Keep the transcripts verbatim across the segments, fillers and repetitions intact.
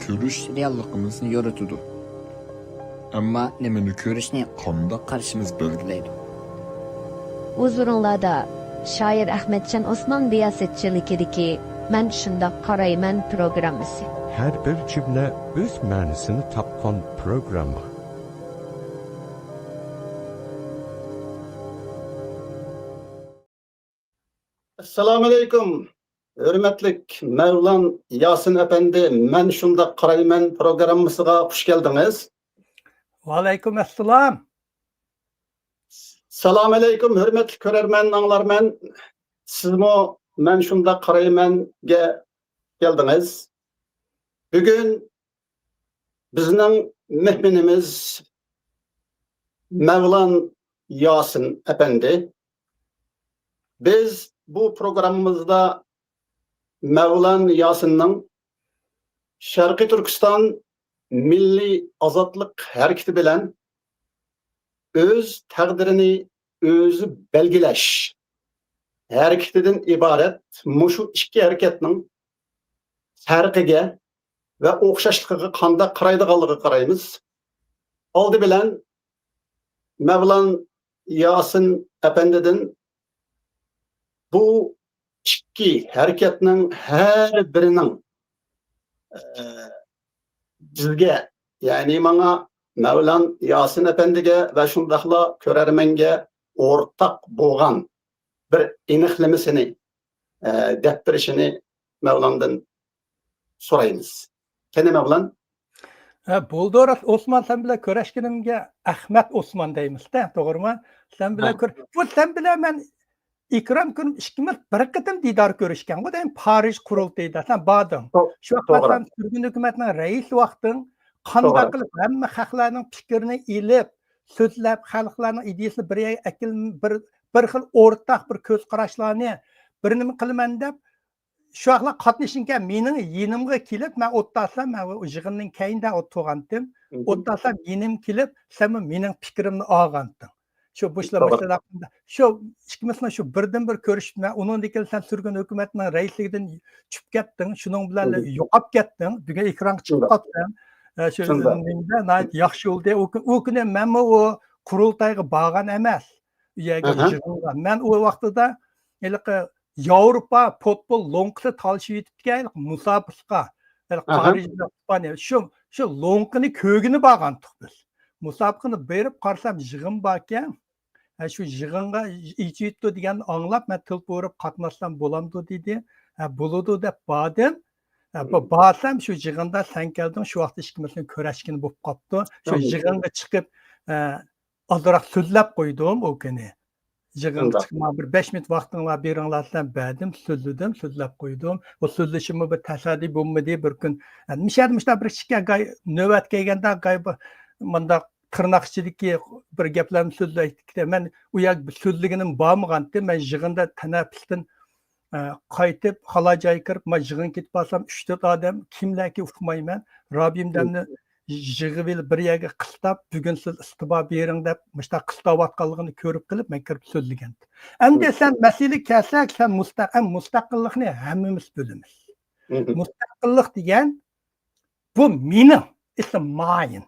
ئۆرۈش رېئاللىقىمىزنى يورۇتىدۇ. ئەمما نېمىنى كۆرۈشنى، قانداق قارىشىمىز بەلگىلەيدۇ. ھۇزۇرۇڭلاردا شائىر ئەخمەتجان ئوسمان رىياسەتچىلىكىدىكى مەن شۇنداق قارايمەن پروگراممىسى. ھەر بىر جۈملە ئۆز مەنىسىنى تاپقان پروگرامما. ئەسسالامۇئەلەيكۇم، ھۆرمەتلىك مەۋلان ياسىن ئەپەندى، مەن شۇنداق قارايمەن پروگراممىسىغا خۇش كەلدىڭىز. ۋەئەلەيكۇم ئەسسالام. سالامۇئەلەيكۇم، ھۆرمەتلىك كۆرەرمەن، ئاڭلارمەن. سىزمۇ مەن شۇنداق قارايمەنگە كەلدىڭىز. بۈگۈن بىزنىڭ مېھمىنىمىز مەۋلان ياسىن ئەپەندى. بىز بۇ پروگراممىمىزدا مەۋلان ياسىننىڭ شەرقىي تۈركىستان مىللىي ئازادلىق ھەرىكىتى بىلەن ئۆز تەقدىرىنى ئۆزى بەلگىلەش ھەرىكىتىدىن ئىبارەت مۇشۇ ئىككى ھەرىكەتنىڭ پەرقىگە ۋە ئوخشاشلىقىغا قانداق قارايدىغانلىقىغا قارايمىز. ئالدى بىلەن مەۋلان ياسىن ئەپەندىدىن بۇ ئىككى ھەرىكەتنىڭ ھەر بىرىنىڭ، ئە، بىزگە، يەنى ماڭا، مەۋلان ياسىن ئەپەندىگە ۋە شۇنداقلا كۆرەرمەنگە ئورتاق بولغان بىر ئېنىقلىمىسىنى، ئە، دەپ بېرىشىنى مەۋلاندىن سورايمىز. قېنى، مەۋلان؟ ھە، بولدى، راست، ئوسمان، سەن بىلەن كۆرۈشكىنىمگە ئەخمەت ئوسمان دەيمىز-دە، توغرىمۇ؟ سەن بىلەن ھە. كۆر-، بۇ سەن بىلەن مەن ئىكرام كۈن ئىككىمىز بىر قېتىم دىدار كۆرۈشكەنغۇ، دەيمەن، پارىژ قۇرۇلتىيىدا سەن باردىڭ. تو-، شۇ ۋاقىتتا توغرا. سەن سۈرگۈن ھۆكۈمەتنىڭ رەئىسى ۋاقتىڭ، قانداق توغرا. قىلىپ ھەممە خەقلەرنىڭ پىكرىنى ئېلىپ، سۆزلەپ، خەلقلەرنىڭ ئىدىيەسىنى بىر يەرگە ئەكىل-، بىر، بىر خىل ئورتاق بىر كۆز قاراشلارنى، بىر نېمە قىلىمەن دەپ، شۇ ۋاقىتلار قاتنىشىڭكەن، مېنىڭ يېنىمغا كېلىپ، مەن ئولتۇرسام، مەن ئۇ يىغىننىڭ كەينىدە ئولتۇرغانتىم. مم. ئولتۇرسام، يېنىم كېلىپ، سەنمۇ مېنىڭ پىكرىمنى ئالغانتىڭ. شۇ بۇشلا توغرا. مۇشۇلار ھەققىدە. شۇ ئىككىمىزنىڭ شۇ بىردىن بىر كۆرۈشۈپ، مەن ئۇنىڭدىن كېيىن سەن سۈرگۈن ھۆكۈمەتنىڭ رەئىسلىكىدىن چۈشۈپ كەتتىڭ، شۇنىڭ بىلەن مم. يوقاپ كەتتىڭ. بۈگۈن ئېكرانغا چىقىپ شۇنداق. قاپسەن. ئە، شۇ شۇنداق. نېمىدە ناھايىتى ياخشى بولدى. ئۇ كۈ-، ئۇ كۈنى مەنمۇ ئۇ قۇرۇلتايغا بارغان ئەمەس. ئۇ يەرگە ئاھا. يىغىنغا. مەن ئۇ ۋاقتىدا ھېلىقى ياۋروپا پۇتبول لوڭقىسى تالىشىۋېتىپتىكەن، ھېلىقى مۇسابىقە. ھېلىقى ئاھا. پارىژدا ئىسپانىيە. شۇ، شۇ لوڭقىنى كۆرگىلى بارغانتۇق بىز. مۇسابىقىنى بېرىپ قارىسام، يىغىن باركەن. ھە، شۇ يىغىنغا ئېچىۋېتىپتۇ دېگەننى ئاڭلاپ، مەن تېلېفون ئۇرۇپ قاتناشسام بولامدۇ دېدى. ھە، بولىدۇ دەپ باردىم. ھە، ب-، مم. بارسام شۇ يىغىندا سەن كەلدىڭ، شۇ ۋاقىتتا ئىككىمىزنىڭ كۆرۈشكىنى بولۇپ قاپتۇ. شۇ مم. يىغىنغا چىقىپ، ئە، ئازراق سۆزلەپ قويدۇم ئۇ كۈنى. يىغىنغا شۇنداق. چىقىپ، ماڭا بىر بەش مىنۇت ۋاقتىڭلار بېرىڭلار دېسەم، بەردىم، سۆزلىدىم، سۆزلەپ قويدۇم. ئۇ سۆزلىشىممۇ بىر تەسادىپىي بولمىدى، بىر كۈن. ئە، مۇشۇ يەردە مۇشۇنداق بىر كىچىككە گاي-، نۆۋەت كەلگەندە گاي بىر مۇنداق تىرناق ئىچىدىكى بىر گەپلەرنى سۆزلەيتتى. مەن ئۇ يەرگە سۆزلىگىنىم بارمىغانتى. مەن يىغىندا تەنەپپۇستىن، ئە، قايتىپ، خالا جايغا كىرىپ، مەن يىغىنغا كېتىپ بارسام، ئۈچ تۆت ئادەم، كىملەركى ئۇقمايمەن. رابىيەم دەمنى يىغىۋېلىپ بىر يەرگە قىستاپ، بۈگۈن سىز ئىستېپا بېرىڭ دەپ، مۇشۇنداق قىستاۋاتقانلىقىنى كۆرۈپ قېلىپ، مەن كىرىپ سۆزلىگەنتىم. ئەمدى سەن مەسىلىگە كەلسەك، سەن مۇستەق-، ئەم، مۇستەقىللىقنى ھەممىمىز بىلىمىز. مۇستەقىللىق دېگەن، بۇ مېنىڭ، it's mine.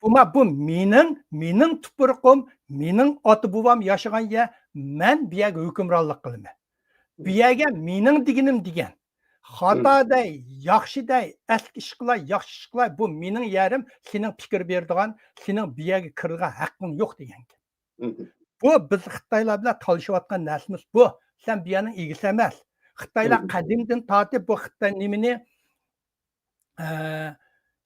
بۇ ما-، بۇ مېنىڭ، مېنىڭ تۇپرىقىم، مېنىڭ ئاتا-بوۋام ياشىغان يەر، مەن بۇ يەرگە ھۆكۈمرانلىق قىلىمەن. بۇ يەرگە مېنىڭ دېگىنىم دېگەن. خاتا دەي، ياخشى دەي، ئەسلىك ئىش قىلاي، ياخشى ئىش قىلاي، بۇ مېنىڭ يېرىم، سېنىڭ پىكىر بېرىدىغان، سېنىڭ بۇ يەرگە كىرىدىغان ھەققىڭ يوق دېگەن گەپ. بۇ بىز خىتايلار بىلەن تالىشىۋاتقان نەرسىمىز بۇ. سەن بۇ يەرنىڭ ئىگىسى ئەمەس. خىتايلار قەدىمدىن تارتىپ بۇ خىتاي نېمىنى، ئە،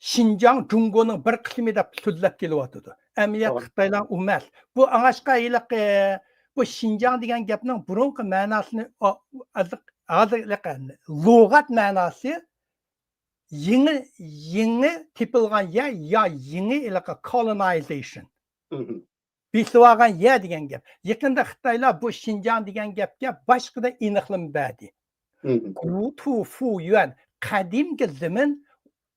شىنجاڭ جۇڭگونىڭ بىر قىسمى دەپ سۆزلەپ كېلىۋاتىدۇ. ئەمەلىيەتتە توغرا. خىتايلار ئۇ ئەمەس. بۇ ئاڭاشقا ھېلىقى، بۇ شىنجاڭ دېگەن گەپنىڭ بۇرۇنقى مەناسىنى، ئا-، ھازىر، ھازىر ھېلىقى لۇغەت مەناسى يېڭى، يېڭى تېپىلغان يەر يا يېڭى ھېلىقى colonization. بېسىۋالغان يەر دېگەن گەپ. يېقىندا خىتايلار بۇ شىنجاڭ دېگەن گەپكە باشقىدەك ئېنىقلىما بەردى. گۇتۇ فۇ يۈەن، قەدىمكى زېمىن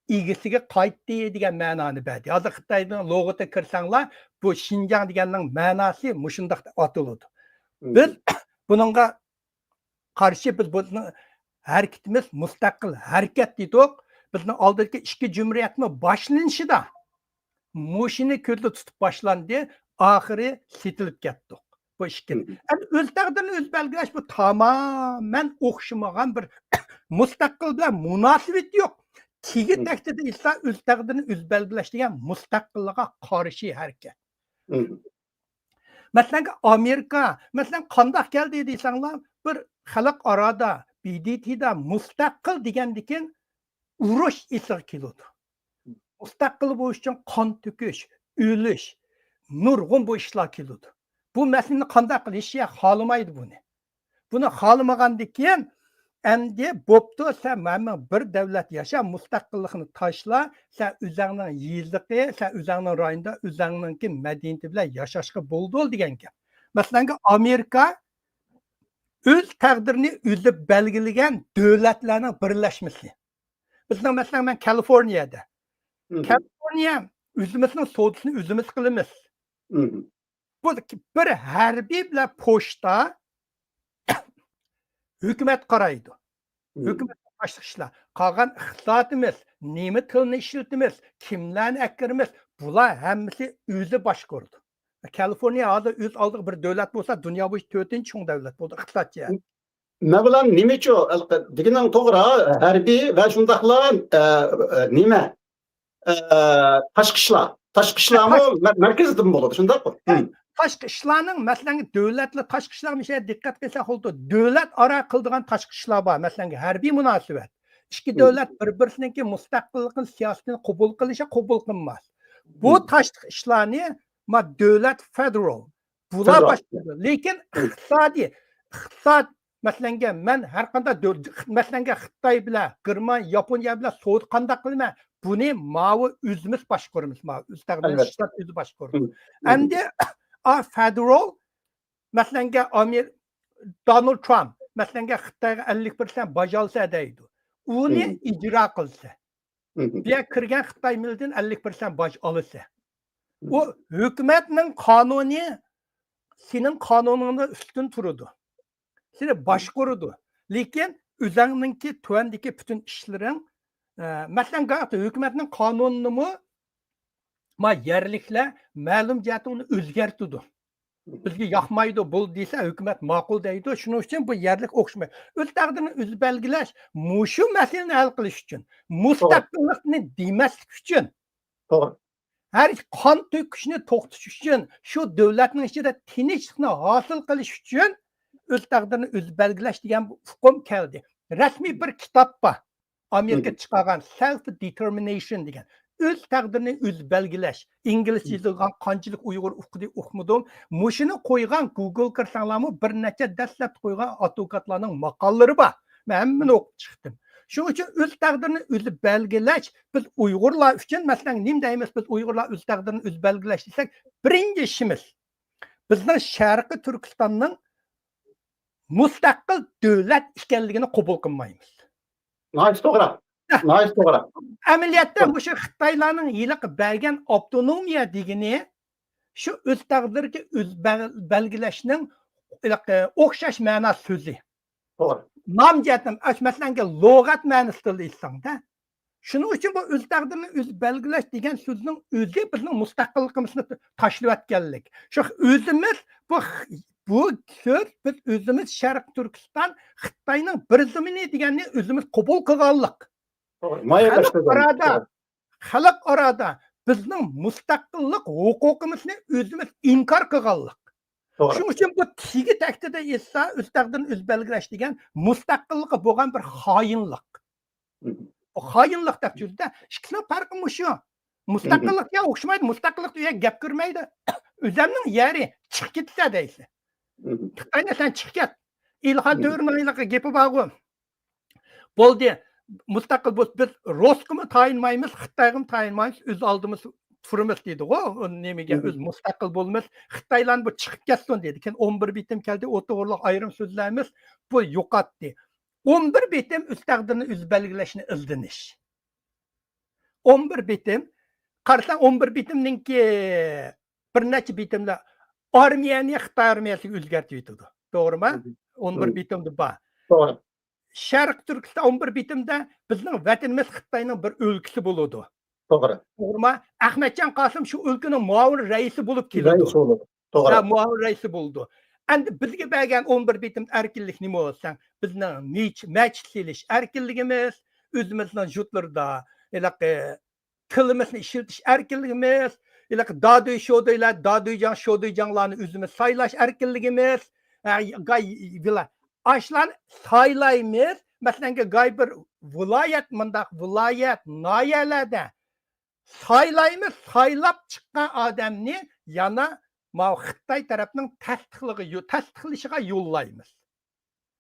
ئىگىسىگە قايتتى دېگەن مەنانى بەردى. ھازىر خىتاينىڭ لۇغىتىگە كىرسەڭلار، بۇ شىنجاڭ دېگەننىڭ مەناسى مۇشۇنداق دەپ ئاتىلىدۇ. بىز بۇنىڭغا قارشى بىز بۇ ھەرىكىتىمىز مۇستەقىل ھەرىكەت دېدۇق. بىزنىڭ ئالدىدىكى ئىككى جۇمھۇرىيەتمۇ باشلىنىشىدا مۇشۇنى كۆزدە تۇتۇپ باشلاندى، ئاخىرى سېتىلىپ كەتتۇق. بۇ ئىككىنى. ئەمدى ئۆز تەقدىرىنى ئۆزى بەلگىلەش، بۇ تامامەن ئوخشىمىغان بىر مۇستەقىل بىلەن مۇناسىۋىتى يوق. تېگى تەكتىدە ئېيتسا، ئۆز تەقدىرىنى ئۆزى بەلگىلەش دېگەن مۇستەقىللىققا قارشى ھەرىكەت. مەسىلەن، ئامېرىكا، مەسىلەن، قانداق كەلدى دېسەڭلار، بىر خەلقئارادا، ب د ت دا مۇستەقىل دېگەندىكىن ئۇرۇش ئېسىگە كېلىدۇ. مۇستەقىل بولۇش ئۈچۈن قان تۆكۈش، ئۆلۈش، نۇرغۇن بۇ ئىشلار كېلىدۇ. بۇ مەسىلىنى قانداق قىلىش؟ ھېچ خالىمايدۇ بۇنى. بۇنى خالىمىغاندىن كېيىن، ئەمدى بوپتۇ، سەن مانا بىر دۆلەت ياشا، مۇستەقىللىقنى تاشلا، سەن ئۆزەڭنىڭ يېزىقى، سەن ئۆزەڭنىڭ رايونىدا ئۆزەڭنىڭكى مەدەنىيىتى بىلەن ياشاشقا بولىدۇ دېگەن گەپ. مەسىلەنگە، ئامېرىكا ئۆز تەقدىرىنى ئۆزى بەلگىلىگەن دۆلەتلەرنىڭ بىرلەشمىسى. بىزنىڭ، مەسىلەن، مەن كالىفورنىيەدە. كالىفورنىيە ئۆزىمىزنىڭ سودىسىنى ئۆزىمىز قىلىمىز. بۇ بىر ھەربىي بىلەن پوچتا ھۆكۈمەت قارايدۇ. ھۆكۈمەت باشقا ئىشلار. قالغان ئىقتىسادىمىز، نېمە تىلنى ئىشلىتىمىز، كىملەرنى ئەكىرىمىز، بۇلار ھەممىسى ئۆزى باشقۇرىدۇ. كالىفورنىيە ھازىر ئۆز ئالدىغا بىر دۆلەت بولسا، دۇنيا بويىچە تۆتىنچى چوڭ دۆلەت بولدى ئىقتىساد جەھەتتە. مەۋلان، نېمە ئۈچۈن دېگىنىڭ توغرا، ھەربىي ۋە شۇنداقلا، ئە، ئە، نېمە، ئە، تاشقى ئىشلار، تاشقى ئىشلارمۇ مەر-، مەركەزدىن بولىدۇ، شۇنداقمۇ؟ تاشقى ئىشلارنىڭ، مەسىلەن، دۆلەتلەر تاشقى ئىشلارغا مۇشۇ يەردە دىققەت قىلساق بولىدۇ. دۆلەت ئارا قىلىدىغان تاشقى ئىشلار بار، مەسىلەن، ھەربىي مۇناسىۋەت. ئىككى دۆلەت بىر-بىرسىنىڭكى مۇستەقىللىقىنى، سىياسىتىنى قوبۇل قىلىش يا قوبۇل قىلماس. بۇ تاشقى ئىشلارنى ما دۆلەت فېدېرال بۇلار باشقۇرىدۇ. لېكىن ئىقتىسادىي، ئىقتىساد، مەسىلەنگە، مەن ھەر قانداق دۆ-، مەسىلەنگە، خىتاي بىلەن، گېرمان، ياپونىيە بىلەن سودا قانداق قىلىمەن؟ بۇنى ماۋۇ ئۆزىمىز باشقۇرىمىز، ماۋۇ ئۆز تەقدىرىنى ئۆزى باشقۇرىدۇ. ئەمدى، ئا، فېدېرال، مەسىلەنگە، ئامېر-، دونالد ترامپ، مەسىلەنگە، خىتايغا ئەللىك پىرسەنت باج ئالسا دەيدۇ. ئۇنى ئىجرا قىلسا. بۇ يەرگە كىرگەن خىتاي مىللىتىدىن ئەللىك پىرسەنت باج ئالىسە. ئۇ ھۆكۈمەتنىڭ قانۇنى سېنىڭ قانۇنۇڭدىن ئۈستۈن تۇرىدۇ. سېنى باشقۇرىدۇ. لېكىن ئۆزەڭنىڭكى تۆۋەندىكى پۈتۈن ئىشلىرىڭ، ئە، مەسىلەن، ھۆكۈمەتنىڭ قانۇنىنىمۇ ما يەرلىكلەر مەلۇم جەھەتتە ئۇنى ئۆزگەرتىدۇ. بىزگە ياقمايدۇ، بۇ دېسە ھۆكۈمەت ماقۇل دەيدۇ. شۇنىڭ ئۈچۈن بۇ يەرلىك ئوخشىمايدۇ. ئۆز تەقدىرىنى ئۆزى بەلگىلەش، مۇشۇ مەسىلىنى ھەل قىلىش ئۈچۈن، مۇستەقىللىقنى دېمەسلىك ئۈچۈن، ھەر قان تۆكۈشنى توختىتىش ئۈچۈن، شۇ دۆلەتنىڭ ئىچىدە تىنچلىقنى ھاسىل قىلىش ئۈچۈن ئۆز تەقدىرىنى ئۆزى بەلگىلەش دېگەن ئۇقۇم كەلدى. رەسمىي بىر كىتاب بار. ئامېرىكا چىقارغان سېلف دېتېرمىنەيشن دېگەن، ئۆز تەقدىرىنى ئۆزى بەلگىلەش. ئىنگلىزچە يېزىلغان، قانچىلىك ئۇيغۇر ئوقۇدى، ئۇقمىدىم. مۇشۇنى قويغان، گۇگل كىرسەڭلارمۇ بىر نەچچە دەسلەپتە قويغان ئادۋوكاتلارنىڭ ماقالىلىرى بار. مەن ھەممىنى ئوقۇپ چىقتىم. شۇنىڭ ئۈچۈن ئۆز تەقدىرىنى ئۆزى بەلگىلەش، بىز ئۇيغۇرلار ئۈچۈن، مەسىلەن، نېمە دەيمىز، بىز ئۇيغۇرلار ئۆز تەقدىرىنى ئۆزى بەلگىلەش دېسەك، بىرىنچى ئىشىمىز، بىزنىڭ شەرقىي تۈركىستاننىڭ مۇستەقىل دۆلەت ئىكەنلىكىنى قوبۇل قىلمايمىز. ناھايىتى توغرا. ناھايىتى توغرا. ئەمەلىيەتتە مۇشۇ خىتايلارنىڭ ھېلىقى بەرگەن ئاپتونومىيە دېگىنى شۇ ئۆز تەقدىرىگە ئۆز بەل-، بەلگىلەشنىڭ ھېلىقى ئوخشاش مەنا سۆزى. توغرا. نام جەھەتتىن، ئەش-، مەسىلەنگە، لۇغەت مەنىسىدە ئېيتساڭ-دە. شۇنىڭ ئۈچۈن بۇ ئۆز تەقدىرىنى ئۆزى بەلگىلەش دېگەن سۆزنىڭ ئۆزى بىزنىڭ مۇستەقىللىقىمىزنى تاشلىۋەتكەنلىك. شۇ ئۆزىمىز بۇ، بۇ سۆز، بىز ئۆزىمىز شەرقىي تۈركىستان خىتاينىڭ بىر زېمىنى دېگەننى ئۆزىمىز قوبۇل قىلغانلىق. توغرا. خەلق ئارادا، خەلق ئارادا بىزنىڭ مۇستەقىللىق ھوقۇقىمىزنى ئۆزىمىز ئىنكار قىلغانلىق. توغرا. شۇنىڭ ئۈچۈن بۇ تېگى تەكتىدە ئېيتسا، ئۆز تەقدىرىنى ئۆزى بەلگىلەش دېگەن مۇستەقىللىققا بولغان بىر خائىنلىق. مم. خائىنلىق دەپ يۈردى. ئىككىسىنىڭ پەرقى مۇشۇ. مم. مۇستەقىللىققا ئوخشىمايدۇ. مۇستەقىللىقتا ئۇ يەرگە گەپ كىرمەيدۇ. ئۆزەمنىڭ يېرى، چىقىپ كېتىسە دەيسە. مم. خىتاينى سەن چىقىپ كەت. ئىلھان، مم، تۆرىنىڭ ھېلىقى گېپى بارغۇ. بولدى. مۇستەقىل بولسا، بىز رۇسقىمۇ تايىنمايمىز، خىتايغىمۇ تايىنمايمىز، ئۆز ئالدىمىز تۇرىمىز دېدىغۇ. نېمىگە، مم، ئۆز مۇستەقىل بولىمىز. خىتايلارنى بۇ چىقىپ كەتسۇن دېدى. كېيىن ئون بىر بېتىم كەلدى، ئۇ توغرىلىق ئايرىم سۆزلەيمىز. بۇ يوقاتتى. ئون بىر بېتىم ئۆز تەقدىرىنى ئۆزى بەلگىلەشنى ئىزدىنىش. ئون بىر بېتىم. قارىساڭ، ئون بىر بېتىمنىڭكى بىر نەچچە بېتىملەر ئارمىيەنى خىتاي ئارمىيەسىگە ئۆزگەرتىۋېتىدۇ. توغرىما؟ مم. ئون بىر، مم، بېتىمدا بار. توغرا. شەرقىي تۈركىستان ئون بىر بېتىمدە بىزنىڭ ۋەتىنىمىز خىتاينىڭ بىر ئۆلكىسى بولىدۇ. توغرا. توغرىما؟ ئەخمەتجان قاسىم شۇ ئۆلكىنىڭ مۇئاۋىن رەئىسى بولۇپ كېلىدۇ. رەئىس بولىدۇ. توغرا. ھە، مۇئاۋىن رەئىسى بولىدۇ. ئەمدى بىزگە بەرگەن ئون بىر بېتىم ئەركىنلىك نېمە بولسا، بىزنىڭ مەچ-، مەچىت سېلىش ئەركىنلىكىمىز، ئۆزىمىزنىڭ يۇرتلىرىدا ھېلىقى تىلىمىزنى ئىشلىتىش ئەركىنلىكىمىز، ھېلىقى دادۈي شودۇيلار، دادۈيجاڭ شودۇيجاڭلارنى ئۆزىمىز سايلاش ئەركىنلىكىمىز، ھە، گاي-، بىلا-، ئاشۇلارنى سايلايمىز. مەسىلەن، گاي بىر ۋىلايەت، مۇنداق ۋىلايەت، ناھىيەلەردە سايلايمىز، سايلاپ چىققان ئادەمنى يەنە ماۋۇ خىتاي تەرەپنىڭ تەستىقلىغى-، تەستىقلىشىغا يوللايمىز.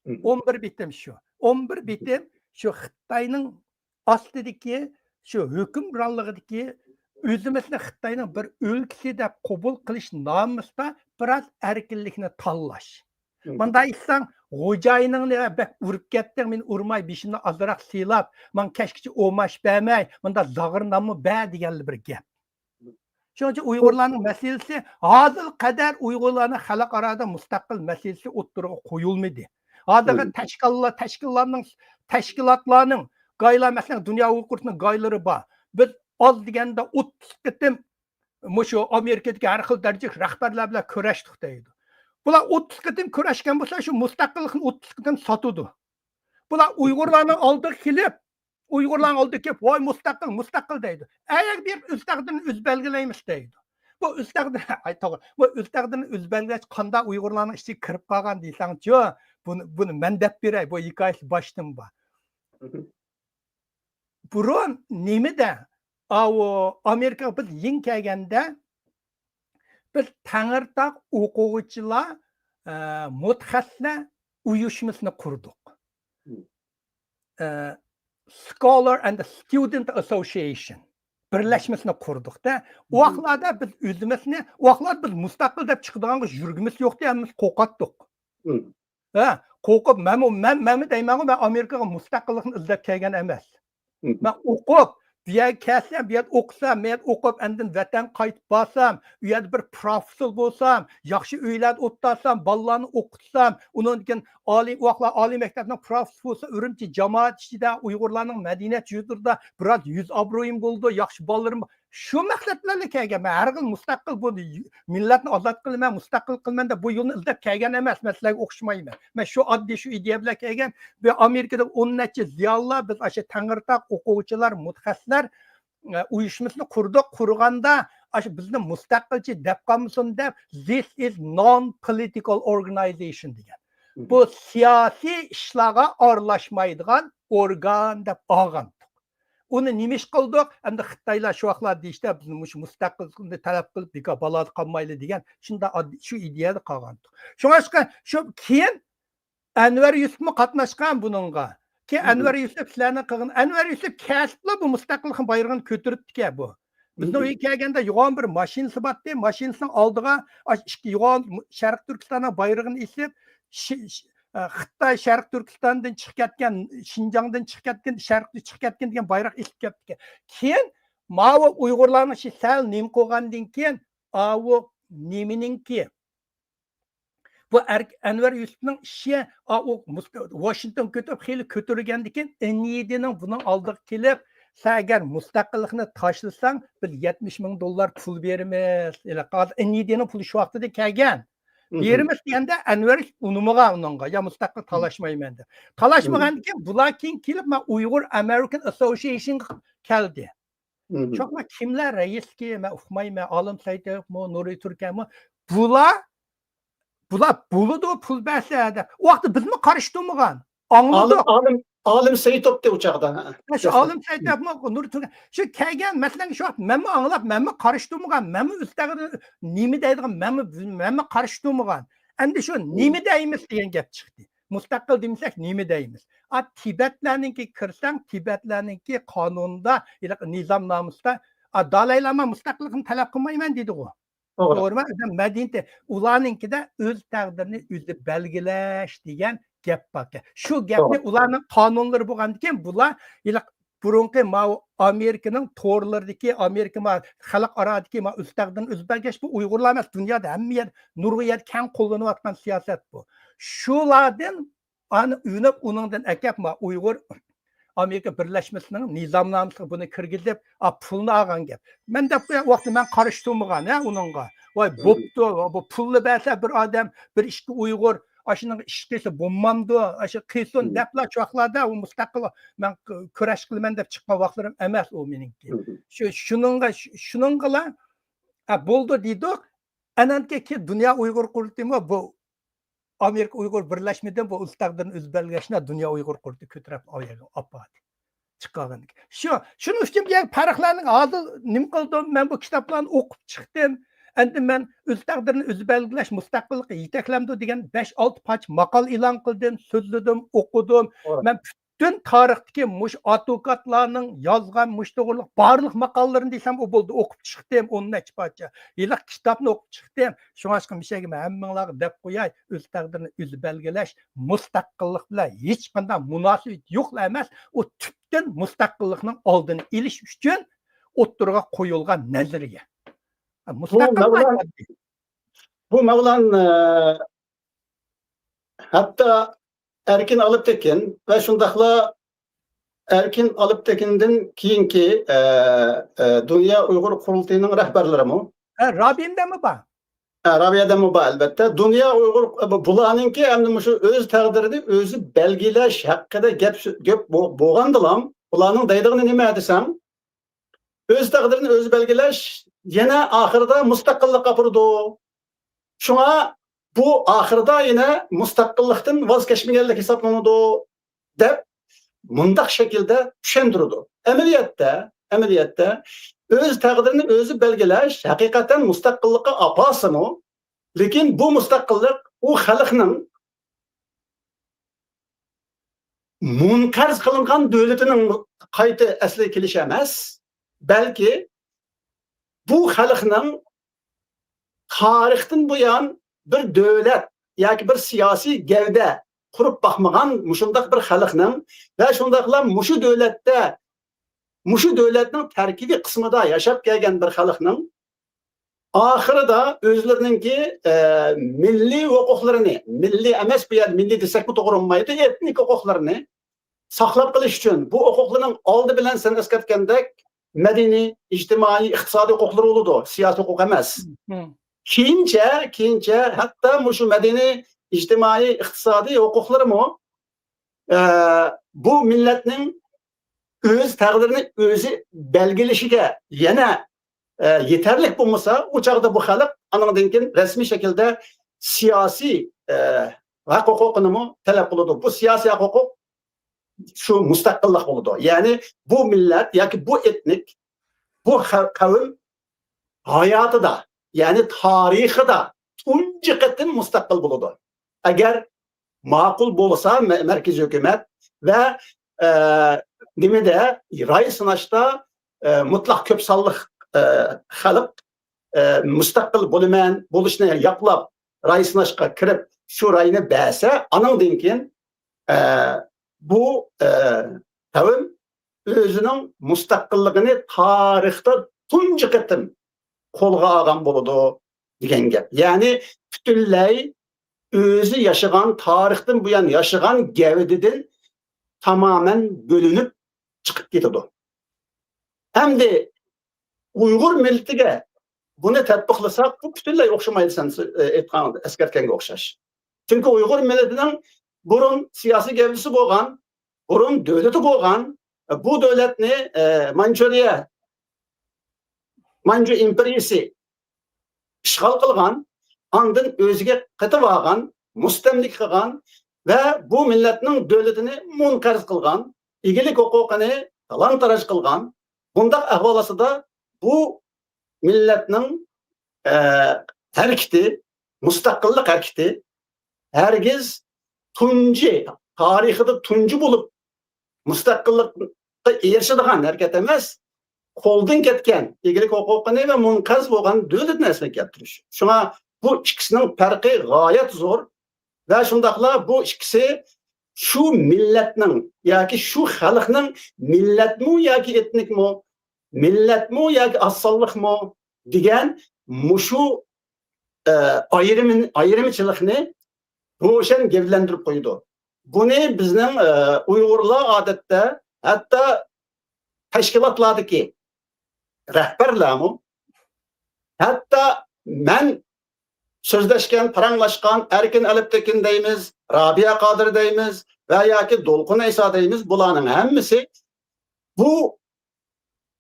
مم. ئون بىر بېتىم شۇ. ئون بىر بېتىم شۇ خىتاينىڭ ئاستىدىكى، شۇ ھۆكۈمرانلىقىدىكى ئۆزىمىزنى خىتاينىڭ بىر ئۆلكىسى دەپ قوبۇل قىلىش نامىسىدا بىراز ئەركىنلىكنى تاللاش. مم. مۇنداق ئېيتساڭ، خوجايىنىڭنى بەك ئۇرۇپ كەتتىڭ، مېنى ئۇرماي، بېشىمنى ئازراق سىلاپ، ماڭا كەچكىچە ئوماش بەرمەي، مۇنداق زاغرا نانمۇ بەر دېگەنلا بىر گەپ. شۇنىڭ ئۈچۈن ئۇيغۇرلارنىڭ مەسىلىسى، ھازىرغا قەدەر ئۇيغۇرلارنىڭ خەلقئارادا مۇستەقىل مەسىلىسى ئوتتۇرىغا قويۇلمىدى. ھازىرغا مم. تەشكىللا-، تەشكىللارنىڭ، تەشكىلاتلارنىڭ گايلار، مەسىلەن، دۇنيا ئۇيغۇر قۇرۇلتىيىنىڭ گايلىرى بار. بىز ئاز دېگەندە ئوتتۇز قېتىم مۇشۇ ئامېرىكىدىكى ھەر خىل دەرىجىلىك رەھبەرلەر بىلەن كۆرۈشتۇق دەيدۇ. بۇلار ئوتتۇز قېتىم كۆرۈشكەن بولسا، شۇ مۇستەقىللىقنى ئوتتۇز قېتىم ساتىدۇ. بۇلار ئۇيغۇرلارنىڭ ئالدىغا كېلىپ، ئۇيغۇرلارنىڭ ئالدىغا كېلىپ، ۋاي مۇستەقىل، مۇستەقىل دەيدۇ. ئەگەر بىر ئۆز تەقدىرىنى ئۆزى بەلگىلەيمىز دەيدۇ. بۇ ئۆز تەقدىرى، ئاي، توغرا. بۇ ئۆز تەقدىرىنى ئۆزى بەلگىلەش قانداق ئۇيغۇرلارنىڭ ئىچىگە كىرىپ قالغان دېسەڭچۇ، بۇنى، بۇنى مەن دەپ بېرەي، بۇ ھېكايىسى باشتىن بار. بۇرۇن نېمىدە، ئاۋۇ ئامېرىكىغا بىز يېڭى كەلگەندە، بىز تەڭرىتاغ ئوقۇغۇچىلار، ئە، مۇتەخەسسىسلەر ئۇيۇشمىسىنى قۇردۇق. مم. ئە، Scholar and Student Association بىرلەشمىسىنى قۇردۇقتا. ئۇ مم. ۋاقىتلاردا بىز ئۆزىمىزنى، ئۇ ۋاقىتلاردا بىز مۇستەقىل دەپ چىقىدىغانغا يۈرىكىمىز يوقتى، ھەممىمىز قورقاتتۇق. مم. ھە، قورقۇپ، مەنمۇ، مەن، مەنمۇ دەيمەنغۇ، مەن ئامېرىكىغا مۇستەقىللىقنى ئىزدەپ كەلگەن ئەمەس. مم. مەن ئوقۇپ، بۇ يەرگە كەلسەم، بۇ يەردە ئوقۇسام، مەن ئوقۇپ، ئاندىن ۋەتەنگە قايتىپ بارسام، ئۇ يەردە بىر پروفېسسور بولسام، ياخشى ئۆيلەردە ئولتۇرسام، بالىلارنى ئوقۇتسام، ئۇنىڭدىن كېيىن ئالىي، ئۇ ۋاقىتلار ئالىي مەكتەپنىڭ پروفېسسورى بولسا، ئۈرۈمچى جامائەت ئىچىدە، ئۇيغۇرلارنىڭ مەدەنىيەت يۇرتىدا بىراز يۈز ئابرۇيۇم بولىدۇ، ياخشى بالىلىرىم بار. شۇ مەقسەت بىلەن كەلگەن. مەن ھەر خىل مۇستەقىل بۇ مىللەتنى ئازاد قىلىمەن، مۇستەقىل قىلىمەن دەپ بۇ يولنى ئىزدەپ كەلگەن ئەمەس. مەن سىلەرگە ئوخشىمايمەن. مەن شۇ ئاددىي شۇ ئىدىيە بىلەن كەلگەن. بۇ ئامېرىكىدا ئون نەچچە زىيالىيلار، بىز ئاشۇ تەڭرىتاغ ئوقۇغۇچىلار، مۇتەخەسسىسلەر، ئە، ئۇيۇشمىسىنى قۇردۇق. قۇرغاندا ئاشۇ بىزنى مۇستەقىلچى دەپ قالمىسۇن دەپ، this is non-political organization دېگەن. بۇ سىياسىي ئىشلارغا ئارىلاشمايدىغان ئورگان دەپ ئالغان. ئۇنى نېمە ئىش قىلدۇق؟ ئەمدى خىتايلار شۇ ۋاقىتلار دېيىشتە، بىز مۇشۇ مۇستەقىللىقنى تەلەپ قىلىپ، بىكار بالادا قالمايلى دېگەن، شۇنداق ئاددىي، شۇ ئىدىيەدە قالغانتۇق. شۇڭلاشقا شۇ كېيىن ئەنۋەر يۈسۈپمۇ قاتناشقان بۇنىڭغا. كېيىن ئەنۋەر يۈسۈپ سىلەرنىڭ قىلغان، ئەنۋەر يۈسۈپ كەسىپلا بۇ مۇستەقىللىقنىڭ بايرىقىنى كۆتۈرۈپتىكەن بۇ. بىزنىڭ ئۆيگە كەلگەندە يوغان بىر ماشىنىسى بارتتى. ماشىنىسىنىڭ ئالدىغا ئاشۇ ئىككى يوغان شەرقىي تۈركىستاننىڭ بايرىقىنى ئېسىپ، شى-، شى-، ئە، خىتاي شەرقىي تۈركىستاندىن چىقىپ كەتكەن، شىنجاڭدىن چىقىپ كەتكەن، شەرقتىن چىقىپ كەتكەن دېگەن بايراق ئېسىپ كەپتىكەن. كېيىن ماۋۇ ئۇيغۇرلارنىڭ ئىشى سەل نېمە قىلغاندىن كېيىن، ئاۋۇ نېمىنىڭكى، بۇ ئەر-، ئەنۋەر يۈسۈپنىڭ ئىشى، ئا، ئۇ مۇس-، ۋاشىنگتونغا كۆتۈرۈپ خېلى كۆتۈرگەندىن كېيىن، ئېن ئى دىنىڭ بۇنىڭ ئالدىغا كېلىپ، سەن ئەگەر مۇستەقىللىقنى تاشلىساڭ، بىز يەتمىش مىڭ دوللار پۇل بېرىمىز. ھېلىقى ھازىر ئېن ئى دىنىڭ پۇلى شۇ ۋاقتىدا كەلگەن. بېرىمىز دېگەندە، ئەنۋەر ئۇنىمىغان ئۇنىڭغا، يا مۇستەقىل تالاشمايمەن دەپ. تالاشمىغاندىن كېيىن، بۇلار كېيىن كېلىپ، مانا ئۇيغۇر ئامېرىكان ئاسسوسىيېيشنغا كەلدى. شۇڭا كىملەر رەئىسكى، مەن ئۇقمايمەن، ئالىم سەيتەپمۇ، نۇرى تۈركەنمۇ، بۇلار، بۇلار بولىدۇ، پۇل بەرسە دەپ. ئۇ ۋاقىتتا بىزمۇ قارشى تۇرمىغان. ئاڭلىدۇق. ئالىم، ئالىم سەيتوپتى ئۇ چاغدا. شۇ ئالىم سەيتەپمۇ، نۇرى تۈركەن. شۇ كەلگەن، مەسىلەن، شۇ ۋاقىت مەنمۇ ئاڭلاپ، مەنمۇ قارشى تۇرمىغان. مەنمۇ ئۆز تەقدىرىنى نېمە دەيدىغان، مەنمۇ، مەنمۇ قارشى تۇرمىغان. ئەمدى شۇ نېمە دەيمىز دېگەن گەپ چىقتى. مۇستەقىل دېمىسەك نېمە دەيمىز؟ ئا، تىبەتلەرنىڭكىگە كىرسەڭ، تىبەتلەرنىڭكى قانۇنىدا، ھېلىقى نىزامنامىسىدا، ئا، دالاي لاما مۇستەقىللىقنى تەلەپ قىلمايمەن دېدىغۇ. توغرا. توغرىمۇ؟ ئۆزى مەدەنىيىتى، ئۇلارنىڭكىدە ئۆز تەقدىرىنى ئۆزى بەلگىلەش دېگەن گەپ باركەن. شۇ گەپنى توغرا. ئۇلارنىڭ قانۇنلىرى بولغاندىكىن، بۇلار ھېلىقى بۇرۇنقى ماۋۇ ئامېرىكىنىڭ تورلىرىدىكى، ئامېرىكا ما-، خەلقئارادىكى ما-، ئۆز تەقدىرىنى ئۆزى بەلگىلەش، بۇ ئۇيغۇرلار ئەمەس، دۇنيادا ھەممە يەر، نۇرغۇن يەردە كەڭ قوللىنىۋاتقان سىياسەت بۇ. شۇلاردىن ئانى ئۆنۈپ، ئۇنىڭدىن ئەكەپ، ما ئۇيغۇر ئامېرىكا بىرلەشمىسىنىڭ نىزامنامىسىغا بۇنى كىرگۈزۈپ، ئا، پۇلنى ئالغان گەپ. مەن دەپ قوياي، ۋاقتى مەن قارشى تۇرمىغان، ھە، ئۇنىڭغا. ۋاي، بوپتۇ، بۇ پۇلنى بەرسە بىر ئادەم، بىر ئىككى ئۇيغۇر ئاشۇنىڭغا ئىش قىلسا بولمامدۇ؟ ئاشۇ قىلسۇن دەپلا شۇ ۋاقىتلاردا ئۇ مۇستەقىل، مەن كۈرەش قىلىمەن دەپ چىققان ۋاقىتلىرىم ئەمەس ئۇ مېنىڭكى. شۇ، شۇنىڭغا، شۇنىڭغىلا، ئا، بولدى دېدۇق. ئەنەنكى كېيىن دۇنيا ئۇيغۇر قۇرۇلتىيىمۇ بۇ ئامېرىكا ئۇيغۇر بىرلەشمىدىن بۇ ئۆز تەقدىرىنى ئۆزى بەلگىلەشنى دۇنيا ئۇيغۇر قۇرۇلتىيى كۆتۈرۈپ ئاپاردى. چىقارغاندىن كېيىن. شۇ، شۇنىڭ ئۈچۈن بۇ يەرگە پەرقلەرنىڭ ھازىر نېمە قىلدىم؟ مەن بۇ كىتابلارنى ئوقۇپ چىقتىم. ئەمدى مەن ئۆز تەقدىرىنى ئۆزى بەلگىلەش مۇستەقىللىقى يېتەكلەمدۇ دېگەن بەش ئالتە پارچە ماقالە ئېلان قىلدىم، سۆزلىدىم، ئوقۇدۇم. مەن پۈتۈن تارىختىكى مۇشۇ ئادۋوكاتلارنىڭ يازغان مۇشۇ توغرىلىق بارلىق ماقالىلىرىنى دېسەم ئۇ بولدى، ئوقۇپ چىقتىم، ئون نەچچە پارچە. ھېلىقى كىتابنى ئوقۇپ چىقتىم. شۇڭلاشقا مۇشۇ يەرگە مەن ھەممىڭلارغا دەپ قوياي، ئۆز تەقدىرىنى ئۆزى بەلگىلەش مۇستەقىللىق بىلەن ھېچقانداق مۇناسىۋىتى يوقلا ئەمەس، ئۇ تۈپتىن مۇستەقىللىقنىڭ ئالدىنى ئېلىش ئۈچۈن ئوتتۇرىغا قويۇلغان نەزەرىيە. بۇ مۇستەقىل مەۋلان، بۇ مەۋلان، ئە، ھەتتا ئەركىن ئالپتېكىن ۋە شۇنداقلا ئەركىن ئالپتېكىندىن كېيىنكى، ئە، ئە، دۇنيا ئۇيغۇر قۇرۇلتىيىنىڭ رەھبەرلىرىمۇ. ھە، رابىيەدەممۇ بار؟ ھە، رابىيەدەممۇ بار، ئەلۋەتتە. دۇنيا ئۇيغۇر، بۇ، بۇلارنىڭكى ئەمدى مۇشۇ ئۆز تەقدىرىنى ئۆزى بەلگىلەش ھەققىدە گەپ، گەپ بو-، بولغاندىلا، بۇلارنىڭ دەيدىغىنى نېمە دېسەڭ، ئۆز تەقدىرىنى ئۆزى بەلگىلەش يەنە ئاخىرىدا مۇستەقىللىققا ئاپىرىدۇ. شۇڭا بۇ ئاخىرىدا يەنە مۇستەقىللىقتىن ۋاز كەچمىگەنلىك ھېسابلىنىدۇ، دەپ مۇنداق شەكىلدە چۈشەندۈرىدۇ. ئەمەلىيەتتە، ئەمەلىيەتتە ئۆز تەقدىرىنى ئۆزى بەلگىلەش ھەقىقەتەن مۇستەقىللىققا ئاپارسىمۇ، لېكىن بۇ مۇستەقىللىق ئۇ خەلقنىڭ مۇنقەرز قىلىنغان دۆلىتىنىڭ قايتا ئەسلىگە كېلىشى ئەمەس، بەلكى بۇ خەلقنىڭ تارىختىن بۇيان بىر دۆلەت ياكى بىر سىياسىي گەۋدە قۇرۇپ باقمىغان مۇشۇنداق بىر خەلقنىڭ ۋە شۇنداقلا مۇشۇ دۆلەتتە، مۇشۇ دۆلەتنىڭ تەركىبىي قىسمىدا ياشاپ كەلگەن بىر خەلقنىڭ ئاخىرىدا ئۆزلىرىنىڭكى، ئە، مىللىي ھوقۇقلىرىنى، مىللىي ئەمەس، بۇ يەردە مىللىي دېسەكمۇ توغرا بولمايدۇ، ئېتنىك ھوقۇقلىرىنى ساقلاپ قېلىش ئۈچۈن بۇ ھوقۇقلارنىڭ ئالدى بىلەن سەن ئەسكەرتكەندەك مەدەنىي، ئىجتىمائىي، ئىقتىسادىي ھوقۇقلىرى بولىدۇ، سىياسىي ھوقۇق ئەمەس. كېيىنچە، كېيىنچە ھەتتا مۇشۇ مەدەنىي، ئىجتىمائىي، ئىقتىسادىي ھوقۇقلىرىمۇ، ئە، بۇ مىللەتنىڭ ئۆز تەقدىرىنى ئۆزى بەلگىلىشىگە يەنە، ئە، يېتەرلىك بولمىسا، ئۇ چاغدا بۇ خەلق ئانىڭدىن كېيىن رەسمىي شەكىلدە سىياسىي، ئە، ھەق ھوقۇقىنىمۇ تەلەپ قىلىدۇ. بۇ سىياسىي ھەق ھوقۇق شۇ مۇستەقىللىق بولىدۇ. يەنى بۇ مىللەت ياكى بۇ ئېتنىك، بۇ خە-، قەۋم ھاياتىدا، يەنى تارىخىدا تۇنجى قېتىم مۇستەقىل بولىدۇ. ئەگەر ماقۇل بولسا، مە-، مەركىزىي ھۆكۈمەت ۋە، ئە، نېمىدە، راي سىناشتا، ئە، مۇتلەق كۆپ سانلىق، ئە، خەلق، ئە، مۇستەقىل بولىمەن، بولۇشنى ياقلاپ، راي سىناشقا كىرىپ، شۇ راينى بەرسە، ئانىڭدىن كېيىن، ئە، بۇ، ئە، قەۋم ئۆزىنىڭ مۇستەقىللىقىنى تارىختا تۇنجى قېتىم قولغا ئالغان بولىدۇ دېگەن گەپ. يەنى پۈتۈنلەي ئۆزى ياشىغان، تارىختىن بۇيان ياشىغان گەۋدىدىن تامامەن بۆلۈنۈپ چىقىپ كېتىدۇ. ئەمدى ئۇيغۇر مىللىتىگە بۇنى تەتبىقلىساق، بۇ پۈتۈنلەي ئوخشىمايدۇ سەن، ئېيتقان، ئەسكەرتكەنگە ئوخشاش. چۈنكى ئۇيغۇر مىللىتىنىڭ بۇرۇن سىياسىي گەۋدىسى بولغان، بۇرۇن دۆلىتى بولغان، بۇ دۆلەتنى، ئە، مانچۇرىيە، مانجۇ ئىمپېرىيىسى ئىشغال قىلغان، ئاندىن ئۆزىگە قېتىۋالغان، مۇستەملىكە قىلغان ۋە بۇ مىللەتنىڭ دۆلىتىنى مۇنقەرز قىلغان، ئىگىلىك ھوقۇقىنى تالان-تاراج قىلغان، بۇنداق ئەھۋال ئاستىدا بۇ مىللەتنىڭ، ئە، ھەرىكىتى، مۇستەقىللىق ھەرىكىتى ھەرگىز تۇنجى، تارىخىدا تۇنجى بولۇپ مۇستەقىللىققا ئېرىشىدىغان ھەرىكەت ئەمەس، قولدىن كەتكەن ئىگىلىك ھوقۇقىنى ۋە مۇنقەرز بولغان دۆلەتنى ئەسلىگە كەلتۈرۈش. شۇڭا بۇ ئىككىسىنىڭ پەرقى غايەت زور ۋە شۇنداقلا بۇ ئىككىسى شۇ مىللەتنىڭ ياكى شۇ خەلقنىڭ مىللەتمۇ ياكى ئېتنىكمۇ، مىللەتمۇ ياكى ئاز سانلىقمۇ دېگەن مۇشۇ، ئە، ئايرىمى-، ئايرىمىچىلىقنى روشەن گەۋدىلەندۈرۈپ قويىدۇ. بۇنى بىزنىڭ، ئە، ئۇيغۇرلار ئادەتتە ھەتتا تەشكىلاتلاردىكى رەھبەرلەرمۇ، ھەتتا مەن سۆزلەشكەن، پاراڭلاشقان ئەركىن ئەلپتېكىن دەيمىز، رابىيە قادىر دەيمىز ۋە ياكى دولقۇن ئەيسا دەيمىز، بۇلارنىڭ ھەممىسى بۇ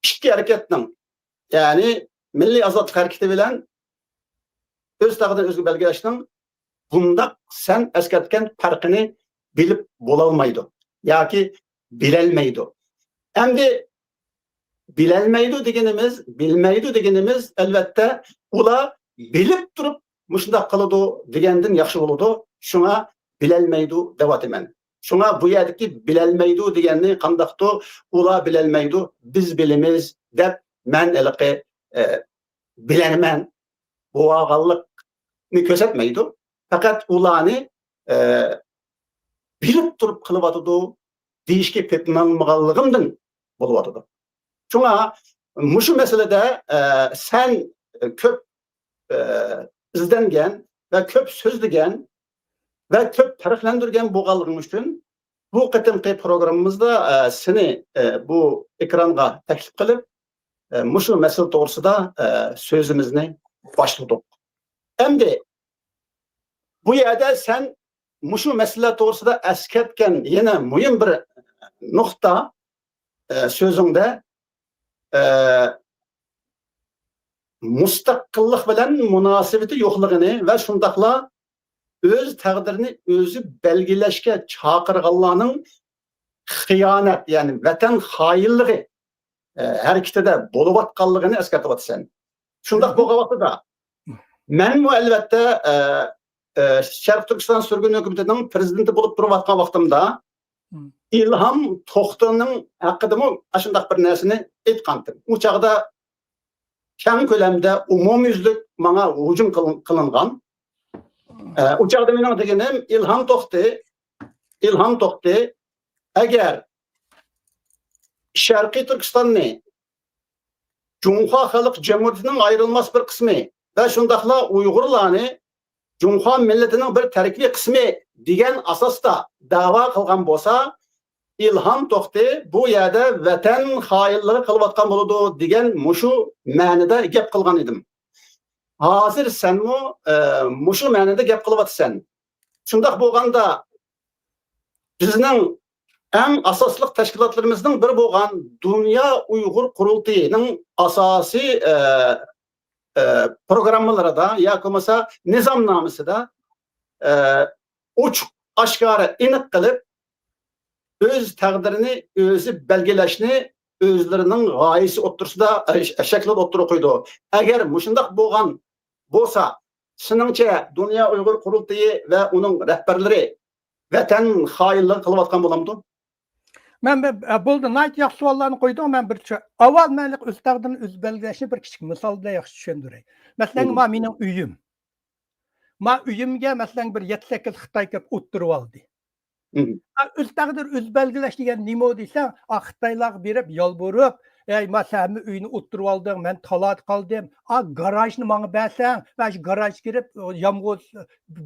ئىككى ھەرىكەتنىڭ، يەنى مىللىي ئازادلىق ھەرىكىتى بىلەن ئۆز تەقدىرىنى ئۆزى بەلگىلەشنىڭ بۇنداق سەن ئەسكەرتكەن پەرقىنى بىلىپ بولالمايدۇ ياكى بىلەلمەيدۇ. ئەمدى بىلەلمەيدۇ دېگىنىمىز، بىلمەيدۇ دېگىنىمىز، ئەلۋەتتە، ئۇلار بىلىپ تۇرۇپ مۇشۇنداق قىلىدۇ دېگەندىن ياخشى بولىدۇ. شۇڭا بىلەلمەيدۇ دەۋاتىمەن. شۇڭا بۇ يەردىكى بىلەلمەيدۇ دېگەننى قانداقتۇ، ئۇلار بىلەلمەيدۇ، بىز بىلىمىز دەپ مەن ھېلىقى، ئە، بىلەرمەن بولغانلىقنى كۆرسەتمەيدۇ. پەقەت ئۇلارنى، ئە، بىلىپ تۇرۇپ قىلىۋاتىدۇ دېيىشكە پېتىنالمىغانلىقىمدىن بولۇۋاتىدۇ. شۇڭا مۇشۇ مەسىلىدە، ئە، سەن كۆپ، ئە، ئىزدەنگەن ۋە كۆپ سۆزلىگەن ۋە كۆپ پەرقلەندۈرگەن بولغانلىقىڭ ئۈچۈن بۇ قېتىمقى پروگراممىمىزدا، ئە، سېنى، ئە، بۇ ئېكرانغا تەكلىپ قىلىپ، ئە، مۇشۇ مەسىلە توغرىسىدا، ئە، سۆزىمىزنى باشلىدۇق. ئەمدى بۇ يەردە سەن مۇشۇ مەسىلە توغرىسىدا ئەسكەرتكەن يەنە مۇھىم بىر نۇقتا، ئە، سۆزۈڭدە، ئە، مۇستەقىللىق بىلەن مۇناسىۋىتى يوقلۇقىنى ۋە شۇنداقلا ئۆز تەقدىرىنى ئۆزى بەلگىلەشكە چاقىرغانلارنىڭ خىيانەت، يەنى ۋەتەن خائىنلىقى، ئە، ھەرىكىتىدە بولۇۋاتقانلىقىنى ئەسكەرتىۋاتىسەن. شۇنداق بولغان ۋاقتىدا، مەنمۇ ئەلۋەتتە، ئە، ئە، شەرقىي تۈركىستان سۈرگۈن ھۆكۈمىتىنىڭ پىرېزىدېنتى بولۇپ تۇرۇۋاتقان ۋاقتىمدا، مم. ئىلھام توختىنىڭ ھەققىدىمۇ ئاشۇنداق بىر نەرسىنى ئېيتقانتىم. ئۇ چاغدا كەڭ كۆلەمدە ئومۇميۈزلۈك ماڭا ھۇجۇم قىل-، قىلىنغان. ئە، ئۇ چاغدا مېنىڭ دېگىنىم، ئىلھام توختى، ئىلھام توختى، ئەگەر شەرقىي تۈركىستاننى جۇڭخۇا خەلق جۇمھۇرىيىتىنىڭ ئايرىلماس بىر قىسمى ۋە شۇنداقلا ئۇيغۇرلارنى جۇڭخۇا مىللىتىنىڭ بىر تەركىبىي قىسمى دېگەن ئاساستا دەۋا قىلغان بولسا، ئىلھام توختى بۇ يەردە ۋەتەن خائىنلىقى قىلىۋاتقان بولىدۇ دېگەن مۇشۇ مەنىدە گەپ قىلغان ئىدىم. ھازىر سەنمۇ، ئە، مۇشۇ مەنىدە گەپ قىلىۋاتىسەن. شۇنداق بولغاندا، بىزنىڭ ئەڭ ئاساسلىق تەشكىلاتلىرىمىزنىڭ بىرى بولغان دۇنيا ئۇيغۇر قۇرۇلتىيىنىڭ ئاساسىي، ئە، ئە، پروگراممىلىرىدا ياكى بولمىسا نىزامنامىسىدا، ئە، ئوچۇق ئاشكارا ئېنىق قىلىپ، ئۆز تەقدىرىنى ئۆزى بەلگىلەشنى ئۆزلىرىنىڭ غايىسى ئوتتۇرىسىدا، ئە، شەكلىدە ئوتتۇرىغا قويىدۇ. ئەگەر مۇشۇنداق بولغان بولسا، سېنىڭچە دۇنيا ئۇيغۇر قۇرۇلتىيى ۋە ئۇنىڭ رەھبەرلىرى ۋەتەن خائىنلىقى قىلىۋاتقان بولامدۇ؟ مەن بىر، ئە، بولدى، ناھايىتى ياخشى سوئاللارنى قويدۇڭ. مەن بىر چۈ-، ئاۋۋال مەن ئۆز تەقدىرىنى ئۆزى بەلگىلەشنى بىر كىچىك مىسال بىلەن ياخشى چۈشەندۈرەي. مەسىلەن، مم. ما مېنىڭ ئۆيۈم. ما ئۆيۈمگە، مەسىلەن، بىر يەتتە سەككىز خىتاي كىرىپ ئولتۇرۇۋالدى. مم. ئا، ئۆز تەقدىر ئۆز بەلگىلەش دېگەن نېمە دېسەڭ، ئا، خىتايلارغا بېرىپ يالۋۇرۇپ، «ئەي، ما سەن ھەممە ئۆينى ئولتۇرۇۋالدىڭ، مەن تالادا قالدىم. ئا، گاراژنى ماڭا بەرسەڭ، مەن شۇ گاراژغا كىرىپ، يامغۇر،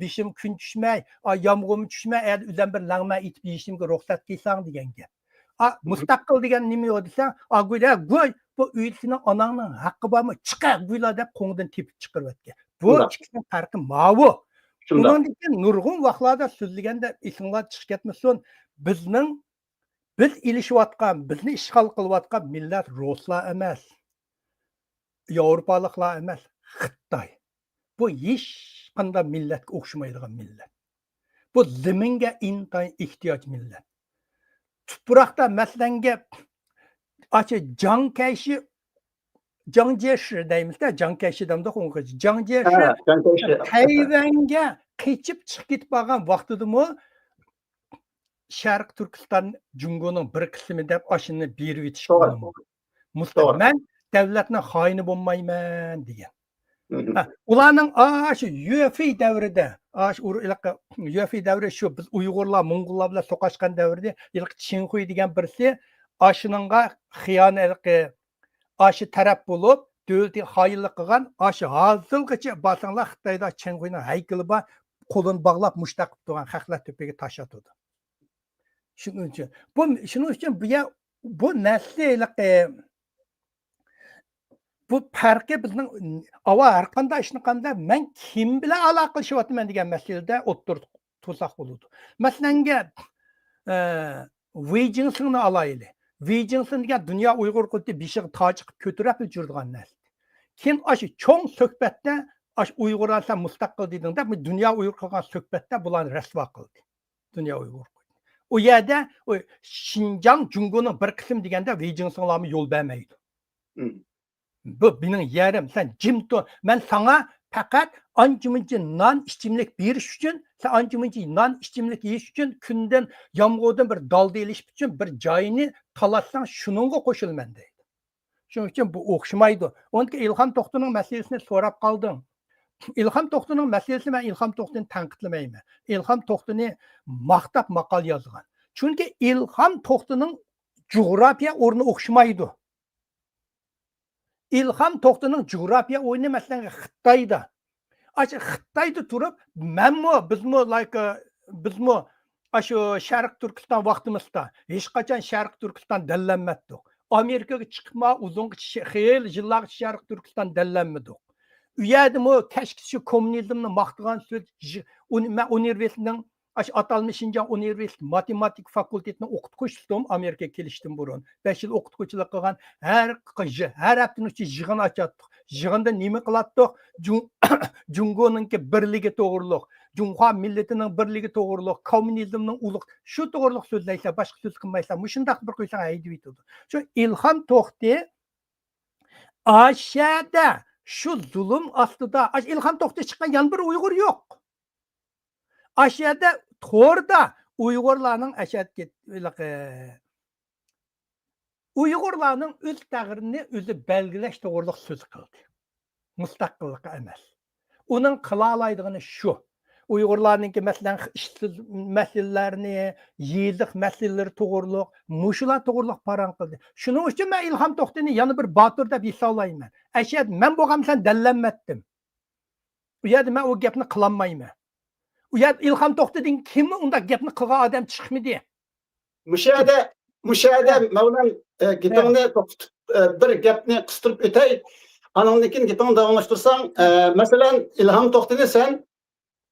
بېشىم كۈن چۈشمەي، ئا، يامغۇرمۇ چۈشمەي، ئەدە ئۆزۈم بىر لەڭمە ئېتىپ يېيىشىمگە رۇخسەت قىلساڭ» دېگەن گەپ. ئا، مۇستەقىل دېگەن نېمە دېسەڭ، ئا، گۇيلا، گۇي، بۇ ئۆيدە سېنىڭ ئاناڭنىڭ ھەققى بارمۇ؟ چىقار، گۇيلا دەپ قوڭدىن تېپىپ چىقىرىۋەتكەن. بۇ شۇنداق. ئىككىسىنىڭ پەرقى ماۋۇ. شۇنداق. ئۇنىڭدىن كېيىن نۇرغۇن ۋاقىتلاردا سۆزلىگەندە ئېسىڭلاردا چىقىپ كەتمىسۇن، بىزنىڭ، بىز ئېلىشىۋاتقان، بىزنى ئىشغال قىلىۋاتقان مىللەت رۇسلار ئەمەس، ياۋروپالىقلار ئەمەس، خىتاي. بۇ ھېچقانداق مىللەتكە ئوخشىمايدىغان مىللەت. بۇ زېمىنگە ئىنتايىن ئېھتىياج مىللەت. تۇپراقتا مەسىلەنگە ئاشۇ جاڭ كەيشى، جاڭ جيېشى دەيمىز-دە، جاڭ كەيشى دەمدۇق ئۇنىڭغا. جاڭ جيېشى ھە، جاڭ كەيشى. تەيۋەنگە قېچىپ چىقىپ كېتىپ بارغان ۋاقتىدىمۇ شەرقىي تۈركىستان جۇڭگونىڭ بىر قىسمى دەپ ئاشۇنى بېرىۋېتىش توغرا. مۇستەقىل. توغرا. مەن دۆلەتنىڭ خائىنى بولمايمەن دېگەن. مم. ھە، ئۇلارنىڭ ئاشۇ يۈەفېي دەۋرىدە، ئاشۇ ئۇر-، ھېلىقى يۈەفېي دەۋرى شۇ بىز ئۇيغۇرلار، موڭغۇللار بىلەن سوقۇشقان دەۋرىدە ھېلىقى چىڭخۇي دېگەن بىرسى ئاشۇنىڭغا خىيانەت، ھېلىقى ئاشۇ تەرەپ بولۇپ، دۆلىتىگە خائىنلىق قىلغان، ئاشۇ ھازىرغىچە بارساڭلار خىتايدا چىڭخۇينىڭ ھەيكىلى بار، قولىنى باغلاپ مۇشتاق قىلىپ تۇرغان خەقلەر تۆپىگە تاش ئاتىدۇ. شۇنىڭ ئۈچۈن بۇ، شۇنىڭ ئۈچۈن بۇ يەر، بۇ نەسلى ھېلىقى، بۇ پەرقى بىزنىڭ، ئاۋا، ھەر قانداق ئىشنى قىلغاندا مەن كىم بىلەن ئالاقىلىشىۋاتىمەن دېگەن مەسىلىدە ئوتتۇرىدا تۇرساق بولىدۇ. مەسىلەنگە، ئە، ۋېي جىڭسىڭنى ئالايلى. ۋېي جىڭسىڭ دېگەن دۇنيا ئۇيغۇر قۇرۇلتىيى بېشىغا تاج قىلىپ كۆتۈرۈپ يۈرىدىغان نەرسە. كېيىن ئاشۇ چوڭ سۆھبەتتە، ئاشۇ ئۇيغۇرلار سەن مۇستەقىل دېدىڭ دەپ، دۇنيا ئۇيغۇر قىلغان سۆھبەتتە بۇلارنى رەسۋا قىلدى. دۇنيا ئۇيغۇر قۇرۇلتىيى. ئۇ يەردە ئۇ شىنجاڭ جۇڭگونىڭ بىر قىسمى دېگەندە ۋېي جىڭسىڭلارمۇ يول بەرمەيدۇ. مم. بۇ مېنىڭ يېرىم، سەن جىم تۇر. مەن ساڭا پەقەت ئانچە-مۇنچە نان ئىچىملىك بېرىش ئۈچۈن، سەن ئانچە-مۇنچە نان ئىچىملىك يېيىش ئۈچۈن، كۈندىن يامغۇردىن بىر دالدا ئېلىش ئۈچۈن بىر جاينى تالاشساڭ، شۇنىڭغا قوشۇلىمەن دەيدۇ. شۇنىڭ ئۈچۈن بۇ ئوخشىمايدۇ. ئۇنىڭدىن كېيىن ئىلھام توختىنىڭ مەسىلىسىنى سوراپ قالدىڭ. ئىلھام توختىنىڭ مەسىلىسى، مەن ئىلھام توختىنى تەنقىدلىمەيمەن. ئىلھام توختىنى ماختاپ ماقالە يازغان. چۈنكى ئىلھام توختىنىڭ جۇغراپىيە ئورنى ئوخشىمايدۇ. ئىلھام توختىنىڭ جۇغراپىيە ئورنى، مەسىلەن، خىتايدا. ئاشۇ خىتايدا تۇرۇپ، مەنمۇ، بىزمۇ، لايك، بىزمۇ ئاشۇ شەرقىي تۈركىستان ۋاقتىمىزدا ھېچقاچان شەرقىي تۈركىستان دەللەنمەتتۇق. ئامېرىكىغا چىقىپمۇ ئۇزۇنغىچە، خېلى يىللارغىچە شەرقىي تۈركىستان دەللەنمىدۇق. ئۇ يەردىمۇ كەچكىچە شۇ كوممۇنىزمنى ماختىغان سۆز، ژ-، ئۇنى-، مەن ئۇنىۋېرسىتېتنىڭ، ئاشۇ ئاتالمىش شىنجاڭ ئۇنىۋېرسىتېتى ماتېماتىكا فاكۇلتېتىنىڭ ئوقۇتقۇچىسىدىم ئامېرىكىغا كېلىشتىن بۇرۇن. بەش يىل ئوقۇتقۇچىلىق قىلغان، ھەر ق-، ژ-، ھەر ھەپتىنىڭ ئىچىدە يىغىن ئاچاتتۇق. يىغىندا نېمە قىلاتتۇق؟ جۇڭ-، جۇڭگونىڭكى بىرلىكى توغرۇلۇق، جۇڭخۇا مىللىتىنىڭ بىرلىكى توغرۇلۇق، كوممۇنىزمنىڭ ئۇلۇق، شۇ توغرۇلۇق سۆزلەيسىلەر، باشقا سۆز قىلمايسىلەر. مۇشۇنداق بىر قويساڭ ھەيدىۋېتىدۇ. شۇ ئىلھام توختى ئاشەدە شۇ زۇلۇم ئاستىدا، ئاش-، ئىلھام توختى چىققان يەنە بىر ئۇيغۇر يوق. ئاشۇ يەردە توردا ئۇيغۇرلارنىڭ ئەشەدە كېت-، ھېلىقى، ئۇيغۇرلارنىڭ ئۆز تەقدىرىنى ئۆزى بەلگىلەش توغرۇلۇق سۆز قىلدى. مۇستەقىللىقى ئەمەس. ئۇنىڭ قىلالايدىغىنى شۇ. ئۇيغۇرلارنىڭكى، مەسىلەن، ئىشسىز مەسىلىلەرنى، يېزىق مەسىلىلىرى توغرۇلۇق، مۇشۇلار توغرۇلۇق پاراڭ قىلدى. شۇنىڭ ئۈچۈن مەن ئىلھام توختىنى يەنە بىر باتۇر دەپ ھېسابلايمەن. ئەشەد، مەن بولغان سەن دەللەنمەتتىم. ئۇ يەردە مەن ئۇ گەپنى قىلالمايمەن. ئۇ يەردە ئىلھام توختىدىن كېيىنمۇ ئۇنداق گەپنى قىلغان ئادەم چىقمىدى. مۇشۇ يەردە، مۇشۇ يەردە ھە. مەۋلان، ئە، گېپىڭنى ھە. توختىتىپ، ئە، بىر گەپنى قىستۇرۇپ ئۆتەي. ئانىڭدىن كېيىن گېپىڭنى داۋاملاشتۇرساڭ، ئە، مەسىلەن، ئىلھام توختىنى سەن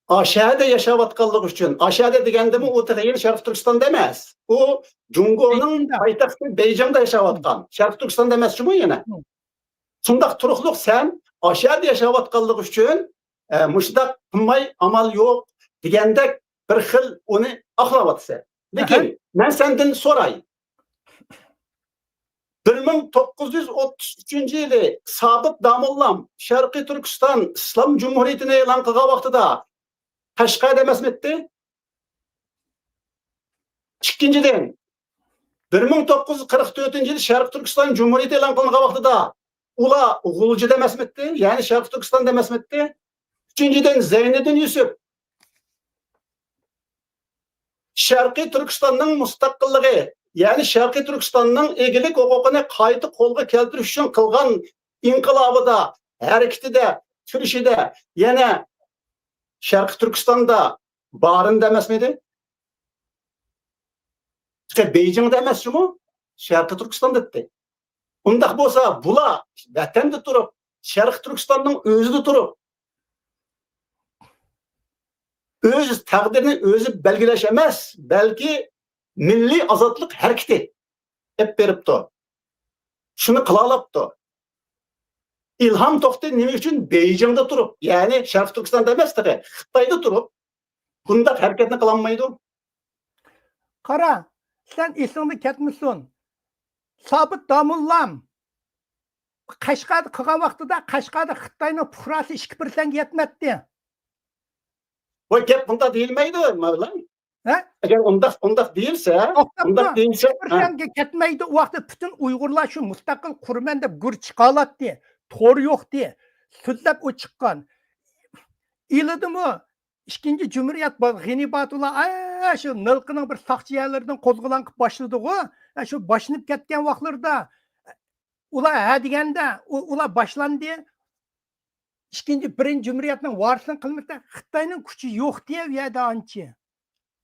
ئاشەدە ياشاۋاتقانلىقى ئۈچۈن، ئاشەدە دېگەندىمۇ ئۇ تېخى يەنە شەرقىي تۈركىستاندا ئەمەس. ئۇ جۇڭگونىڭ بېيجىڭدا. پايتەختى بېيجىڭدا ياشاۋاتقان. شەرقىي تۈركىستاندا ئەمەس جۇمۇ يەنە. شۇنداق تۇرۇقلۇق سەن ئاشەدە ياشاۋاتقانلىقى ئۈچۈن، ئە، مۇشۇنداق قىلماي ئامال يوق دېگەندەك بىر خىل ئۇنى ئاقلاۋاتىسەن. لېكىن ئەھە. مەن سەندىن سوراي. بىر مىڭ توققۇز يۈز ئوتتۇز ئۈچىنچى يىلى سابىت داموللام شەرقىي تۈركىستان ئىسلام جۇمھۇرىيىتىنى ئېلان قىلغان ۋاقتىدا قەشقەردە ئەمەسمىدى؟ ئىككىنچىدىن، بىر مىڭ توققۇز يۈز قىرىق تۆتىنچى يىلى شەرقىي تۈركىستان جۇمھۇرىيىتى ئېلان قىلىنغان ۋاقتىدا ئۇلار غۇلجىدا ئەمەسمىدى؟ يەنى شەرقىي تۈركىستاندا ئەمەسمىدى؟ ئۈچىنچىدىن، زەينىدىن يۈسۈپ شەرقىي تۈركىستاننىڭ مۇستەقىللىقى، يەنى شەرقىي تۈركىستاننىڭ ئىگىلىك ھوقۇقىنى قايتا قولغا كەلتۈرۈش ئۈچۈن قىلغان ئىنقىلابىدا، ھەرىكىتىدە، كۈرىشىدە يەنە شەرقىي تۈركىستاندا بارىندا ئەمەسمىدى؟ تېخى بېيجىڭدا ئەمەس جۇمۇ، شەرقىي تۈركىستاندا ئىدى. ئۇنداق بولسا، بۇلار ۋەتەندە تۇرۇپ، شەرقىي تۈركىستاننىڭ ئۆزىدە تۇرۇپ، ئۆز تەقدىرىنى ئۆزى بەلگىلەش ئەمەس، بەلكى مىللىي ئازادلىق ھەرىكىتى ئېلىپ بېرىپتۇ. شۇنى قىلالاپتۇ. ئىلھام توختى نېمە ئۈچۈن بېيجىڭدا تۇرۇپ، يەنى شەرقىي تۈركىستاندا ئەمەس، تېخى خىتايدا تۇرۇپ بۇنداق ھەرىكەتنى قىلالمايدۇ؟ قارا، سەن ئېسىڭدىن كەتمىسۇن. سابىت داموللام قەشقەردە قىلغان ۋاقتىدا قەشقەردە خىتاينىڭ پۇقراسى ئىككى پىرسەنتكە يەتمەيتتى. بۇ گەپ بۇنداق دېيىلمەيدۇ، مەۋلان. ھە؟ ئەگەر ئۇنداق، ئۇنداق دېيىلسە، توختاپ ئۇنداق تۇر. دېيىلسە، ئىككى پىرسەنتكە كەتمەيدۇ. ئۇ ۋاقىتتا پۈتۈن ئۇيغۇرلار شۇ مۇستەقىل قۇرىمەن دەپ گۈر چىقالاتتى. تور يوقتى. سۆزلەپ ئۇ چىققان. ئىلىدىمۇ ئىككىنچى جۇمھۇرىيەت با-، غېنى باتۇللا، ئە، شۇ نىلقىنىڭ بىر ساقچى يەرلىرىدىن قوزغىلاڭ قىلىپ باشلىدىغۇ. ئە، شۇ باشلىنىپ كەتكەن ۋاقىتلىرىدا ئۇلار ھە دېگەندە، ئۇ-، ئۇلار باشلاندى. ئىككىنچى، بىرىنچى جۇمھۇرىيەتنىڭ ۋارىسلىقىنى قىلمىسا، خىتاينىڭ كۈچى يوقتى ئۇ يەردە ئانچە.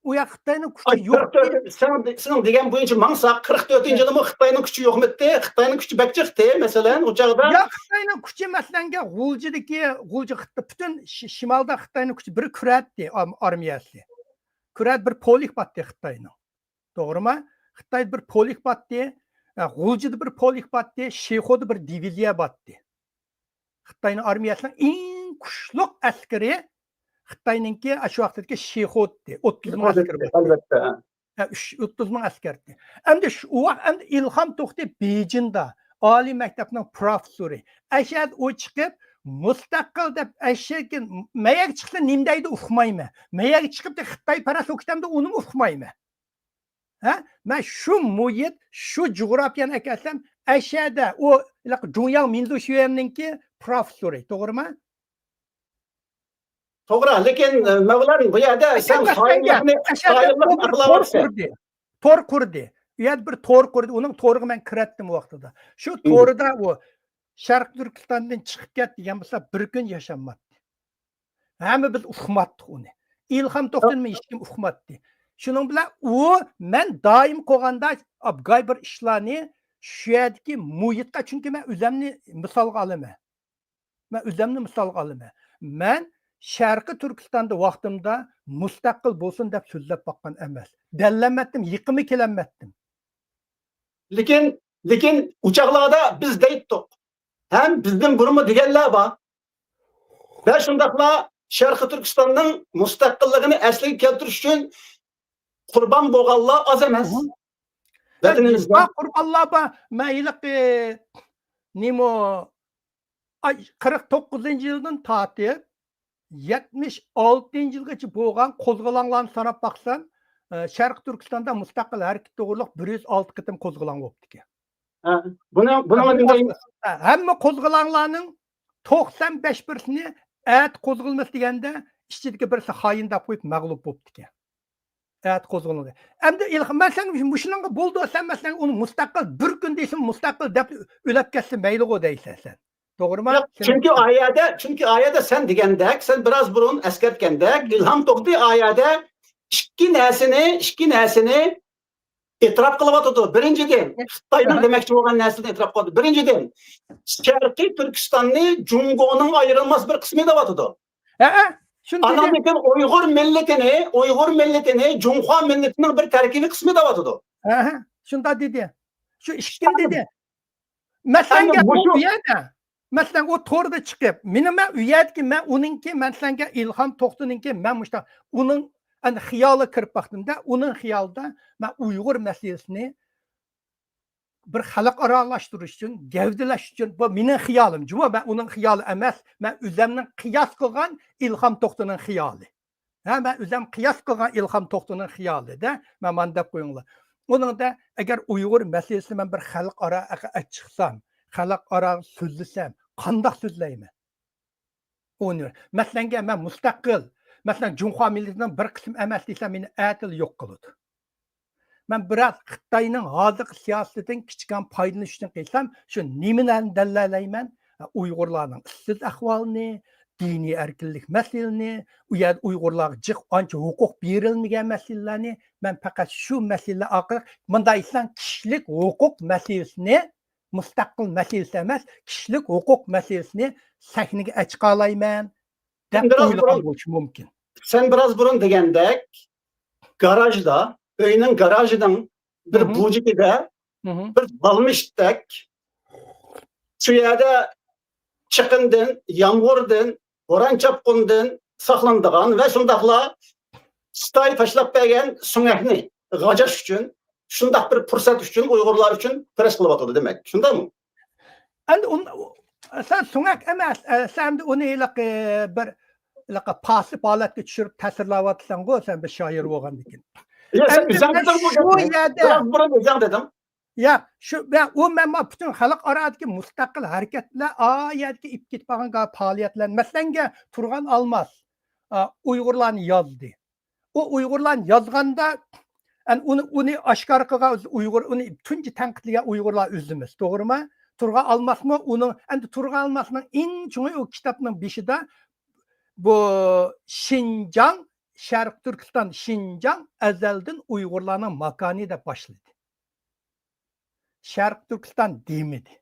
ئۇ ياق خىتاينىڭ كۈچى يوق. سېنىڭ دېگەن بويىچە ماڭساق، قىرىق تۆتىنچى يىلىمۇ خىتاينىڭ كۈچى يوقمىدى؟ خىتاينىڭ كۈچى بەك جىقتى، مەسىلەن، ئۇ چاغدا. ياق، خىتاينىڭ كۈچى، مەسىلەنگە، غۇلجىدىكى، غۇلجا خىتاي، پۈتۈن شىمالدا خىتاينىڭ كۈچى بىر كۈرەتتى، ئارمىيەسى. كۈرەت بىر پولك باتتى خىتاينىڭ. توغرىمۇ؟ خىتاي بىر پولك باتتى. غۇلجىدا بىر پولك باتتى، شىخۇدا بىر دىۋىزىيە باتتى. خىتاينىڭ ئارمىيەسىنىڭ ئەڭ كۈچلۈك ئەسكىرى خىتاينىڭكى ئاشۇ ۋاقىتتىكى شىخۇدى، ئوتتۇز مىڭ ئەسكىرى بار. ئەلۋەتتە. ھە، ئۈچ، ئوتتۇز مىڭ ئەسكەرتتى. ئەمدى شۇ، ئۇ ۋاقىت ئەمدى ئىلھام توختى بېيجىڭدا ئالىي مەكتەپنىڭ پروفېسسورى. ئەشەدە ئۇ چىقىپ، مۇستەقىل دەپ ئەشەگە، مەيەگە چىقسا نېمە دەيدۇ ئۇقمايمەن. مەيەگە چىقىپ خىتايپەرەس بولۇپ كېتەمدۇ ئۇنىمۇ ئۇقمايمەن. ھە؟ مەن شۇ مۇھىت، شۇ جۇغراپىيەنى ئەكەلسەم، ئەشەدە ئۇ جۇڭياڭ مىندۇشۈەننىڭكى پروفېسسورى، توغرىمۇ؟ توغرا، لېكىن، ئە، مەۋلان، بۇ يەردە سەن خائىنلىقنى، خائىنلىقنى ئاقلاۋاتىسەن. تور قۇردى. تور قۇردى. ئۇ يەردە بىر تور قۇردى. ئۇنىڭ تورىغا مەن كىرەتتىم ۋاقتىدا. شۇ تورىدا ئۇ شەرقىي تۈركىستاندىن چىقىپ كەت دېگەن بولسا، بىر كۈن ياشانماپتۇ. ھەممە بىز ئۇقماتتۇق ئۇنى. ئىلھام توختىنى ھېچكىم ئۇقماتتى. شۇنىڭ بىلەن ئۇ، مەن دائىم قىلغاندا ئابگاي بىر ئىشلارنى شۇ يەردىكى مۇھىتقا، چۈنكى مەن ئۆزەمنى مىسالغا ئالىمەن. مەن ئۆزەمنى مىسالغا ئالىمەن. مەن شەرقىي تۈركىستاندا ۋاقتىمدا مۇستەقىل بولسۇن دەپ سۆزلەپ باققان ئەمەس. دەللەنمەتتىم، يېقىنمۇ كېلەلمەتتىم. لېكىن، لېكىن ئۇ چاغلاردا بىز دەيتتۇق. ھەم بىزدىن بۇرۇنمۇ دېگەنلەر بار. ۋە شۇنداقلا شەرقىي تۈركىستاننىڭ مۇستەقىللىقىنى ئەسلىگە كەلتۈرۈش ئۈچۈن قۇربان بولغانلار ئاز ئەمەس. ۋەتىنىمىزدە. قۇربانلار بار. مەن ھېلىقى نېمە، ئاي، قىرىق توققۇزىنچى يىلدىن تارتىپ يەتمىش ئالتىنچى يىلغىچە بولغان قوزغىلاڭلارنى ساناپ باقسام، ئە، شەرقىي تۈركىستاندا مۇستەقىل ھەرىكىتى توغرۇلۇق بىر يۈز ئالتە قېتىم قوزغىلاڭ بوپتىكەن. ھە، بۇنىڭ، بۇنىڭ ھە، ھەممە قوزغىلاڭلارنىڭ توقسان بەش پىرسەنتى ئەتە قوزغىلمىسا دېگەندە، ئىچىدىكى بىرسى خائىن دەپ قويۇپ مەغلۇپ بوپتىكەن. ئەتە قوزغىلىدۇ. ئەمدى ئىلھام، مەسىلەن، مۇشۇنىڭغا بولىدۇ، سەن، مەسىلەن، ئۇنى مۇستەقىل، بىر كۈن دېسە مۇستەقىل دەپ ئۆلۈپ كەتسە مەيلىغۇ دەيسەن سەن. توغرىمۇ؟ ياق، چۈنكى ئايەدە، چۈنكى ئايەدە سەن دېگەندەك، سەن بىراز بۇرۇن ئەسكەرتكەندەك، ئىلھام توختى ئايەدە ئىككى نەرسىنى، ئىككى نەرسىنى ئېتىراپ قىلىۋاتىدۇ. بىرىنچىدىن، خىتاينىڭ دېمەكچى بولغان نەرسىنى ئېتىراپ قىلىۋاتىدۇ. بىرىنچىدىن، شەرقىي تۈركىستاننى جۇڭگونىڭ ئايرىلماس بىر قىسمى دەۋاتىدۇ. ھەئە، شۇنى دېدى. ئاندىن كېيىن ئۇيغۇر مىللىتىنى، ئۇيغۇر مىللىتىنى جۇڭخۇا مىللىتىنىڭ بىر تەركىبىي قىسمى دەۋاتىدۇ. ھەئە، شۇنداق دېدى. شۇ ئىككىنى دېدى. مەسىلەن، ئەمدى گەپ مۇشۇ ئۇ يەردە. مەسىلەن، ئۇ توردا چىقىپ، مېنى، مەن ئۇ يەردىكى، مەن ئۇنىڭكى، مەسىلەنگە، ئىلھام توختىنىڭكى، مەن مۇشۇنداق، ئۇنىڭ ئەنە خىيالىغا كىرىپ باقتىمدا، ئۇنىڭ خىيالىدا مەن ئۇيغۇر مەسىلىسىنى بىر خەلقئارالاشتۇرۇش ئۈچۈن، گەۋدىلەش ئۈچۈن، بۇ مېنىڭ خىيالىم، جۇمۇ، مەن ئۇنىڭ خىيالى ئەمەس، مەن ئۆزەمنىڭ قىياس قىلغان ئىلھام توختىنىڭ خىيالى. ھە، مەن ئۆزەم قىياس قىلغان ئىلھام توختىنىڭ خىيالىدا، مەن مانا دەپ قويۇڭلار. ئۇنىڭدا ئەگەر ئۇيغۇر مەسىلىسىنى مەن بىر خەلقئارا ئەقە-، ئەچىقسام، خەلقئارا سۆزلىسەم، قانداق سۆزلەيمەن؟ ئۇنى، مەسىلەنگە، مەن مۇستەقىل، مەسىلەن، جۇڭخۇا مىللىتىنىڭ بىر قىسمى ئەمەس دېسەم، مېنى ئەتىلا يوق قىلىدۇ. مەن بىراز خىتاينىڭ ھازىرقى سىياسىتىدىن كىچىككىنە پايدىلىنىش ئۈچۈن قىلسام، شۇ نېمىنى دەلىللەيمەن؟ ئۇيغۇرلارنىڭ ئىشسىز ئەھۋالىنى، دىنىي ئەركىنلىك مەسىلىنى، ئۇ يەردە ئۇيغۇرلارغا جىق ئانچە ھوقۇق بېرىلمىگەن مەسىلىلەرنى، مەن پەقەت شۇ مەسىلىلەر ئارقىلىق، مۇنداق ئېيتساڭ، كىشىلىك ھوقۇق مەسىلىسىنى، مۇستەقىل مەسىلىسى ئەمەس، كىشىلىك ھوقۇق مەسىلىسىنى سەھنىگە ئەچىقالايمەن دەپ ئويلىغان بولۇشى مۇمكىن. سەن بىراز بۇرۇن دېگەندەك، گاراژدا، ئۆينىڭ گاراژىنىڭ بىر بۇجىكىدە بىر بالمىشتەك شۇ يەردە چېقىندىن، يامغۇردىن، بوران-چاپقۇندىن ساقلىنىدىغان ۋە شۇنداقلا خىتاي تاشلاپ بەرگەن سۆڭەكنى غاجاش ئۈچۈن، شۇنداق بىر پۇرسەت ئۈچۈن، ئۇيغۇرلار ئۈچۈن كۈرەش قىلىۋاتىدۇ دېمەك. شۇنداقمۇ؟ ئەمدى ئۇن-، سەن سۆڭەك ئەمەس، ئە، سەن ئەمدى ئۇنى ھېلىقى بىر، ھېلىقى پاسىپ ھالەتكە چۈشۈرۈپ تەسۋىرلەۋاتىسەنغۇ، سەن بىر شائىر بولغاندىكىن. يا، سەن ئەمدى ئۆزۈڭ مەن دېدىڭ بۇ شۇ گەپنى. يەردە بىراز بۇرۇن ئۆزۈڭ دېدىڭ. يا، شۇ، مەن، ئۇ مەن ما پۈتۈن خەلقئارادىكى مۇستەقىل ھەرىكەتلەر، ئا يەردىكى ئېلىپ كېتىپ بارغان پائالىيەتلەر. مەسىلەنگە، تۇرغان ئالماس، ئا، ئۇيغۇرلارنى يازدى. ئۇ ئۇيغۇرلارنى يازغاندا، ئەن-، ئۇنى، ئۇنى ئاشكارا قىلغان ئۇيغۇر، ئۇنى تۇنجى تەنقىدلىگەن ئۇيغۇرلار ئۆزىمىز، توغرىمۇ؟ تۇرغان ئالماسمۇ ئۇنىڭ، ئەمدى تۇرغان ئالماسنىڭ ئەڭ چوڭى ئۇ كىتابنىڭ بېشىدا بۇ شىنجاڭ شەرقىي تۈركىستان، شىنجاڭ ئەزەلدىن ئۇيغۇرلارنىڭ ماكانى دەپ باشلىدى. شەرقىي تۈركىستان دېمىدى.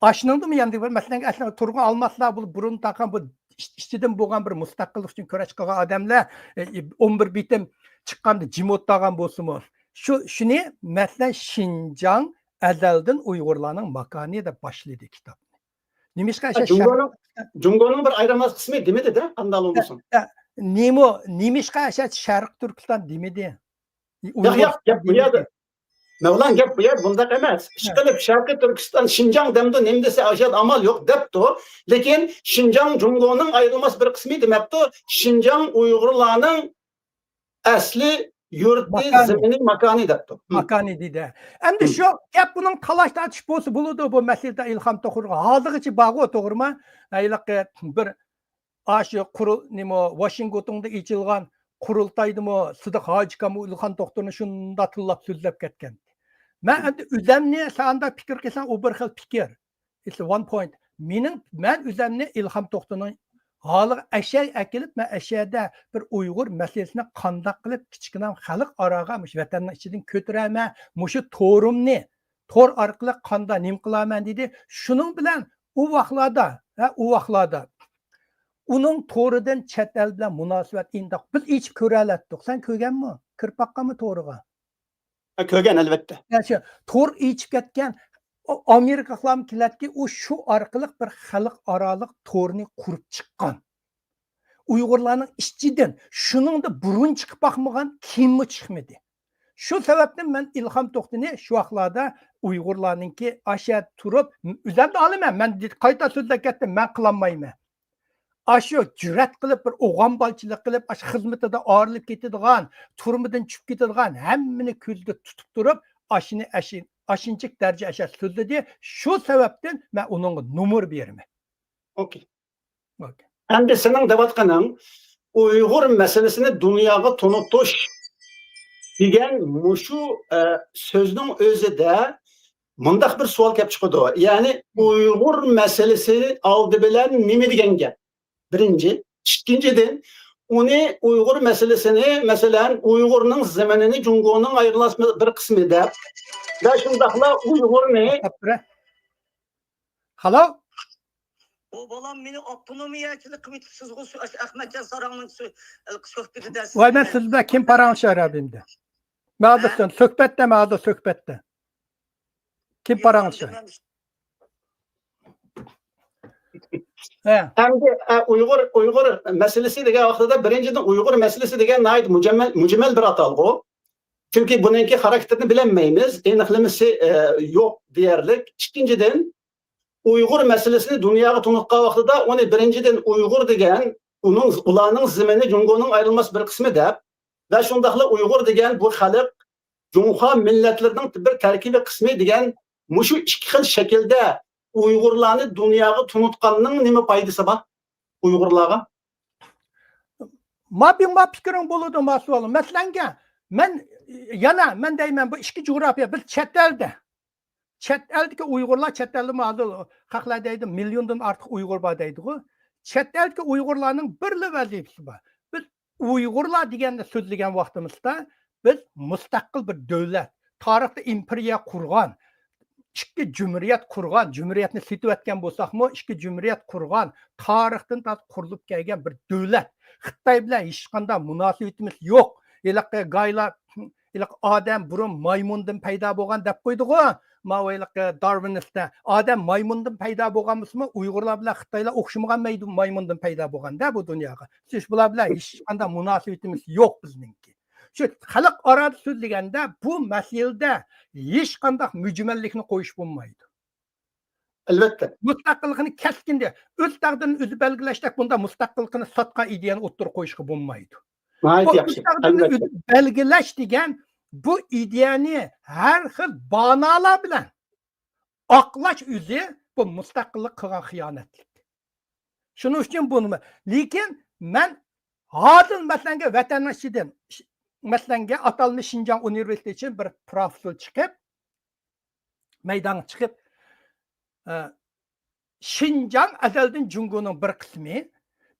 ئاشۇنىڭدىمۇ يەنە بىر، مەسىلەن، ئەسلى تۇرغۇن ئالماسلار بۇ بۇرۇن تاقان بۇ ئىچ-، ئىچىدىن بولغان بىر مۇستەقىللىق ئۈچۈن كۈرەش قىلغان ئادەملەر، ئە، ئون بىر بېتىم چىققاندا جىم ئولتۇرغان بولسىمۇ، شۇ، شۇنى، مەسىلەن، شىنجاڭ ئەزەلدىن ئۇيغۇرلارنىڭ ماكانى دەپ باشلىدى كىتابنى. نېمىشقا ھە، ئەشە جۇڭگونىڭ، شەرق-، جۇڭگونىڭ بىر ئايرىلماس قىسمى دېمىدى-دە، قانداق ھە، بولمىسۇن. ھە، نېمو-، نېمىشقا ئەشە شەرقىي تۈركىستان دېمىدى؟ ياق، ياق، گەپ بۇ يەردە. مەۋلان، گەپ بۇ يەردە بۇنداق ئەمەس. ھە. ئىشقىلىپ، شەرقىي تۈركىستان، شىنجاڭ دەمدۇ، نېمە دېسە، ئاشۇ يەردە ئامال يوق دەپتۇ. لېكىن شىنجاڭ جۇڭگونىڭ ئايرىلماس بىر قىسمى دېمەپتۇ. شىنجاڭ ئۇيغۇرلارنىڭ ئەسلى يۇرتى، ماكانى. زېمىنى، ماكانى دەپتۇ. ھە. ماكانى دېدى. ئەمدى ھە. شۇ گەپ بۇنىڭ تالاش تارتىش بولسا بولىدۇ، بۇ مەسىلىدە ئىلھام توختىغا ھازىرغىچە بارغۇ، توغرىمۇ؟ ھېلىقى بىر ئاشۇ قۇرۇل-، نېمە، ۋاشىنگتوندا ئېچىلغان قۇرۇلتايدىمۇ سىدىق ھاجىكامۇ ئىلھام توختىنى شۇنداق تىللاپ سۆزلەپ كەتكەن. مەن ئەمدى ئۆزەمنى سەندە پىكىر قىلساڭ، ئۇ بىر خىل پىكىر. It's one point. مېنىڭ، مەن ئۆزەمنى ئىلھام توختىنىڭ ھالىغا ئەشەگە ئەكېلىپ، مەن ئەشەدە بىر ئۇيغۇر مەسىلىسىنى قانداق قىلىپ كىچىككىنە خەلق ئاراغا مۇشۇ ۋەتەننىڭ ئىچىدىن كۆتۈرەمەن، مۇشۇ تورۇمنى، تور ئارقىلىق قانداق نېمە قىلارمەن دېدى. شۇنىڭ بىلەن ئۇ ۋاقلاردا، ھە، ئۇ ۋاقلاردا ئۇنىڭ تورىدىن چەت ئەل بىلەن مۇناسىۋەت ئىنداق بىز ئېچىپ كۆرەلەتتۇق. سەن كۆرگەنمۇ؟ كىرىپ باققانمۇ تورىغا؟ ھە، كۆرگەن، ئەلۋەتتە. يا، شۇ تور ئېچىپ كەتكەن، ئۇ ئامېرىكا ئىقلام كېلەتكى، ئۇ شۇ ئارقىلىق بىر خەلق ئارالىق تورنى قۇرۇپ چىققان. ئۇيغۇرلارنىڭ ئىچىدىن شۇنىڭدا بۇرۇن چىقىپ باقمىغان، كېيىنمۇ چىقمىدى. شۇ سەۋەبتىن مەن ئىلھام توختىنى شۇ ۋاقىتلاردا ئۇيغۇرلارنىڭكى ئاشە تۇرۇپ، ئۆزەمدە ئالىمەن، مەن قايتا سۆزلەپ كەتتىم، مەن قىلالمايمەن. ئاشۇ جۈرئەت قىلىپ، بىر ئوغانبالچىلىق قىلىپ، ئاشۇ خىزمىتىدە ئايرىلىپ كېتىدىغان، تۈرمىدىن چۈشۈپ كېتىدىغان، ھەممىنى كۆزدە تۇتۇپ تۇرۇپ، ئاشۇنى ئاشۇ-، ئاشۇنچىلىك دەرىجە ئاشا سۆزلىدى. شۇ سەۋەبتىن مەن ئۇنىڭغا نومۇر بېرىمەن. ئوكەي. ئوكەي. ئەمدى سېنىڭ دەۋاتقىنىڭ ئۇيغۇر مەسىلىسىنى دۇنياغا تونۇتۇش دېگەن مۇشۇ، ئە، سۆزنىڭ ئۆزىدە مۇنداق بىر سوئال كەپ چىقىدۇ. يەنى ئۇيغۇر مەسىلىسى ئالدى بىلەن نېمە دېگەن گەپ؟ بىرىنچى. ئىككىنچىدىن، ئۇنى ئۇيغۇر مەسىلىسىنى، مەسىلەن، ئۇيغۇرنىڭ زېمىنىنى جۇڭگونىڭ ئايرىلماس بىر قىسمى دەپ ۋە شۇنداقلا ئۇيغۇرنى توختاپ تۇرە. خالو؟ ئۇ بالام مېنى ئاپتونومىيەچىلىك قىلىۋېتىپسىزغۇ، شۇ ئەخمەتجان ساراڭنىڭ سۆ-، سۆھبىتىدە. ۋاي، مەن سىز بىلەن كىم پاراڭلىشار ئەمدى؟ مەن ھازىر ھە؟ سۆھبەتتە، مەن ھازىر سۆھبەتتە. كىم پاراڭلىشار؟ ھە. ئەمدى، ئە، ئۇيغۇر، ئۇيغۇر مەسىلىسى دېگەن ۋاقتىدا، بىرىنچىدىن، ئۇيغۇر مەسىلىسى دېگەن ناھايىتى مۇجەممەل، مۇجمەل بىر ئاتالغۇ. چۈنكى بۇنىڭكى خاراكتېرىنى بىلەلمەيمىز، ئېنىقلىمىسى، ئە، يوق دېيەرلىك. ئىككىنچىدىن، ئۇيغۇر مەسىلىسىنى دۇنياغا تونۇتقان ۋاقتىدا ئۇنى بىرىنچىدىن ئۇيغۇر دېگەن، ئۇنىڭ، ئۇلارنىڭ زېمىنى جۇڭگونىڭ ئايرىلماس بىر قىسمى دەپ ۋە شۇنداقلا ئۇيغۇر دېگەن بۇ خەلق جۇڭخۇا مىللەتلىرىنىڭ بىر تەركىبىي قىسمى دېگەن مۇشۇ ئىككى خىل شەكىلدە ئۇيغۇرلارنى دۇنياغا تونۇتقاننىڭ نېمە پايدىسى بار ئۇيغۇرلارغا؟ ما بىڭ ما پىكرىڭ بولىدۇ، ما سوئالىڭ. مەسىلەنگە، مەن، يەنە مەن دەيمەن، بۇ ئىككى جۇغراپىيە، بىز چەت ئەلدە، چەت ئەلدىكى ئۇيغۇرلار، چەت ئەلدىمۇ ھازىر خەقلەر دەيدۇ، مىليوندىن ئارتۇق ئۇيغۇر بار دەيدىغۇ. چەت ئەلدىكى ئۇيغۇرلارنىڭ بىرلا ۋەزىپىسى بار. بىز ئۇيغۇرلار دېگەندە سۆزلىگەن ۋاقتىمىزدا، بىز مۇستەقىل بىر دۆلەت، تارىختا ئىمپېرىيە قۇرغان، ئىككى جۇمھۇرىيەت قۇرغان، جۇمھۇرىيەتنى سېتىۋەتكەن بولساقمۇ، ئىككى جۇمھۇرىيەت قۇرغان، تارىختىن تارتىپ قۇرۇلۇپ كەلگەن بىر دۆلەت. خىتاي بىلەن ھېچقانداق مۇناسىۋىتىمىز يوق. ھېلىقى گايلار، ھېلىقى ئادەم بۇرۇن مايمۇندىن پەيدا بولغان دەپ قويدىغۇ. ماۋۇ ھېلىقى دارۋىنىستلار. ئادەم مايمۇندىن پەيدا بولغان بولسىمۇ، ئۇيغۇرلار بىلەن خىتايلار ئوخشىمىغان مەيدۇ-، مايمۇندىن پەيدا بولغان-دە بۇ دۇنياغا. شۇ، بۇلار بىلەن ھېچقانداق مۇناسىۋىتىمىز يوق بىزنىڭكى. شۇ خەلق ئاراسىدا سۆزلىگەندە، بۇ مەسىلىدە ھېچقانداق مۈجمەللىكنى قويۇش بولمايدۇ. ئەلۋەتتە. مۇستەقىللىقنى كەسكىن دە-، ئۆز تەقدىرىنى ئۆزى بەلگىلەشتەك بۇنداق مۇستەقىللىقنى ساتقان ئىدىيەنى ئوتتۇرىغا قويۇشقا بولمايدۇ. ناھايىتى بۇ ياخشى. ئۆز تەقدىرىنى ئەلۋەتتە. ئۆزى بەلگىلەش دېگەن بۇ ئىدىيەنى ھەر خىل بانالار بىلەن ئاقلاش ئۆزى بۇ مۇستەقىللىق قىلغان خىيانەتلىك. شۇنىڭ ئۈچۈن بۇ نېمە؟ لېكىن مەن ھازىر مەسىلەنگە ۋەتەننىڭ ئىچىدىن، مەسىلەنگە ئاتالمىش شىنجاڭ ئۇنىۋېرسىتېتى ئۈچۈن بىر پروفېسسور چىقىپ، مەيدانغا چىقىپ، ئە، شىنجاڭ ئەزەلدىن جۇڭگونىڭ بىر قىسمى.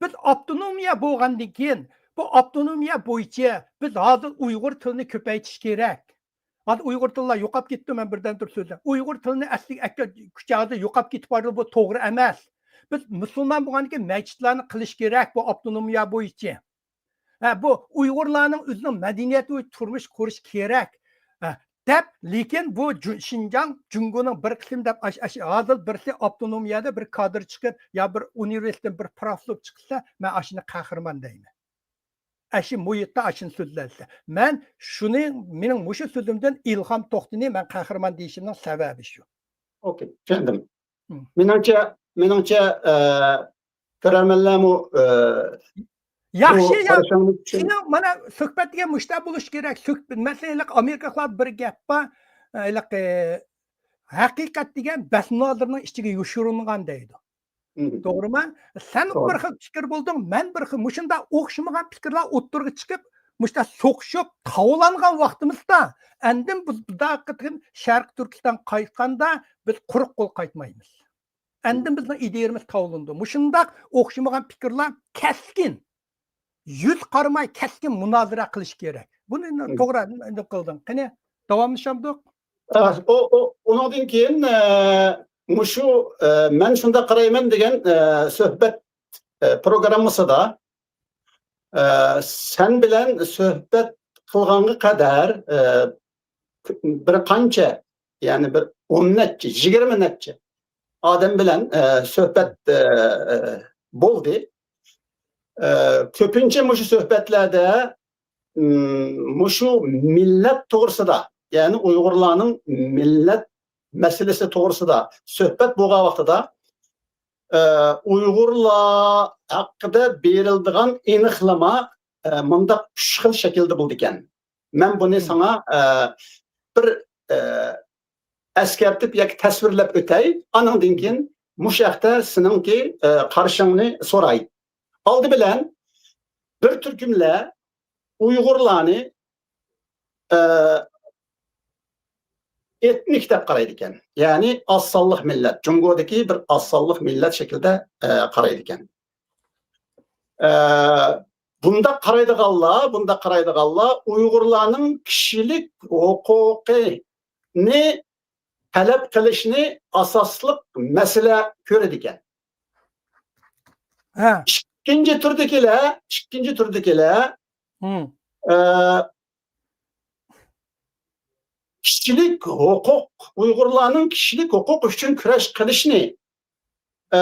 بىز ئاپتونومىيە بولغاندىن كېيىن بۇ ئاپتونومىيە بويىچە بىز ھازىر ئۇيغۇر تىلىنى كۆپەيتىش كېرەك. ھازىر ئۇيغۇر تىللار يوقاپ كەتتى، مەن بىردەم تۇرۇپ سۆزلەپ. ئۇيغۇر تىلىنى ئەسلىگە ئەكەل-، كۈچى ھازىر يوقاپ كېتىپ بارىدۇ، بۇ توغرا ئەمەس. بىز مۇسۇلمان بولغاندىكىن مەسچىتلارنى قىلىش كېرەك بۇ ئاپتونومىيە بويىچە. ھە، بۇ ئۇيغۇرلارنىڭ ئۆزىنىڭ مەدەنىيەت بويىچە تۇرمۇش قۇرۇش كېرەك. ھە، دەپ، لېكىن بۇ جۇ-، شىنجاڭ جۇڭگونىڭ بىر قىسمى دەپ ئاش-، ئاش-، ھازىر بىرسى ئاپتونومىيەدە بىر كادىر چىقىپ، يا بىر ئۇنىۋېرسىتېتتىن بىر پروفېسسور چىقسا، مەن ئاشۇنى قەھرىمان دەيمەن. ئاشۇ مۇھىتتا ئاشۇنى سۆزلەنسە. مەن شۇنى، مېنىڭ مۇشۇ سۆزۈمدىن ئىلھام توختىنى مەن قەھرىمان دېيىشىمنىڭ سەۋەبى شۇ. ئوكەي، چۈشەندىم. مم. مېنىڭچە، مېنىڭچە، ئە، كۆرەرمەنلەرمۇ، ئە، ياخشى، بۇ يا-، قارىشىڭنى چۈشەن- سېنىڭ مانا سۆھبەت دېگەن مۇشۇنداق بولۇش كېرەك. سۆھ-، مەسىلەن، ھېلىقى ئامېرىكىلىقلاردا بىر گەپ بار، ھېلىقى، ھەقىقەت دېگەن بەس مۇنازىرىنىڭ ئىچىگە يوشۇرۇنغان دەيدۇ. مم. توغرىمۇ؟ سەن توغرا. بىر خىل پىكىر بولدۇڭ، مەن بىر خىل. مۇشۇنداق ئوخشىمىغان پىكىرلەر ئوتتۇرىغا چىقىپ، مۇشۇنداق سوقۇشۇپ، تاۋلانغان ۋاقتىمىزدا، ئاندىن بۇ-، بۇنداق قېتىم شەرقىي تۈركىستان قايتقاندا، بىز قۇرۇق قول قايتمايمىز. ئاندىن بىزنىڭ ئىدىيەمىز تاۋلىنىدۇ. مۇشۇنداق ئوخشىمىغان پىكىرلەر كەسكىن، يۈز قارىماي كەسكىن مۇنازىرە قىلىش كېرەك. بۇنى مم. توغرا قىلدىڭ. قېنى، داۋاملىشامدۇق؟ ئا، ئۇ، ئۇ، ئۇنىڭدىن كېيىن، ئە، مۇشۇ، ئە، مەن شۇنداق قارايمەن دېگەن، ئە، سۆھبەت، ئە، پروگراممىسىدا، ئە، سەن بىلەن سۆھبەت قىلغانغا قەدەر، ئە، بىر قانچە، يەنى بىر ئون نەچچە، يىگىرمە نەچچە ئادەم بىلەن، ئە، سۆھبەت، ئە، ئە، بولدى. ئە، كۆپىنچە مۇشۇ سۆھبەتلەردە، ئىم، مۇشۇ مىللەت توغرىسىدا، يەنى ئۇيغۇرلارنىڭ مىللەت مەسىلىسى توغرىسىدا سۆھبەت بولغان ۋاقتىدا، ئە، ئۇيغۇرلار ھەققىدە بېرىلىدىغان ئېنىقلىما، ئە، مۇنداق ئۈچ خىل شەكىلدە بولىدىكەن. مەن بۇنى مم. ساڭا، ئە، بىر، ئە، ئەسكەرتىپ ياكى تەسۋىرلەپ ئۆتەي، ئانىڭدىن كېيىن مۇشۇ ھەقتە سېنىڭكى، ئە، قارىشىڭنى سوراي. ئالدى بىلەن بىر تۈركۈملەر ئۇيغۇرلارنى، ئە، ئېتنىك دەپ قارايدىكەن. يەنى ئاز سانلىق مىللەت، جۇڭگودىكى بىر ئاز سانلىق مىللەت شەكلىدە، ئە، قارايدىكەن. ئە، بۇنداق قارايدىغانلار، بۇنداق قارايدىغانلار ئۇيغۇرلارنىڭ كىشىلىك ھوقۇقىنى تەلەپ قىلىشنى ئاساسلىق مەسىلە كۆرىدىكەن. ھە. ئىككىنچى تۈردىكىلەر، ئىككىنچى تۈردىكىلەر، مم. ئە، كىشىلىك ھوقۇق، ئۇيغۇرلارنىڭ كىشىلىك ھوقۇق ئۈچۈن كۈرەش قىلىشنى، ئە،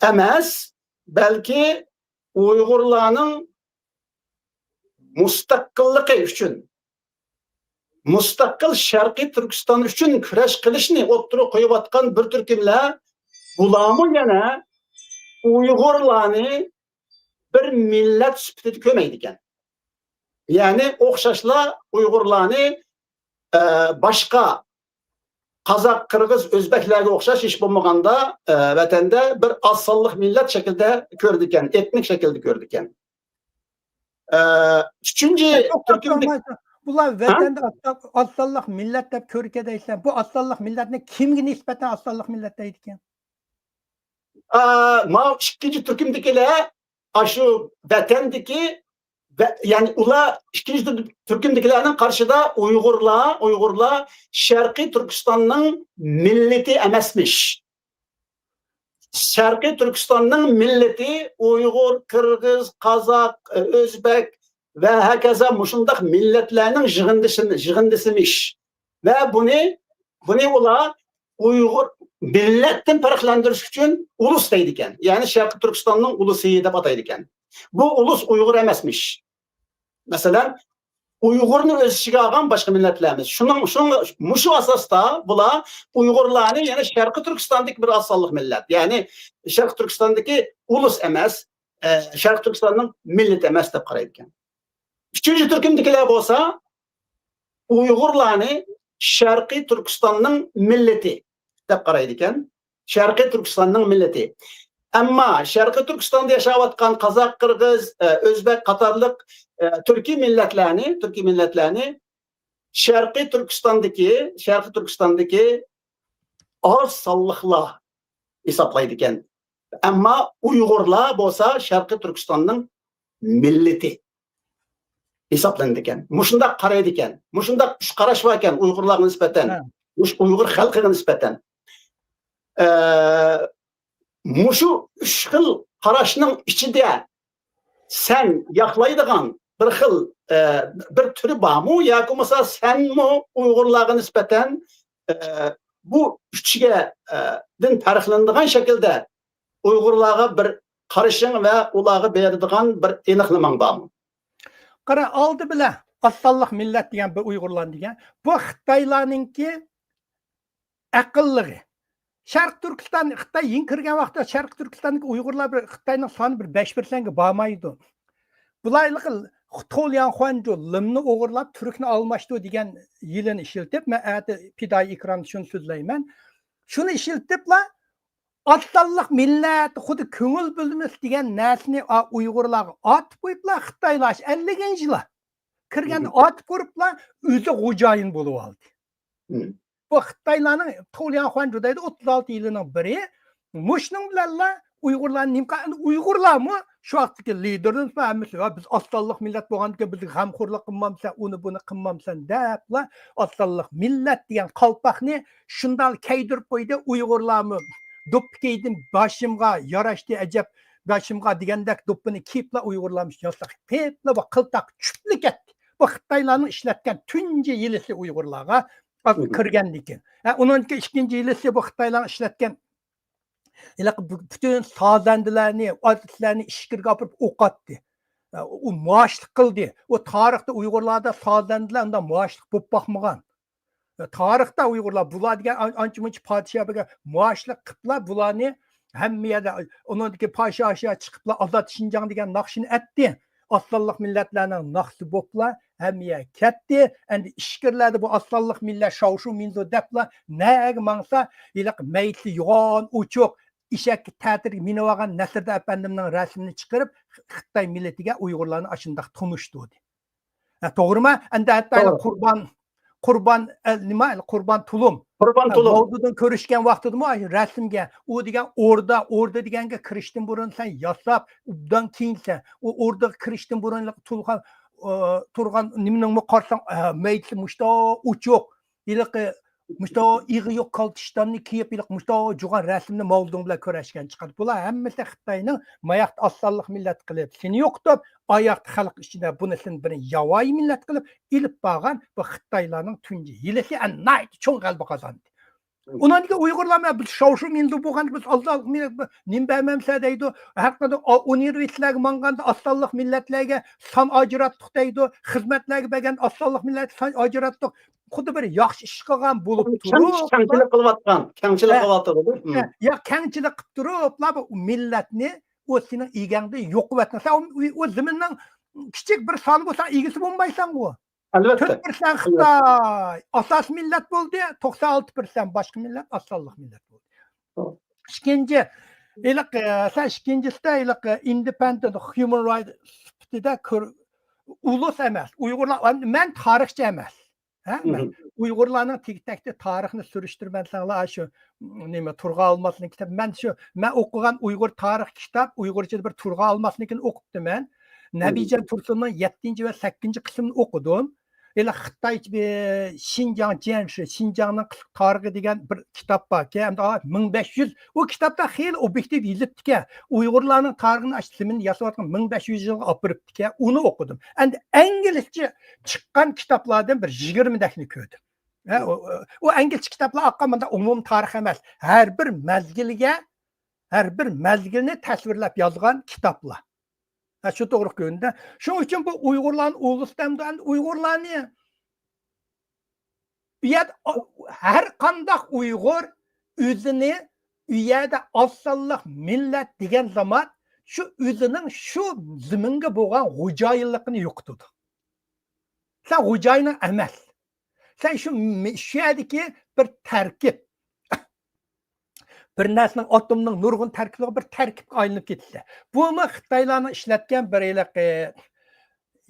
ئەمەس، بەلكى ئۇيغۇرلارنىڭ مۇستەقىللىقى ئۈچۈن، مۇستەقىل شەرقىي تۈركىستان ئۈچۈن كۈرەش قىلىشنى ئوتتۇرىغا قويۇۋاتقان بىر تۈركۈملەر، بۇلارمۇ يەنە ئۇيغۇرلارنى بىر مىللەت سۈپىتىدە كۆرمەيدىكەن. يەنى ئوخشاشلا ئۇيغۇرلارنى، ئە، باشقا قازاق، قىرغىز، ئۆزبەكلەرگە ئوخشاش ھېچ بولمىغاندا، ئە، ۋەتەندە بىر ئاز سانلىق مىللەت شەكلىدە كۆرىدىكەن، ئېتنىك شەكلىدە كۆرىدىكەن. ئە، ئۈچىنچى توختاپ تۈركۈمدە- تۇرمايسەن. بۇلار ھە؟ ۋەتەندە ئاز سان-، ئاز سانلىق مىللەت دەپ كۆركە دەيسەن. بۇ ئاز سانلىق مىللەتنى كىمگە نىسبەتەن ئاز سانلىق مىللەت دەيدىكەن؟ ئا، ماۋۇ ئىككىنچى تۈركۈمدىكىلەر ئاشۇ ۋەتەندىكى ۋە، يەنى ئۇلار ئىككىنچى تۈر-، تۈركۈمدىكىلەرنىڭ قارىشىدا ئۇيغۇرلار، ئۇيغۇرلار شەرقىي تۈركىستاننىڭ مىللىتى ئەمەسمىش. شەرقىي تۈركىستاننىڭ مىللىتى ئۇيغۇر، قىرغىز، قازاق، ئۆزبەك ۋە ھاكازا مۇشۇنداق مىللەتلەرنىڭ يىغىندىسى-، يىغىندىسىمىش. ۋە بۇنى، بۇنى ئۇلار ئۇيغۇر مىللەتتىن پەرقلەندۈرۈش ئۈچۈن ئۇلۇس دەيدىكەن. يەنى شەرقىي تۈركىستاننىڭ ئۇلۇسى دەپ ئاتايدىكەن. بۇ ئۇلۇس ئۇيغۇر ئەمەسمىش. مەسىلەن، ئۇيغۇرنى ئۆز ئىچىگە ئالغان باشقا مىللەتلەر ئەمەس. شۇنىڭ، شۇنىڭ، مۇشۇ ئاساستا بۇلار ئۇيغۇرلارنى يەنە شەرقىي تۈركىستاندىكى بىر ئاز سانلىق مىللەت، يەنى شەرقىي تۈركىستاندىكى ئۇلۇس ئەمەس، ئە، شەرقىي تۈركىستاننىڭ مىللىتى ئەمەس دەپ قارايدىكەن. ئۈچىنچى تۈركۈمدىكىلەر بولسا ئۇيغۇرلارنى شەرقىي تۈركىستاننىڭ مىللىتى دەپ قارايدىكەن. شەرقىي تۈركىستاننىڭ مىللىتى. ئەمما شەرقىي تۈركىستاندا ياشاۋاتقان قازاق، قىرغىز، ئە، ئۆزبەك قاتارلىق، ئە، تۈركىي مىللەتلەرنى، تۈركىي مىللەتلەرنى شەرقىي تۈركىستاندىكى، شەرقىي تۈركىستاندىكى ئاز سانلىقلار ھېسابلايدىكەن. ئەمما ئۇيغۇرلار بولسا شەرقىي تۈركىستاننىڭ مىللىتى ھېسابلىنىدىكەن. مۇشۇنداق قارايدىكەن. مۇشۇنداق ئۈچ قاراش باركەن ئۇيغۇرلارغا نىسبەتەن. ھە. مۇشۇ ئۇيغۇر خەلقىگە نىسبەتەن. ئە، مۇشۇ ئۈچ خىل قاراشنىڭ ئىچىدە سەن ياقلايدىغان بىر خىل، ئە، بىر تۈرى بارمۇ؟ ياكى بولمىسا سەنمۇ ئۇيغۇرلارغا نىسبەتەن، ئە، بۇ ئۈچىگە، ئە، دىن پەرقلىنىدىغان شەكىلدە ئۇيغۇرلارغا بىر قارىشىڭ ۋە ئۇلارغا بېرىدىغان بىر ئېنىقلىماڭ بارمۇ؟ قارا، ئالدى بىلەن ئاز سانلىق مىللەت دېگەن بىر ئۇيغۇرلار دېگەن، بۇ خىتايلارنىڭكى ئەقىللىقى. شەرقىي تۈركىستان، خىتاي يېڭى كىرگەن ۋاقىتتا شەرقىي تۈركىستاندىكى ئۇيغۇرلار بىر، خىتاينىڭ سانى بىر بەش پىرسەنتكە بارمايدۇ. بۇلار ھېلىقى تو لياڭخۇەنجۇ، لىمنى ئوغرىلاپ، تۈركنى ئالماشتۇ دېگەن ھىيلىنى ئىشلىتىپ، مەن ئەتە پىدائىي ئېكراندا شۇنى سۆزلەيمەن. شۇنى ئىشلىتىپلا، ئاز سانلىق مىللەت، خۇددى كۆڭۈل بۆلمىسى دېگەن نەرسىنى، ئا، ئۇيغۇرلارغا ئاتىپ قويۇپلا، خىتايلار ئەللىكىنچى يىلى كىرگەندە مم. ئاتىپ قويۇپلا، ئۆزى خوجايىن بولۇۋالدى. مم. بۇ خىتايلارنىڭ تو لياڭخۇەنجۇ دەيدۇ، ئوتتۇز ئالتە يىلىنىڭ بىرى. مۇشۇنىڭ بىلەنلا ئۇيغۇرلارنى نېمە قىل-، ئۇيغۇرلارمۇ شۇ ۋاقىتتىكى لىدېرلىرىمىز ھەممىسى، «ۋە بىز ئاز سانلىق مىللەت بولغاندىكىن بىزگە غەمخورلۇق قىلمامسەن، ئۇنى بۇنى قىلمامسەن» دەپلا، ئاز سانلىق مىللەت دېگەن قالپاقنى شۇنداق كىيدۈرۈپ قويدى. ئۇيغۇرلارمۇ دوپپا كىيدىم، باشىمغا ياراشتى، ئەجەب باشىمغا دېگەندەك دوپپىنى كىيىپلا ئۇيغۇرلارمۇ ياساق قىپلا بۇ قىلتاق چۈپلا كەتتى. بۇ خىتايلارنىڭ ئىشلەتكەن تۇنجى ھىيلىسى ئۇيغۇرلارغا مم. كىرگەندىن كېيىن. ھە، ئۇنىڭدىن كېيىن ئىككىنچى ھىيلىسى بۇ خىتايلارنىڭ ئىشلەتكەن ھېلىقى بۇ پۈتۈن سازەندىلەرنى، ئارتىسلارنى ئىچكىرىگە ئاپىرىپ ئوقاتتى. ئۇ مۇئاشلىق قىلدى. ئۇ تارىختا ئۇيغۇرلاردا سازەندىلەر ئۇنداق مۇئاشلىق بولۇپ باقمىغان. تارىختا ئۇيغۇرلار بۇلار دېگەن ئان-، ئانچە مۇنچە پادىشاھ بەرگەن مۇئاشلىق قىپلا بۇلارنى ھەممە يەردە، ئۇنىڭدىكى پاشا ئاشا چىقىپلا ئازاد شىنجاڭ دېگەن ناخشىنى ئەتتى. ئاز سانلىق مىللەتلەرنىڭ ناخشىسى بوپلا ھەممە يەرگە كەتتى. ئەمدى ئىچكىرىلەردە بۇ ئاز سانلىق مىللەت شاۋشۇ مىنزۇ دەپلا نەگە ماڭسا، ھېلىقى مەيدىسى يوغان ئوچۇق، ئېشەككە تەتۈرگە مىنىۋالغان نەسىردىن ئەپەندىمنىڭ رەسىمىنى چىقىرىپ، خىتاي مىللىتىگە ئۇيغۇرلارنى ئاشۇنداق تونۇشتۇردى. ھە، توغرىمۇ؟ ئەمدى ھەتتا توغرا. قۇربان، قۇربان، ئە، نېمە؟ قۇربان تۇلۇم. قۇربان ھە، تۇلۇم. ماۋزۇدىن كۆرۈشكەن ۋاقتىدىمۇ ئاشۇ رەسىمگە، ئۇ دېگەن ئوردا، ئوردا دېگەنگە كىرىشتىن بۇرۇن سەن ياساپ، ئوبدان كىيىنسەن. ئۇ ئوردىغا كىرىشتىن بۇرۇن تۇرغان، ئى، تۇرغان نېمىنىڭمۇ قارىساڭ، ئە، مەيدىسى مۇشتا ئوچۇق. ھېلىقى مۇشتا ئېغى يوق كالتىشتاننى كىيىپ، ھېلىقى مۇشتا جۇغان رەسىمنى ماۋزۇدۇن بىلەن كۆرۈشكەن چىقىدۇ. بۇلار ھەممىسى خىتاينىڭ ماياقتا ئاز سانلىق مىللەت قىلىپ، سېنى يوقىتىپ، ئاياقتا خەلق ئىچىدە بۇنى سېنى بىر ياۋايى مىللەت قىلىپ ئېلىپ بارغان بۇ خىتايلارنىڭ تۇنجى ھىيلىسى، ئەن ناھايىتى چوڭ غەلىبە قازاندى. ئۇنىڭدىن كېيىن ئۇيغۇرلار، مەن بىز شاۋشۇ مىنزۇ بولغاندا بىز ئاز سانلىق مىللەت، نېمە بەرمەمسىلەر دەيدۇ. ھەر قانداق ئۇنىۋېرسىتېتلارغا ماڭغاندا ئاز سانلىق مىللەتلەرگە سان ئاجراتتۇق دەيدۇ. خىزمەتلەرگە بەرگەندە ئاز سانلىق مىللەتكە سان ئاجراتتۇق. خۇددى بىر ياخشى ئىش قىلغان بولۇپ كەڭ-، تۇرۇپ، كەڭچىلىك قىلىۋاتقان، كەڭچىلىك ھە. قىلىۋاتىدۇ. ھە، يا كەڭچىلىك قىلىپ تۇرۇپلا بۇ مىللەتنى ئۇ سېنىڭ ئىگەڭدىن يوقىۋەتمىسە، ئۇ، ئۇ زېمىننىڭ كىچىك بىر سانى بولسا ئىگىسى بولمايسەنغۇ. ئەلۋەتتە. تۆت پىرسەنت خىتاي ئاساسىي مىللەت بولدى، توقسان ئالتە پىرسەنت باشقا مىللەت ئاز سانلىق مىللەت بولدى. توغرا. ئىككىنچى، ھېلىقى، سەن ئىككىنچىسىدە ھېلىقى ئىندېپېندېنت ھيۇمەن رايتس سۈپىتىدە كۆر-، ئۇلۇس ئەمەس، ئۇيغۇرلار، مەن تارىخچى ئەمەس. ھە؟ مەن مم. ئۇيغۇرلارنىڭ تېگى-تەكتى تارىخىنى سۈرۈشتۈرمەن ساڭلا شۇ، نېمە، تۇرغان ئالماسنىڭ كىتابى. مەن شۇ، مەن ئوقۇغان ئۇيغۇر تارىخ كىتاب، ئۇيغۇرچىدا بىر تۇرغان ئالماسنىڭكىنى ئوقۇپتىمەن. مم. نەبىجان تۇرسۇننىڭ يەتتىنچى ۋە سەككىزىنچى قىسمىنى ئوقۇدۇم. ھېلى خىتاي، شىنجاڭ جيەنشى، شىنجاڭنىڭ قىسقا تارىخى دېگەن بىر كىتاب باركەن. ئەمدى مىڭ بەش يۈز، ئۇ كىتابتا خېلى ئوبيېكتىپ يېزىپتىكەن. ئۇيغۇرلارنىڭ تارىخىنى ئاشۇ زېمىندا ياساۋاتقان مىڭ بەش يۈز يىلغا ئاپىرىپتىكەن. ئۇنى ئوقۇدۇم. ئەمدى ئىنگلىزچە چىققان كىتابلاردىن بىر يىگىرمىدەكنى كۆردۈم. ھە، ئۇ، ئۇ، ئۇ ئىنگلىزچە كىتابلار ئاققان مۇنداق ئومۇمىي تارىخ ئەمەس. ھەر بىر مەزگىلگە، ھەر بىر مەزگىلنى تەسۋىرلەپ يازغان كىتابلار. ھە، شۇ توغرا كۆرۈندى. شۇنىڭ ئۈچۈن بۇ ئۇيغۇرلارنى ئۇلۇس دەمدۇ، ئەمدى ئۇيغۇرلارنى ئۇ يەردە ئا-، ھەر قانداق ئۇيغۇر ئۆزىنى ئۇ يەردە ئاز سانلىق مىللەت دېگەن زامان شۇ ئۆزىنىڭ شۇ زېمىنگە بولغان خوجايىنلىقىنى يوقىتىدۇ. سەن خوجايىنىڭ ئەمەس. سەن شۇ مى-، شۇ يەردىكى بىر تەركىب. بىر نەرسىنىڭ، ئاتومنىڭ نۇرغۇن تەركىبىگە بىر تەركىبكە ئايلىنىپ كېتىسەن. بۇمۇ خىتايلارنىڭ ئىشلەتكەن بىر ھېلىقى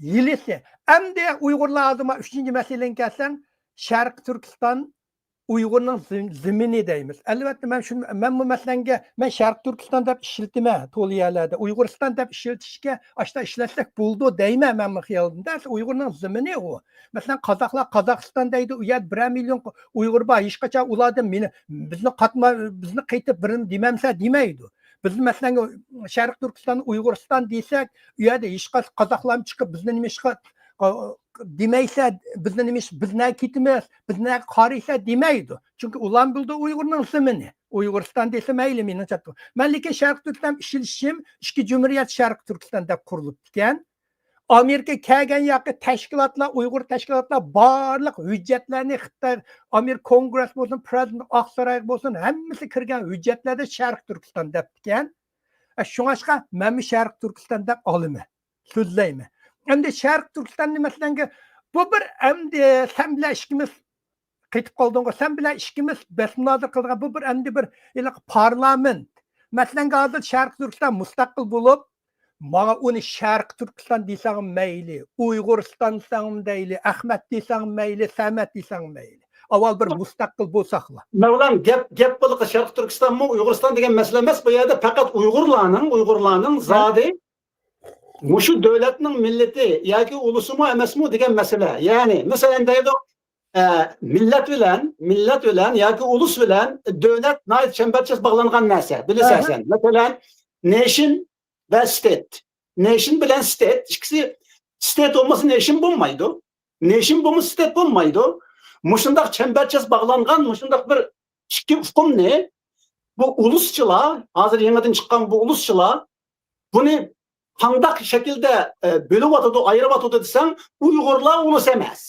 ھىيلىسى. ئەمدى ئۇيغۇرلار ھازىر مانا ئۈچىنچى مەسىلىگە كەلسەڭ، شەرقىي تۈركىستان ئۇيغۇرنىڭ زېم-، زېمىنى دەيمىز. ئەلۋەتتە، مەن شۇ، مەنمۇ مەسىلەنگە، مەن شەرقىي تۈركىستان دەپ ئىشلىتىمەن تولا يەرلەردە. ئۇيغۇرىستان دەپ ئىشلىتىشكە ئاشتا ئىشلەتسەك بولىدۇ دەيمەن مەنمۇ خىيالىمدا. ئۇيغۇرنىڭ زېمىنى ئۇ. مەسىلەن، قازاقلار قازاقىستان دەيدۇ، ئۇ يەردە بىرەر مىليون ئۇيغۇر بار، ھېچقاچان ئۇلاردىن مېنى، بىزنى قاتما-، بىزنى قېتىپ بىرنى دېمەمسە دېمەيدۇ. بىز، مەسىلەن، شەرقىي تۈركىستان، ئۇيغۇرىستان دېسەك، ئۇ يەردە ھېچقايسى قازاقلارمۇ چىقىپ، بىزنى نېمىشقا، ئا، دېمەيسە، بىزنى نېمىش-، بىز نەگە كېتىمىز، بىز نەگە قارىيسە دېمەيدۇ. چۈنكى ئۇلارمۇ بىلىدۇ ئۇيغۇرنىڭ زېمىنى. ئۇيغۇرىستان دېسە مەيلى، مېنىڭچە. مەن لېكىن شەرقىي تۈركىستان ئىشلىشىم، ئىككى جۇمھۇرىيەت شەرقىي تۈركىستان دەپ قۇرۇلۇپتىكەن. ئامېرىكا كەلگەن ياقى تەشكىلاتلار، ئۇيغۇر تەشكىلاتلار بارلىق ھۆججەتلەرنى خىتاي، ئامېرىكا كونگرېس بولسۇن، پرېزىدېنت ئاقسارايغا بولسۇن، ھەممىسى كىرگەن ھۆججەتلەردە شەرقىي تۈركىستان دەپتىكەن. ئە، شۇڭاشقا مەنمۇ شەرقىي تۈركىستان دەپ ئالىمەن، سۆزلەيمەن. ئەمدى شەرقىي تۈركىستاننى، مەسىلەنگە، بۇ بىر، ئەمدى سەن بىلەن ئىككىمىز قېتىپ قالدىڭغۇ، سەن بىلەن ئىككىمىز بەس مۇنازىرە قىلىدىغان بۇ بىر ئەمدى بىر ھېلىقى پارلامېنت. مەسىلەنگە، ھازىر شەرقىي تۈركىستان مۇستەقىل بولۇپ، ماڭا ئۇنى شەرقىي تۈركىستان دېسەڭ مەيلى، ئۇيغۇرىستان دېسەڭ مەيلى، ئەخمەت دېسەڭ مەيلى، سەمەت دېسەڭ مەيلى. ئاۋۋال بىر مۇستەقىل بولساقلا. مەۋلان، گەپ، گەپ بولىقى شەرقىي تۈركىستانمۇ، ئۇيغۇرىستان دېگەن مەسىلە ئەمەس. بۇ يەردە پەقەت ئۇيغۇرلارنىڭ، ئۇيغۇرلارنىڭ زادى مۇشۇ دۆلەتنىڭ مىللىتى ياكى ئۇلۇسىمۇ ئەمەسمۇ دېگەن مەسىلە. يەنى، مەسىلەن، دەيدۇ، ئە، مىللەت بىلەن، مىللەت بىلەن ياكى ئۇلۇس بىلەن دۆلەت ناھايىتى چەمبەرچاس باغلانغان نەرسە، بىلىسەن سەن. مەسىلەن، نېشن ۋە ستېيت. نېشن بىلەن ستېيت ئىككىسى، ستېيت بولمىسا نېشن بولمايدۇ. نېشن بولمىسا ستېيت بولمايدۇ. مۇشۇنداق چەمبەرچاس باغلانغان مۇشۇنداق بىر ئىككى ئۇقۇمنى بۇ ئۇلۇسچىلار، ھازىر يېڭىدىن چىققان بۇ ئۇلۇسچىلار بۇنى قانداق شەكىلدە، ئە، بۆلۈۋاتىدۇ، ئايرىۋاتىدۇ دېسەڭ، ئۇيغۇرلار ئۇلۇس ئەمەس.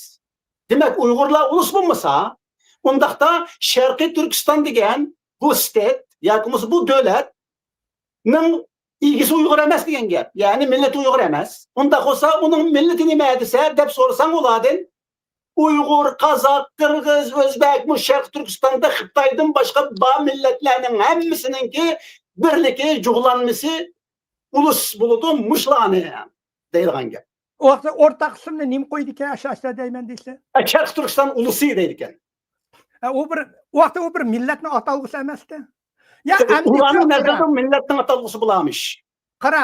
دېمەك، ئۇيغۇرلار ئۇلۇس بولمىسا، ئۇنداقتا شەرقىي تۈركىستان دېگەن بۇ ستېيت ياكى بولمىسا بۇ دۆلەتنىڭ ئىگىسى ئۇيغۇر ئەمەس دېگەن گەپ. يەنى مىللىتى ئۇيغۇر ئەمەس. ئۇنداق بولسا ئۇنىڭ مىللىتى نېمە دېسە دەپ سورىساڭ ئۇلاردىن، ئۇيغۇر، قازاق، قىرغىز، ئۆزبەك، مۇشۇ شەرقىي تۈركىستاندا خىتايدىن باشقا بار مىللەتلەرنىڭ ھەممىسىنىڭكى بىرلىكى، جۇغلانمىسى ئۇلۇس بولىدۇ، مۇشۇلارنى دەيدىغان گەپ. ئۇ ۋاقىتتا ئورتاق ئىسىمنى نېمە قويىدىكەن، ئاشۇ، ئاشۇ دەيمەن دېسە؟ ئە، شەرقىي تۈركىستان ئۇلۇسى دەيدىكەن. ئە، ئۇ بىر، ئۇ ۋاقىتتا ئۇ بىر مىللەتنىڭ ئاتالغۇسى ئەمەستى. يا، ئەمدى ئۇلارنىڭ نەزىرىدە مىللەتنىڭ ئاتالغۇسى بولارمىش. قارا،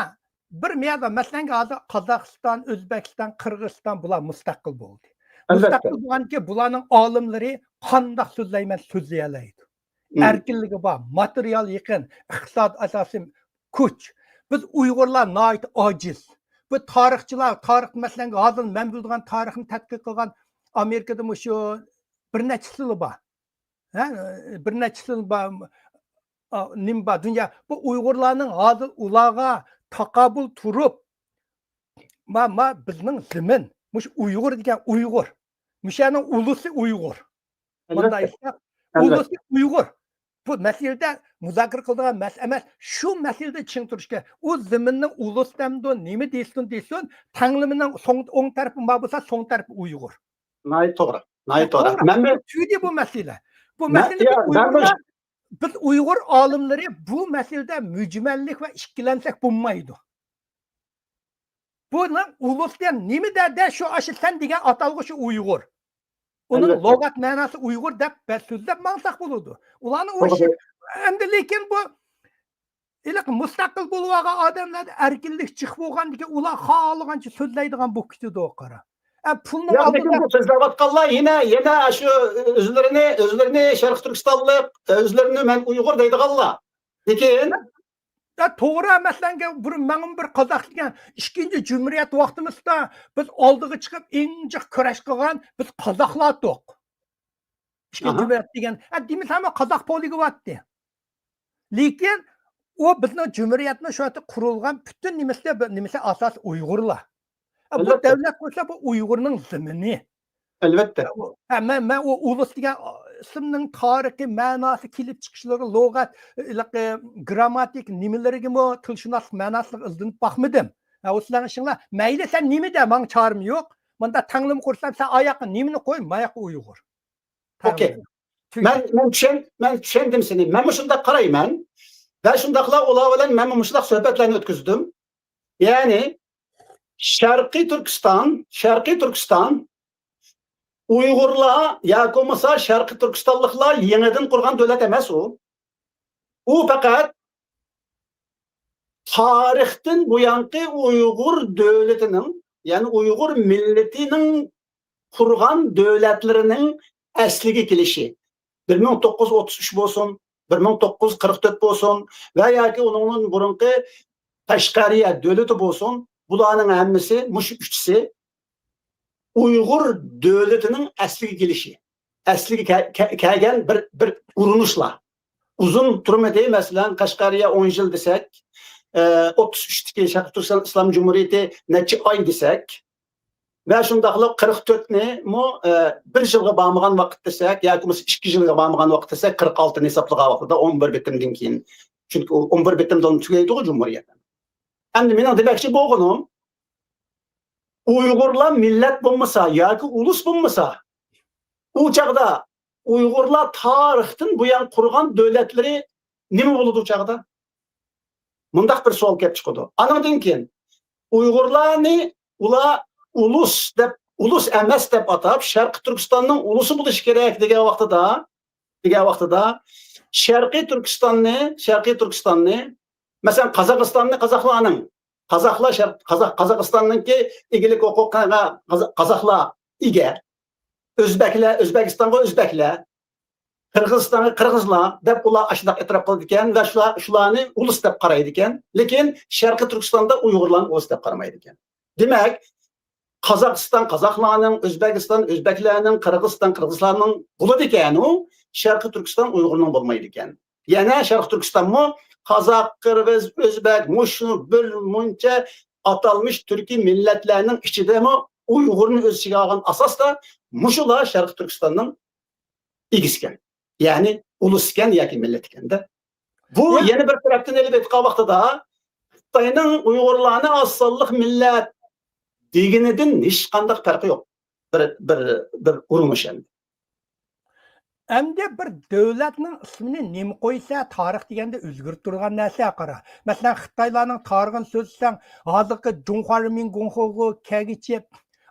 بىر مەيدان، مەسىلەنگە، ھازىر قازاقىستان، ئۆزبېكىستان، قىرغىزىستان، بۇلار مۇستەقىل بولدى. ئەلۋەتتە. مۇستەقىل بولغاندىن كېيىن بۇلارنىڭ ئالىملىرى قانداق سۆزلەيمەن، سۆزلىيەلەيدۇ. مم. ئەركىنلىكى بار، ماتېرىيال يېقىن، ئىقتىساد ئاساسىي كۈچ. بىز ئۇيغۇرلار ناھايىتى ئاجىز. بۇ تارىخچىلار، تارىخ، مەسىلەن، ھازىر مەن بىلىدىغان تارىخنى تەتقىق قىلغان ئامېرىكىدا مۇشۇ بىر نەچچە سىلى بار. ھە، بىر نەچچە سىلى بار. ئا، نېمە بار؟ دۇنيا، بۇ ئۇيغۇرلارنىڭ ھازىر ئۇلارغا تاقابىل تۇرۇپ، ما، ما، بىزنىڭ زېمىن، مۇشۇ ئۇيغۇر دېگەن ئۇيغۇر. مۇشۇ يەرنىڭ ئۇلۇسى ئۇيغۇر. مۇنداق ئەلۋەتتە. ئېيتساق، ئەلۋەتتە. ئۇلۇسى ئۇيغۇر. بۇ مەسىلىدە مۇزاكىرە قىلىدىغان مەسىلە ئەمەس. شۇ مەسىلىدە چىڭ تۇرۇش كېرەك. ئۇ زېمىننىڭ ئۇلۇس دەمدۇ، نېمە دېسۇن دېسۇن، تەڭلىمىنىڭ سوڭ، ئوڭ تەرىپى بار بولسا، سوڭ تەرىپى ئۇيغۇر. ناھايىتى توغرا. ناھايىتى توغرا. توغرا. مەنمۇ تۈگىدى بۇ مەسىلە. بۇ مەن، مەسىلىدە يا، مەنمۇ ئۇيغۇرلار، بىز ئۇيغۇر ئالىملىرى بۇ مەسىلىدە مۈجمەللىك ۋە ئىككىلەنسەك بولمايدۇ. بۇنىڭ ئۇلۇس دېگەن نېمە دە، دە، شۇ ئاشۇ سەن دېگەن ئاتالغۇ شۇ ئۇيغۇر. ئۇنىڭ ئەلۋەتتە. لۇغەت مەناسى ئۇيغۇر دەپ بەس سۆزلەپ ماڭساق بولىدۇ. ئۇلارنىڭ ئۇ توغرا. ئىشى. ئەمدى لېكىن بۇ ھېلىقى مۇستەقىل بولۇۋالغان ئادەملەردە ئەركىنلىك چىقىپ بولغاندىكىن ئۇلار خالىغانچە سۆزلەيدىغان بولۇپ كېتىدۇ، قارا. ئە، پۇلنىڭ ياق، ئالدىدا لېكىن بۇ سۆزلەۋاتقانلار يەنە، يەنە شۇ ئۆزلىرىنى، ئۆزلىرىنى شەرقىي تۈركىستانلىق، ئۆزلىرىنى مەن ئۇيغۇر دەيدىغانلار. لېكىن يا، توغرا، مەسىلەنگە بۇرۇن ماڭا بىر قازاق دېگەن، ئىككىنچى جۇمھۇرىيەت ۋاقتىمىزدا بىز ئالدىغا چىقىپ ئىنجىق كۈرەش قىلغان بىز قازاقلاردۇق. ئىككىنچى ئاھا. جۇمھۇرىيەت دېگەن، ئە، دېمىسەممۇ قازاق پولىگى بارتتى. لېكىن ئۇ بىزنىڭ جۇمھۇرىيەتنىڭ شۇ ۋاقىتتا قۇرۇلغان پۈتۈن نېمىسى، نېمىسى ئاساسى ئۇيغۇرلار. ئە، بۇ ئەلۋەتتە. دۆلەت قۇرسا بۇ ئۇيغۇرنىڭ زېمىنى. ئەلۋەتتە. ھە، مەن، مەن ئۇ ئۇلۇس دېگەن ئىسىمنىڭ تارىخىي مەناسى، كېلىپ چىقىشلىرى، لۇغەت، ھېلىقى گرامماتىك نېمىلىرىگىمۇ، تىلشۇناسلىق مەناسىغا ئىزدىنىپ باقمىدىم. ھە، ئۇ سىلەرنىڭ ئىشىڭلار. مەيلى، سەن نېمە دە، ماڭا چارىم يوق. مۇندا تەڭلىمە قۇرسام، سەن ئاياققا نېمىنى قوي، ماياققا ئۇيغۇر. ئوكەي. تەڭلىمە. تۈگىدى. مەن، مەن چۈشەن-، مەن چۈشەندىم سېنى. مەنمۇ شۇنداق قارايمەن. ۋە شۇنداقلا ئۇلار بىلەن مەنمۇ مۇشۇنداق سۆھبەتلەرنى ئۆتكۈزدۈم. يەنى، شەرقىي تۈركىستان، شەرقىي تۈركىستان ئۇيغۇرلار ياكى بولمىسا شەرقىي تۈركىستانلىقلار يېڭىدىن قۇرغان دۆلەت ئەمەس ئۇ. ئۇ پەقەت تارىختىن بۇيانقى ئۇيغۇر دۆلىتىنىڭ، يەنى ئۇيغۇر مىللىتىنىڭ قۇرغان دۆلەتلىرىنىڭ ئەسلىگە كېلىشى. بىر مىڭ توققۇز يۈز ئوتتۇز ئۈچ بولسۇن، بىر مىڭ توققۇز يۈز قىرىق تۆت بولسۇن ۋە ياكى ئۇنىڭدىن بۇرۇنقى قەشقەرىيە دۆلىتى بولسۇن، بۇلارنىڭ ھەممىسى، مۇشۇ ئۈچىسى ئۇيغۇر دۆلىتىنىڭ ئەسلىگە كېلىشى، ئەسلىگە كە-، كە-، كەلگەن بىر، بىر ئۇرۇنۇشلار. ئۇزۇن تۇرمىدى، مەسىلەن، قەشقەرىيە ئون يىل دېسەك، ئە، ئوتتۇز ئۈچتىكى شەرقىي تۈركىستان ئىسلام جۇمھۇرىيىتى نەچچە ئاي دېسەك، ۋە شۇنداقلا قىرىق تۆتنىمۇ، ئە، بىر يىلغا بارمىغان ۋاقىت دېسەك، ياكى بولمىسا ئىككى يىلغا بارمىغان ۋاقىت دېسەك، قىرىق ئالتىنى ھېسابلىغان ۋاقتىدا ئون بىر بېتىمدىن كېيىن. چۈنكى ئۇ ئون بىر بېتىمدىن تۈگەيدىغۇ جۇمھۇرىيەت. ئەمدى مېنىڭ دېمەكچى بولغىنىم، ئۇيغۇرلار مىللەت بولمىسا ياكى ئۇلۇس بولمىسا، ئۇ چاغدا ئۇيغۇرلار تارىختىن بۇيان قۇرغان دۆلەتلىرى نېمە بولىدۇ ئۇ چاغدا؟ مۇنداق بىر سوئال كېلىپ چىقىدۇ. ئانىڭدىن كېيىن ئۇيغۇرلارنى ئۇلار ئۇلۇس دەپ، ئۇلۇس ئەمەس دەپ ئاتاپ، شەرقىي تۈركىستاننىڭ ئۇلۇسى بولۇشى كېرەك دېگەن ۋاقتىدا، دېگەن ۋاقتىدا، شەرقىي تۈركىستاننى، شەرقىي تۈركىستاننى، مەسىلەن، قازاقىستاننى قازاقلارنىڭ، قازاقلار شەرق-، قازاق-، قازاقىستاننىڭكى ئىگىلىك ھوقۇقىغا قازا-، قازاقلار ئىگە. ئۆزبەكلەر، ئۆزبېكىستانغا ئۆزبەكلەر، قىرغىزىستانغا قىرغىزلار دەپ ئۇلار ئاشۇنداق ئېتىراپ قىلىدىكەن ۋە شۇلار، شۇلارنى ئۇلۇس دەپ قارايدىكەن. لېكىن شەرقىي تۈركىستاندا ئۇيغۇرلارنى ئۇلۇس دەپ قارىمايدىكەن. دېمەك، قازاقىستان قازاقلارنىڭ، ئۆزبېكىستان ئۆزبەكلەرنىڭ، قىرغىزىستان قىرغىزلارنىڭ بولىدىكەنۇ، شەرقىي تۈركىستان ئۇيغۇرنىڭ بولمايدىكەن. يەنە شەرقىي تۈركىستانمۇ قازاق، قىرغىز، ئۆزبەك، مۇشۇ بىر مۇنچە ئاتالمىش تۈركىي مىللەتلەرنىڭ ئىچىدىمۇ ئۇيغۇرنى ئۆز ئىچىگە ئالغان ئاساستا مۇشۇلار شەرقىي تۈركىستاننىڭ ئىگىسىكەن. يەنى ئۇلۇسىكەن ياكى مىللىتىكەن-دە. بۇ يا- يەنە بىر تەرەپتىن ئېلىپ ئېيتقان ۋاقتىدا خىتاينىڭ ئۇيغۇرلارنى ئاز سانلىق مىللەت دېگىنىدىن ھېچقانداق پەرقى يوق. بىر، بىر، بىر ئۇرۇنۇش ئەمدى. ئەمدى بىر دۆلەتنىڭ ئىسمىنى نېمە قويسا، تارىخ دېگەندە ئۆزگىرىپ تۇرىدىغان نەرسە قارا. مەسىلەن، خىتايلارنىڭ تارىخىنى سۆزلىسەڭ، ھازىرقى جۇڭخۇا رېمىنگوڭخېغو كەلگۈچە،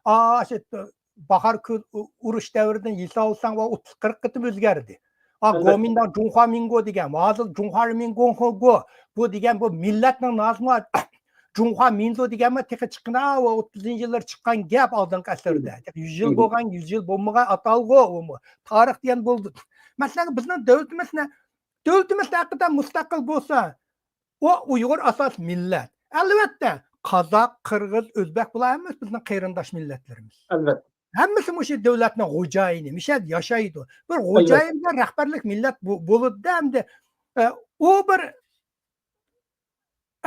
ئا، شۇ باھار كۈز ئۇ-، ئۇرۇش دەۋرىدىن ھېسابلىساڭ، ۋە ئوتتۇز قىرىق قېتىم ئۆزگەردى. ئا، ئەلۋەتتە. گومىنداڭ جۇڭخۇا مىنگو دېگەن، ھازىر جۇڭخۇا رېمىنگوڭخېگو، بۇ دېگەن بۇ مىللەتنىڭ نامى. جۇڭخۇا مىنزۇ دېگەنمۇ تېخى چىققىنا، ئۇ ئوتتۇزىنچى يىللار چىققان گەپ ئالدىنقى ئەسىردە. مم. يۈز يىل مم. بولغان، يۈز يىل بولمىغان ئاتالغۇ ئۇمۇ. تارىخ دېگەن بولدى. مەسىلەن، بىزنىڭ دۆلىتىمىز نە-، دۆلىتىمىز ھەققىدە مۇستەقىل بولسا، ئۇ ئۇيغۇر ئاساس مىللەت. ئەلۋەتتە، قازاق، قىرغىز، ئۆزبەك بۇلار ھەممىسى بىزنىڭ قېرىنداش مىللەتلىرىمىز. ئەلۋەتتە. ھەممىسى مۇشۇ دۆلەتنىڭ خوجايىنى، مۇشۇ يەردە ياشايدۇ. بىر ئەلۋەتتە. خوجايىنگە رەھبەرلىك مىللەت بو-، بولىدۇ ئەمدى. ئە، ئۇ بىر،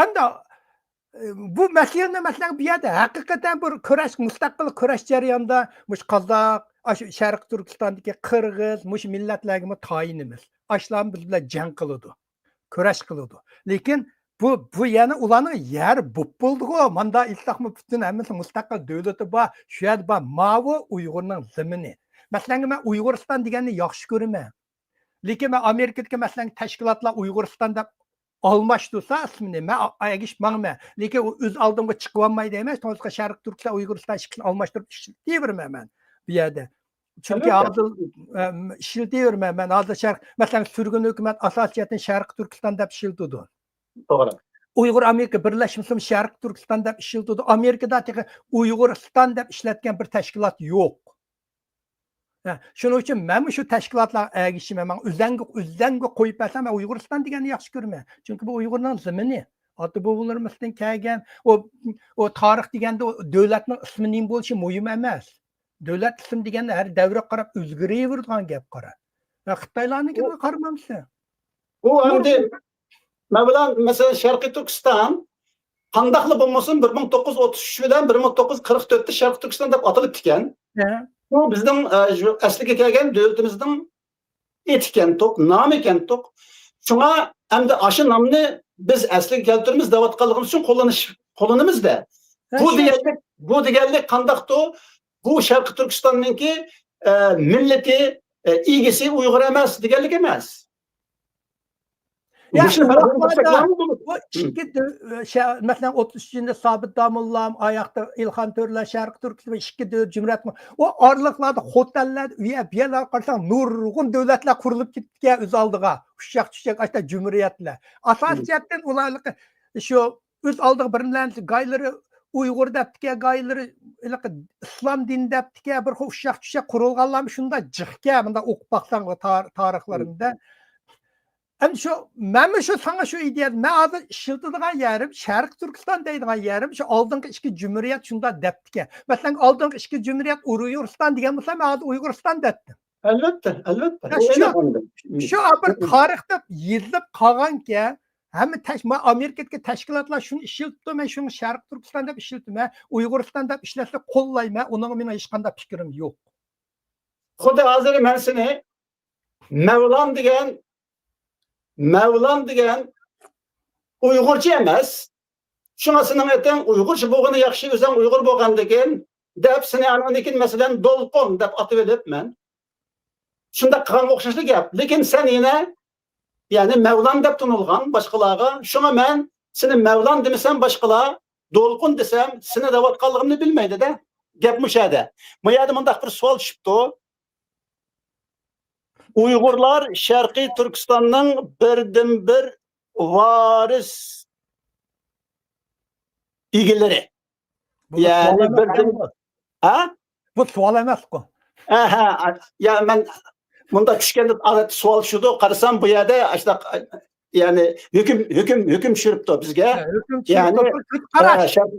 ئەمدى، ئە، بۇ مەسىلىنى، مەسىلەن، بۇ يەردە ھەقىقەتەن بىر كۈرەش، مۇستەقىل كۈرەش جەريانىدا مۇشۇ قازاق، ئاشۇ شەرقىي تۈركىستاندىكى قىرغىز، مۇشۇ مىللەتلەرگىمۇ تايىنىمىز. ئاشۇلارمۇ بىز بىلەن جەڭ قىلىدۇ. كۈرەش قىلىدۇ. لېكىن بۇ، بۇ يەنە ئۇلارنىڭ يەر بوپ بولدىغۇ. ماندا ئېيتساقمۇ پۈتۈن ھەممىسى مۇستەقىل دۆلىتى بار، شۇ يەردە بار. ماۋۇ ئۇيغۇرنىڭ زېمىنى. مەسىلەن، مەن ئۇيغۇرىستان دېگەننى ياخشى كۆرىمەن. لېكىن مەن ئامېرىكىدىكى، مەسىلەن، تەشكىلاتلار ئۇيغۇرىستان دەپ ئالماشتۇرسا ئىسمىنى، مەن ئا-، ئەگىشىپ ماڭىمەن. لېكىن ئۇ ئۆز ئالدىمغا چىقىۋالماي دەيمەن. شۇڭلاشقا شەرقىي تۈركىستان ئۇيغۇرىستان ئىككىسىنى ئالماشتۇرۇپ ئىشلىتىۋېرىمەن مەن بۇ يەردە. چۈنكى ئەلۋەتتە. ھازىر، ئەم، ئىشلىتىۋېرىمەن مەن. ھازىر شەرق-، مەسىلەن، سۈرگۈن ھۆكۈمەت ئاساسىي جەھەتتىن شەرقىي تۈركىستان دەپ ئىشلىتىدۇ. توغرا. ئۇيغۇر ئامېرىكا بىرلەشمىسىمۇ شەرقىي تۈركىستان دەپ ئىشلىتىدۇ. ئامېرىكىدا تېخى ئۇيغۇرىستان دەپ ئىشلەتكەن بىر تەشكىلات يوق. ھە، شۇنىڭ ئۈچۈن مەنمۇ شۇ تەشكىلاتلارغا ئەگىشىمەن. ماڭا ئۆزەڭگە، ئۆزەڭگە قويۇپ بەرسەڭ، مەن ئۇيغۇرىستان دېگەننى ياخشى كۆرىمەن. چۈنكى بۇ ئۇيغۇرنىڭ زېمىنى. ئاتا بوۋىلىرىمىزدىن كەلگەن، ئۇ، ئۇ تارىخ دېگەندە ئۇ دۆلەتنىڭ ئىسمى نېمە بولۇشى مۇھىم ئەمەس. دۆلەت ئىسمى دېگەندە ھەر دەۋرگە قاراپ ئۆزگىرىۋېرىدىغان گەپ قارا. ۋە خىتايلارنىڭكىگە ئۇ، قارىمامسىز؟ ئۇ ئەمدى، مەۋلان، مەسىلەن، شەرقىي تۈركىستان قانداقلا بولمىسۇن، بىر مىڭ توققۇز يۈز ئوتتۇز ئۈچ بىلەن بىر مىڭ توققۇز يۈز قىرىق تۆتتە شەرقىي تۈركىستان دەپ ئاتىلىپتىكەن. ھە. بۇ بىزنىڭ، ئە، شۇ ئەسلىگە كەلگەن دۆلىتىمىزنىڭ ئېتىكەنتۇق، نامىكەنتۇق. شۇڭا ئەمدى ئاشۇ نامنى بىز ئەسلىگە كەلتۈرىمىز دەۋاتقانلىقىمىز ئۈچۈن قوللىنىش، قوللىنىمىز-دە. ھە، بۇ شۇ دېگەنلىك، بۇ دېگەنلىك قانداقتۇ؟ بۇ شەرقىي تۈركىستاننىڭكى، ئە، مىللىتى، ئە، ئىگىسى ئۇيغۇر ئەمەس دېگەنلىك ئەمەس. يا، مۇشۇ ئىراقلاردا بۇ ئىككى دۆ-، شە-، مەسىلەن، ئوتتۇز ئۈچىنچى يىلى سابىت داموللام، ئاياقتا ئىلھام تۆرىلەر، شەرقىي تۈركىستان، ئىككى دۆ-، جۇمھۇرىيەت، ئۇ ئارىلىقلاردا خوتەنلەر، ئۇ يەر، بۇ يەرلەرگە قارىساڭ، نۇرغۇن دۆلەتلەر قۇرۇلۇپ كېتىپتىكەن ئۆز ئالدىغا. ئۇششاق-چۈششەك ئاشۇنداق جۇمھۇرىيەتلەر. ئاساسىي جەھەتتىن ئۇلار شۇ ئۆز ئالدىغا بىرلەنچە گايلىرى ئۇيغۇر دەپتىكەن، گايلىرى ھېلىقى ئىسلام دىنى دەپتىكەن، بىر خىل ئۇششاق-چۈششەك قۇرۇلغانلارمۇ شۇنداق جىقكەن، مۇنداق ئوقۇپ باقساڭ تار-، تارىخلىرىنى. ئەمدى شۇ، مەنمۇ شۇ ساڭا شۇ ئىدىيە، مەن ھازىر ئىشلىتىدىغان يېرىم، شەرقىي تۈركىستان دەيدىغان يېرىم، شۇ ئالدىنقى ئىككى جۇمھۇرىيەت شۇنداق دەپتىكەن. مەسىلەن، ئالدىنقى ئىككى جۇمھۇرىيەت ئۇيغۇرىستان دېگەن بولسا، مەن ھازىر ئۇيغۇرىستان دەتتىم. ئەلۋەتتە، ئەلۋەتتە. ھە، شۇ، شۇ بىر تارىختا يېزىلىپ قالغانكەن، ھەممە تەش-، ما-، ئامېرىكىدىكى تەشكىلاتلار شۇنى ئىشلىتىپتۇ، مەن شۇنى شەرقىي تۈركىستان دەپ ئىشلىتىمەن، ئۇيغۇرىستان دەپ ئىشلەتسە قوللايمەن، ئۇنىڭغا مېنىڭ ھېچقانداق پىكرىم يوق. خۇددى ھازىر مەن سېنى مەۋلان دېگەن، مەۋلان دېگەن ئۇيغۇرچە ئەمەس. شۇڭا سېنىڭ ئېتىڭ ئۇيغۇرچە بولغىنى ياخشى، ئۆزۈڭ ئۇيغۇر بولغاندىكىن دەپ سېنى ئاندىن كېيىن، مەسىلەن، دولقۇن دەپ ئاتىۋېلىپ مەن. شۇنداق قىلغانغا ئوخشاشلا گەپ. لېكىن سەن يەنە، يەنى مەۋلان دەپ تونۇلغان باشقىلارغا. شۇڭا مەن سېنى مەۋلان دېمىسەم باشقىلار، دولقۇن دېسەم سېنى دەۋاتقانلىقىمنى بىلمەيدۇ-دە. گەپ مۇشۇ يەردە. ما يەردە مۇنداق بىر سوئال چۈشۈپتۇ. ئۇيغۇرلار شەرقىي تۈركىستاننىڭ بىردىنبىر ۋارىس ئىگىلىرى. بۇ يەنى سوئال ئەمەس بىردىن-، بۇ. ھە؟ بۇ سوئال ئەمەسقۇ. ھە، ھە. يا، مەن مۇنداق چۈشكەندە ئادەتتە سوئال چۈشىدۇ، قارىسام بۇ يەردە ئاشۇنداق، يەنى ھۆكۈم، ھۆكۈم، ھۆكۈم چۈشۈرۈپتۇ بىزگە. ھە، ھۆكۈم چۈشۈرۈپتۇ. يەنى، بىر كۆز قاراش. ھە، شەر-،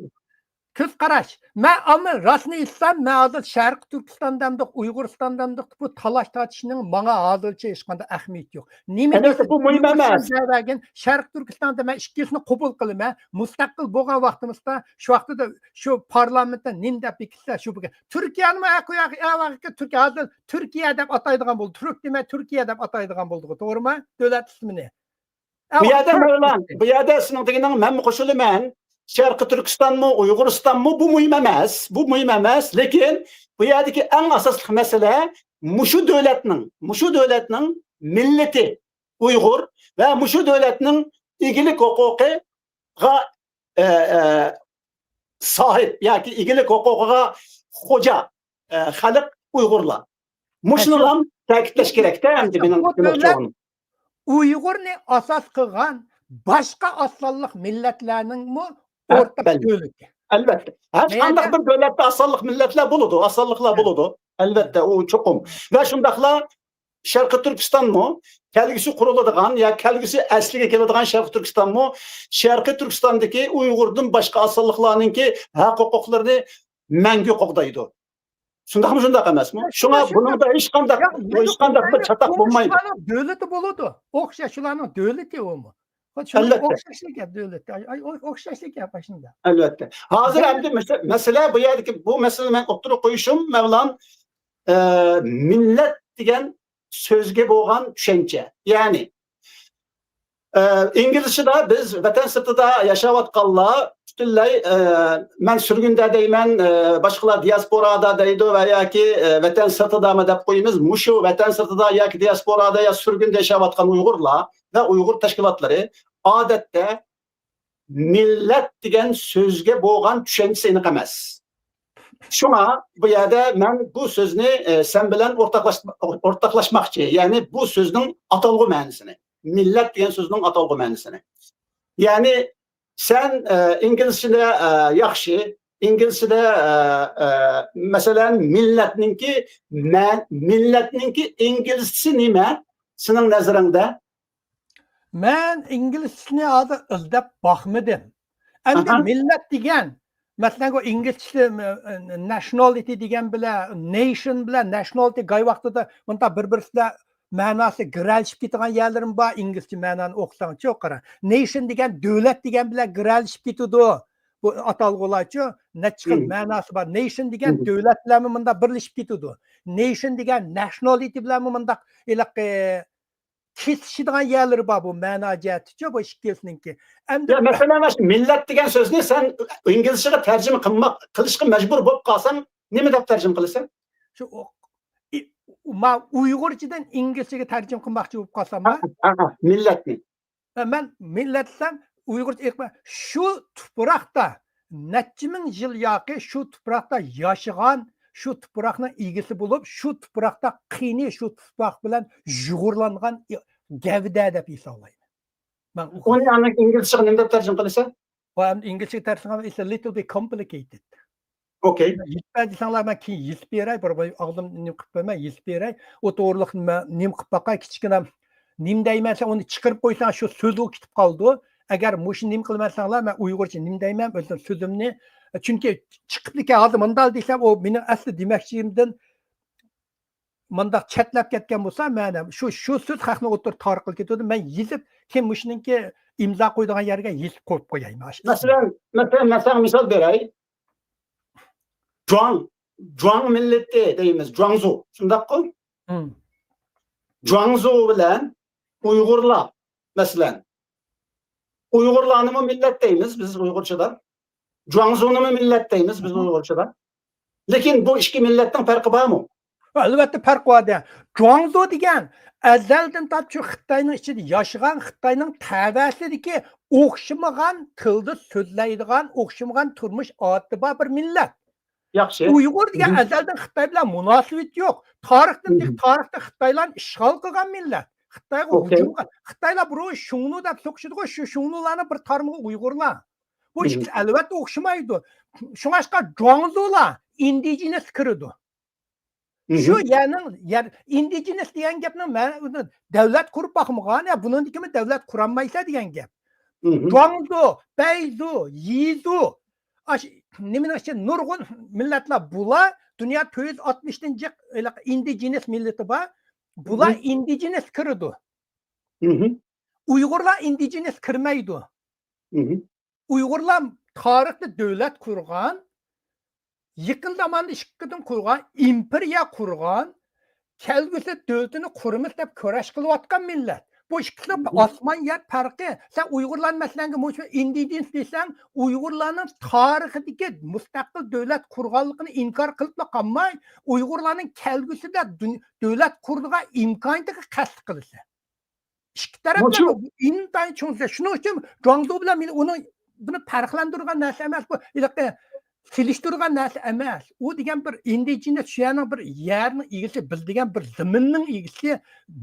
كۆز قاراش. مەن ئەمما راستىنى ئېيتسام، مەن ھازىر شەرقىي تۈركىستان دەمدۇق، ئۇيغۇرىستان دەمدۇق، بۇ تالاش تارتىشنىڭ ماڭا ھازىرچە ھېچقانداق ئەھمىيىتى يوق. نېمە ئەلۋەتتە، دېسە، بۇ مۇھىم ئەمەس. شەرقىي تۈركىستاندا مەن ئىككىسىنى قوبۇل قىلىمەن. مۇستەقىل بولغان ۋاقتىمىزدا شۇ ۋاقتىدا شۇ پارلامېنتتا نېمە دەپ بېكىتسە، شۇ بولغان. تۈركىيەنىمۇ ھەققى ياق، يا ۋاقىتتا تۈركىيە، ھازىر تۈركىيە دەپ ئاتايدىغان بولدى. تۈرك دېمەي، تۈركىيە دەپ ئاتايدىغان بولدىغۇ، توغرىمۇ؟ دۆلەت ئىسمىنى. بۇ يەردە مەۋلان، بۇ يەردە سېنىڭ دېگىنىڭ مەنمۇ قوشۇلىمەن. شەرقىي تۈركىستانمۇ، ئۇيغۇرىستانمۇ، بۇ مۇھىم ئەمەس. بۇ مۇھىم ئەمەس. لېكىن بۇ يەردىكى ئەڭ ئاساسلىق مەسىلە مۇشۇ دۆلەتنىڭ، مۇشۇ دۆلەتنىڭ مىللىتى ئۇيغۇر ۋە مۇشۇ دۆلەتنىڭ ئىگىلىك ھوقۇقىغا، ئە، ئە، ساھىب ياكى ئىگىلىك ھوقۇقىغا خوجا، ئە، خەلق ئۇيغۇرلار. مۇشۇنىلا تەكىتلەش كېرەك-تە، ئەمدى مېنىڭ بۇ دېمەكچى دۆلەت بولغىنىم. ئۇيغۇرنى ئاساس قىلغان باشقا ئاز سانلىق مىللەتلەرنىڭمۇ ھە، ئورتاق بەللى. دۆلىتى. ئەلۋەتتە. ھەر قانداق بىر دۆلەتتە ئاز سانلىق مىللەتلەر بولىدۇ، ئاز سانلىقلار بولىدۇ. ئەلۋەتتە، ئۇ چوقۇم. ۋە شۇنداقلا شەرقىي تۈركىستانمۇ كەلگۈسى قۇرۇلىدىغان يا كەلگۈسى ئەسلىگە كېلىدىغان شەرقىي تۈركىستانمۇ شەرقىي تۈركىستاندىكى ئۇيغۇردىن باشقا ئاز سانلىقلارنىڭكى ھەق ھوقۇقلىرىنى مەڭگۈ قوغدايدۇ. شۇنداقمۇ، شۇنداق ئەمەسمۇ؟ شۇڭا بۇنىڭدا ھېچقانداق، ھېچقانداق بىر چاتاق بولمايدۇ. شۇلارنىڭ دۆلىتى بولىدۇ. ئوخشاش، شۇلارنىڭ دۆلىتى ئۇمۇ. ئەلۋەتتە. ئوخشاشلا گەپ دۆلەت. ئوخشاشلا گەپ ئاشۇنداق. ئەلۋەتتە. ھازىر ئەمدى مەسە-، مەسىلە بۇ يەردىكى، بۇ مەسىلىنى مەن ئوتتۇرىغا قويۇشۇم، مەۋلان، ئە، مىللەت دېگەن سۆزگە بولغان چۈشەنچە. يەنى، ئە، ئىنگلىزچىدا بىز ۋەتەن سىرتىدا ياشاۋاتقانلار پۈتۈنلەي، ئە، مەن سۈرگۈندە دەيمەن، ئە، باشقىلار دىياسپورادا دەيدۇ ۋە ياكى، ئە، ۋەتەن سىرتىدامۇ دەپ قويىمىز. مۇشۇ ۋەتەن سىرتىدا ياكى دىياسپورادا يا سۈرگۈندە ياشاۋاتقان ئۇيغۇرلار ۋە ئۇيغۇر تەشكىلاتلىرى ئادەتتە مىللەت دېگەن سۆزگە بولغان چۈشەنچىسى ئېنىق ئەمەس. شۇڭا بۇ يەردە مەن بۇ سۆزنى، ئە، سەن بىلەن ئورتاقلاش-، ئورتاقلاشماقچى. يەنى بۇ سۆزنىڭ ئاتالغۇ مەنىسىنى. مىللەت دېگەن سۆزنىڭ ئاتالغۇ مەنىسىنى. يەنى سەن، ئە، ئىنگلىزچىدە، ئە، ياخشى، ئىنگلىزچىدە، ئە، ئە، مەسىلەن، مىللەتنىڭكى مە-، مىللەتنىڭكى ئىنگلىزچىسى نېمە سېنىڭ نەزىرىڭدە؟ مەن ئىنگلىزچىنى ھازىر ئىزدەپ باقمىدىم. ئەمدى ئاھا. مىللەت دېگەن، مەسىلەن، ئۇ ئىنگلىزچە، نەشنالىتى دېگەن بىلەن، نېيشن بىلەن نەشنالىتى گاي ۋاقتىدا مۇنداق بىر-بىرسىدە مەناسى گىرەلىشىپ كېتىدىغان يەرلىرىمۇ بار، ئىنگلىزچە مەنانى ئوقۇساڭچۇ، قارا. نېيشن دېگەن دۆلەت دېگەن بىلەن گىرەلىشىپ كېتىدۇ. بۇ ئاتالغۇلارچۇ، نەچچە خىل مم. مەناسى بار. نېيشن دېگەن مم. دۆلەت بىلەنمۇ مۇنداق بىرلىشىپ كېتىدۇ. نېيشن دېگەن نەشنالىتى بىلەنمۇ مۇنداق ھېلىقى كېسىشىدىغان يەرلىرى بار بۇ مەنا جەھەتتىچۇ، بۇ ئىككىلىسىنىڭكى. ئەمدى يا، مەسىلەن، مانا شۇ مىللەت دېگەن سۆزنى سەن ئىنگلىزچىگە تەرجىمە قىلماق، قىلىشقا مەجبۇر بولۇپ قالساڭ، نېمە دەپ تەرجىمە قىلىسەن؟ شۇ، ئۇ-، ئى-، ما-، ئۇيغۇرچىدىن ئىنگلىزچىگە تەرجىمە قىلماقچى بولۇپ قالسامما؟ ھە، ھە، ھە، مىللەتنى. مەن مىللەت دېسەم، ئۇيغۇرچە ئېيتقان، شۇ تۇپراقتا نەچچە مىڭ يىل ياقى شۇ تۇپراقتا ياشىغان، شۇ تۇپراقنىڭ ئىگىسى بولۇپ، شۇ تۇپراقتا قېنى، شۇ تۇپراق بىلەن يۇغۇرلانغان گەۋدە دەپ ھېسابلايمەن. مەن ئۇنى ئاندىن ئىنگلىزچىغا نېمە دەپ تەرجىمە قىلىسەن؟ ئۇ ئەمدى ئىنگلىزچىگە تەرجىمە قىلغان، it's a little bit complicated. ئوكەي. يېزىپ بەر دېسەڭلار، مەن كېيىن يېزىپ بېرەي، بىر، بىر ئاغزىم نېمە قىلىپ قويماي يېزىپ بېرەي. ئۇ توغرىلىق نېمە، نېمە قىلىپ باقاي، كىچىككىنە نېمە دەيمەن، سەن ئۇنى چىقىرىپ قويساڭ، شۇ سۆزى كېتىپ قالىدۇ. ئەگەر مۇشۇ نېمە قىلىمەن دېسەڭلار، مەن ئۇيغۇرچە نېمە دەيمەن، ئۆزۈم سۆزۈمنى، چۈنكى چىقىپتىكەن ھازىر مۇنداق دېسەم، ئۇ مېنىڭ ئەسلى دېمەكچىمدىن مۇنداق چەتلەپ كەتكەن بولسا، مەن شۇ، شۇ سۆز خەقنى ئوتتۇرىغا تارقىلىپ كېتىدۇ. مەن يېزىپ، كېيىن مۇشۇنىڭكى ئىمزا قويىدىغان يەرگە يېزىپ قويۇپ قوياي، مانا شۇ ئىسمىنى. مەسىلەن، مەسىلەن، مەن ساڭا مىسال بېرەي. جۇاڭ، جۇاڭ مىللىتى دەيمىز، جۇاڭزۇ، شۇنداققۇ؟ مم. جۇاڭزۇ بىلەن ئۇيغۇرلار، مەسىلەن. ئۇيغۇرلارنىمۇ مىللەت دەيمىز بىز ئۇيغۇرچىدا. جۇاڭزۇنىمۇ مىللەت دەيمىز بىز ئۇيغۇرچىدا. لېكىن بۇ ئىككى مىللەتنىڭ پەرقى بارمۇ؟ ئەلۋەتتە پەرق بار دە. جۇاڭزۇ دېگەن ئەزەلدىن تارتىپ شۇ خىتاينىڭ ئىچىدە ياشىغان، خىتاينىڭ تەۋەسىدىكى ئوخشىمىغان تىلدا سۆزلەيدىغان، ئوخشىمىغان تۇرمۇش ئادىتى بار بىر مىللەت. ياخشى. ئۇيغۇر دېگەن ئەزەلدىن خىتاي بىلەن مۇناسىۋىتى يوق. تارىختىن، تارىختا خىتايلارنى ئىشغال قىلغان مىللەت. خىتايغا ھۇجۇم قىلغان. خىتايلار بۇرۇن شۇڭنۇ دەپ سوقۇشىدىغۇ، شۇ شۇڭنۇلارنىڭ بىر تارمىقى ئۇيغۇرلار. بۇ ئىككىسى ئەلۋەتتە ئوخشىمايدۇ. شۇڭلاشقا جۇاڭزۇلار ئىندىجېنەس كىرىدۇ. شۇ يەرنىڭ، يەر، ئىندىجېنەس دېگەن گەپنىڭ مەن-، دەۋلەت قۇرۇپ باقمىغان، يا بۇنىڭدىن كېيىن دەۋلەت قۇرالمايسىلەر دېگەن گەپ. جۇاڭزۇ، بەيزۇ، يىزۇ، ئاش-، نېمىنىڭ ئىچىدە نۇرغۇن مىللەتلەر، بۇلار دۇنيا تۆت يۈز ئاتمىشتىن جىق ھېلىقى ئىندىجېنەس مىللىتى بار. بۇلار ئىندىجېنەس كىرىدۇ. ئۇيغۇرلار ئىندىجېنەس كىرمەيدۇ. ئۇيغۇرلار تارىختا دۆلەت قۇرغان، يېقىن زاماندا ئىككىدىن قۇرغان، ئىمپېرىيە قۇرغان، كەلگۈسىدە دۆلىتىنى قۇرىمىز دەپ كۈرەش قىلىۋاتقان مىللەت. بۇ ئىككىسىنىڭ ئاسمان يەر پەرقى. سەن ئۇيغۇرلارنى مەسىلەن مۇشۇ ئىندىجېنەس دېسەڭ، ئۇيغۇرلارنىڭ تارىخىدىكى مۇستەقىل دۆلەت قۇرغانلىقىنى ئىنكار قىلىپلا قالماي، ئۇيغۇرلارنىڭ كەلگۈسىدە دۇن-، دۆلەت قۇرىدىغان ئىمكانىيىتىگە قەست قىلىسەن. ئىككى تەرەپلەمە، بۇ ئىنتايىن چوڭ سۆز. شۇنىڭ ئۈچۈن جۇاڭزۇ بىلەن مېنى ئۇنىڭ، بۇنى پەرقلەندۈرىدىغان نەرسە ئەمەس، بۇ ھېلىقى سېلىشتۇرىدىغان نەرسە ئەمەس. ئۇ دېگەن بىر ئىندىجېنەس، شۇ يەرنىڭ بىر يەرنىڭ ئىگىسى، بىلىدىغان بىر زېمىننىڭ ئىگىسى،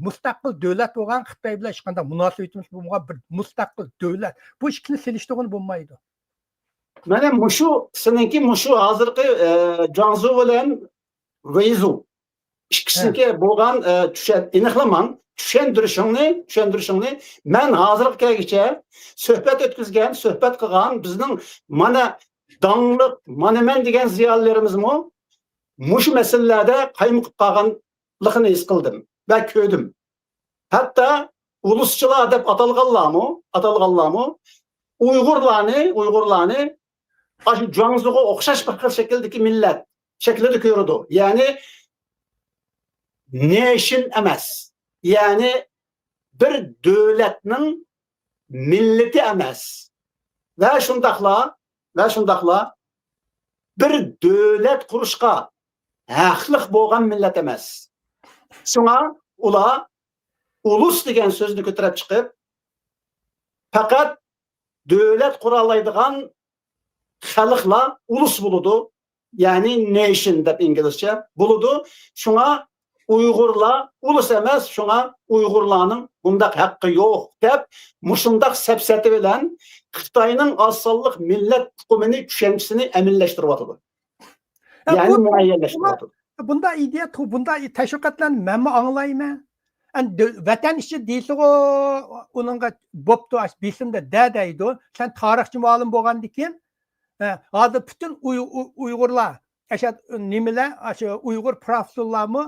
مۇستەقىل دۆلەت بولغان، خىتاي بىلەن ھېچقانداق مۇناسىۋىتىمىز بولمىغان بىر مۇستەقىل دۆلەت. بۇ ئىككىنى سېلىشتۇرغىلى بولمايدۇ. مانا مۇشۇ سېنىڭكى مۇشۇ ھازىرقى، ئە، جۇاڭزۇ بىلەن ۋېيزۇ ئىككىسىنىڭكى بولغان، ئە، چۈشەن-، ئېنىقلىماڭ. چۈشەندۈرۈشۈڭنى، چۈشەندۈرۈشۈڭنى مەن ھازىرغا كەلگۈچە سۆھبەت ئۆتكۈزگەن، سۆھبەت قىلغان بىزنىڭ مانا داڭلىق، مانا مەن دېگەن زىيالىيلىرىمىزمۇ مۇشۇ مەسىلىلەردە قايمۇقۇپ قالغانلىقىنى ھېس قىلدىم ۋە كۆردۈم. ھەتتا ئۇلۇسچىلار دەپ ئاتالغانلارمۇ، ئاتالغانلارمۇ ئۇيغۇرلارنى، ئۇيغۇرلارنى ئاشۇ جۇاڭزۇغا ئوخشاش بىر خىل شەكىلدىكى مىللەت شەكلىدە كۆرىدۇ. يەنى نېشن ئەمەس. يەنى بىر دۆلەتنىڭ مىللىتى ئەمەس. ۋە شۇنداقلا، ۋە شۇنداقلا بىر دۆلەت قۇرۇشقا ھەقلىق بولغان مىللەت ئەمەس. شۇڭا ئۇلار ئۇلۇس دېگەن سۆزنى كۆتۈرۈپ چىقىپ، پەقەت دۆلەت قۇرالايدىغان خەلقلەر ئۇلۇس بولىدۇ. يەنى نېشن دەپ ئىنگلىزچە بولىدۇ. شۇڭا ئۇيغۇرلار ئۇلۇس ئەمەس، شۇڭا ئۇيغۇرلارنىڭ بۇنداق ھەققى يوق دەپ، مۇشۇنداق سەپسەتە بىلەن خىتاينىڭ ئاز سانلىق مىللەت ئۇقۇمىنى، چۈشەنچىسىنى ئەمەلىيلەشتۈرۈۋاتىدۇ. يا، يەنى بۇ، مۇئەييەنلەشتۈرۈۋاتىدۇ. بۇنداق ئىدىيە، بۇنداق تەشۋىقاتلارنى مەنمۇ ئاڭلايمەن. ئەن-، دۆ-، ۋەتەن ئىچى دېيىلسىغۇ، ئۇنىڭغا بوپتۇ، ئاش بېسىمدا دە دەيدۇ. سەن تارىخچى مۇئەللىم بولغاندىكىن، ئە، ھازىر پۈتۈن ئۇي-، ئۇ-، ئۇيغۇرلار، ئاشۇ نېمىلەر، ئاشۇ ئۇيغۇر پروفېسسورلارمۇ،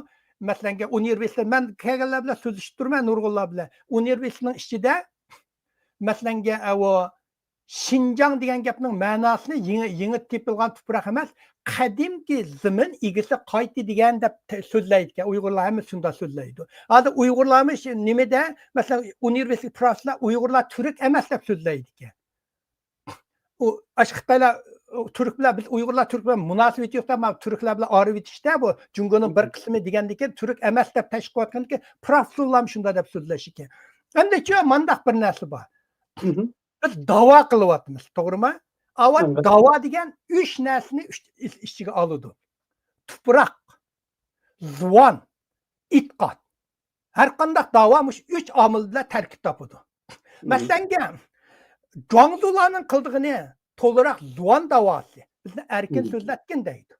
مەسىلەنگە، ئۇنىۋېرسىتېت، مەن كەلگەنلەر بىلەن سۆزلىشىپ تۇرىمەن، نۇرغۇنلار بىلەن. ئۇنىۋېرسىتېتنىڭ ئىچىدە، مەسىلەنگە، ئەۋۇ، شىنجاڭ دېگەن گەپنىڭ مەناسىنى يېڭى، يېڭى تېپىلغان تۇپراق ئەمەس، قەدىمكى زېمىن ئىگىسى قايتا دېگەن دەپ ت-، سۆزلەيدىكەن. ئۇيغۇرلار ھەممىسى شۇنداق سۆزلەيدۇ. ھازىر ئۇيغۇرلارمۇ شۇ نېمىدە، مەسىلەن، ئۇنىۋېرسىتېت پروفېسسورلار ئۇيغۇرلار تۈرك ئەمەس دەپ سۆزلەيدىكەن. ئۇ، ئاشۇ خىتايلار، ئۇ، تۈرك بىلەن، بىز ئۇيغۇرلار تۈرك بىلەن مۇناسىۋىتى يوق دەپ، مانا تۈركلەر بىلەن ئارىۋېتىشتە بۇ جۇڭگونىڭ بىر قىسمى دېگەندىكىن، تۈرك ئەمەس دەپ تەشۋىق قىلىۋاتقاندىكىن، پروفېسسورلارمۇ شۇنداق دەپ سۆزلەشكەن. ئەمدىچۇ مانداق بىر نەرسە بار. بىز داۋا قىلىۋاتىمىز، توغرىمۇ؟ ئاۋات داۋا دېگەن ئۈچ نەرسىنى ئۈچ ئىچ-، ئىچىگە ئالىدۇ. تۇپراق، زۇۋان، ئېتىقاد. ھەر قانداق داۋا مۇشۇ ئۈچ ئامىل بىلەن تەركىب تاپىدۇ. مەسىلەنگە، جۇاڭزۇلارنىڭ قىلىدىغىنى تولىراق زۇۋان داۋاسى. بىزنى ئەركىن سۆزلەتكىن دەيدۇ.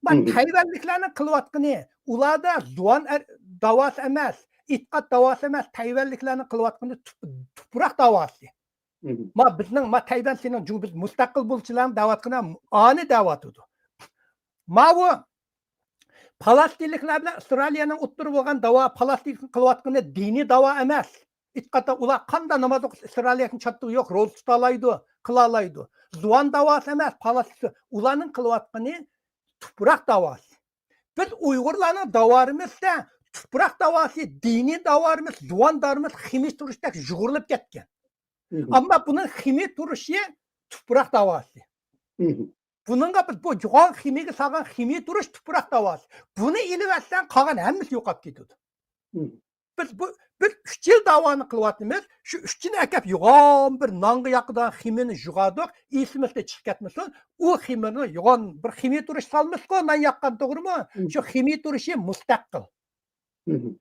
ما تەيۋەنلىكلەرنىڭ قىلىۋاتقىنى، ئۇلاردا زۇۋان ئەر-، داۋاسى ئەمەس، ئېتىقاد داۋاسى ئەمەس، تەيۋەنلىكلەرنىڭ قىلىۋاتقىنى تۇپ-، تۇپراق داۋاسى. ما بىزنىڭ، ما تەيۋەن سېنىڭ جۇ-، بىز مۇستەقىل بولچىلارنى دەۋاتقىنى ئانى دەۋاتىدۇ. ماۋۇ پالەستىنلىكلەر بىلەن ئىسرائىلىيەنىڭ ئوتتۇرا بولغان داۋا، پالەستىنلىكنىڭ قىلىۋاتقىنى دىنىي داۋا ئەمەس. ئېتىقادتا ئۇلار قاندا ناماز ئوقۇسا ئىسرائىلىيەنىڭ چاتىقى يوق، روزا تۇتالايدۇ، قىلالايدۇ. زۇۋان داۋاسى ئەمەس، پالەستىن، ئۇلارنىڭ قىلىۋاتقىنى تۇپراق داۋاسى. بىز ئۇيغۇرلارنىڭ داۋارىمىزدا تۇپراق داۋاسى، دىنىي داۋارىمىز، زۇۋان داۋارىمىز خىمىيە تۇرۇشتەك يۇغۇرۇلۇپ كەتكەن. ئەمما بۇنىڭ خىمىيە تۇرۇشى تۇپراق داۋاسى. بۇنىڭغا بىز بۇ يوغان خىمىيەگە سالغان خىمىيە تۇرۇش تۇپراق داۋاسى. بۇنى ئېلىۋەتسەڭ، قالغان ھەممىسى يوقاپ كېتىدۇ. بىز بۇ، بىز ئۈچ يىل داۋانى قىلىۋاتىمىز. شۇ ئۈچىنى ئەكەپ يوغان بىر نانغا ياقىدىغان خىمىيەنى يۇغاردۇق. ئېسىمىزدىن چىقىپ كەتمىسۇن. ئۇ خىمىيەنى يوغان بىر خىمىيە تۇرۇش سالمىسىغۇ، نان ياققان، توغرىمۇ؟ شۇ خىمىيە تۇرۇشى مۇستەقىل.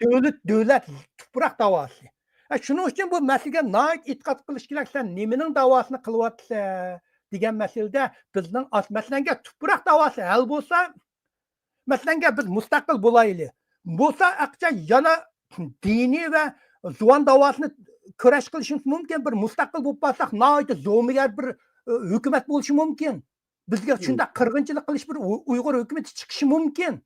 دۆلەت، دۆلەت تۇپراق داۋاسى. ھە، شۇنىڭ ئۈچۈن بۇ مەسىلىگە ناھايىتى ئېتىقاد قىلىش كېرەك. سەن نېمىنىڭ داۋاسىنى قىلىۋاتىسەن دېگەن مەسىلىدە بىزنىڭ ئاس-، مەسىلەنگە تۇپراق داۋاسى ھەل بولسا، مەسىلەنگە بىز مۇستەقىل بولايلى. بولسا ئەقچە يەنە دىنىي ۋە زۇۋان داۋاسىنى كۈرەش قىلىشىمىز مۇمكىن. بىر مۇستەقىل بولۇپ قالساق، ناھايىتى زومىگەر بىر، ئۆ، ھۆكۈمەت بولۇشى مۇمكىن. بىزگە شۇنداق قىرغىنچىلىق قىلىش بىر ئۇ-، ئۇيغۇر ھۆكۈمىتى چىقىشى مۇمكىن.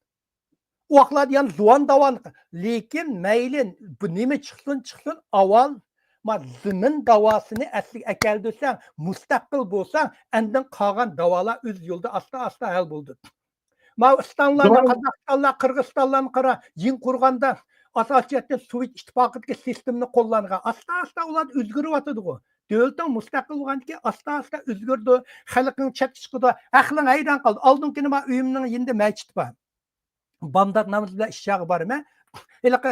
ئۇ ۋاقىتلاردا يەنە زۇۋان داۋان، لېكىن مەيلى، بۇ نېمە چىقسۇن، چىقسۇن، ئاۋۋال ما زېمىن داۋاسىنى ئەسلىگە ئەكەلدۈرسەڭ، مۇستەقىل بولساڭ، ئاندىن قالغان داۋالار ئۆز يولىدا ئاستا-ئاستا ھەل بولىدۇ. ماۋۇ ئىستانلاردا، قازاقىستانلار، قىرغىزىستانلارنى قارا، يېڭى قۇرغاندا ئاساسىي جەھەتتىن سوۋېت ئىتتىپاقىدىكى سىستېمىنى قوللانغان، ئاستا-ئاستا ئۇلار ئۆزگىرىۋاتىدىغۇ. دۆلىتىڭ مۇستەقىل بولغاندىكىن ئاستا-ئاستا ئۆزگىرىدۇ. خەلقىڭ چەتكە چىقىدۇ. ئەقلىڭ ھەيران قالىدۇ. ئالدىنقى كۈنى ما ئۆيۈمنىڭ يېنىدا مەسچىت بار. بامدات نامىزى بىلەن ئىشاغا بارىمەن. ھېلىقى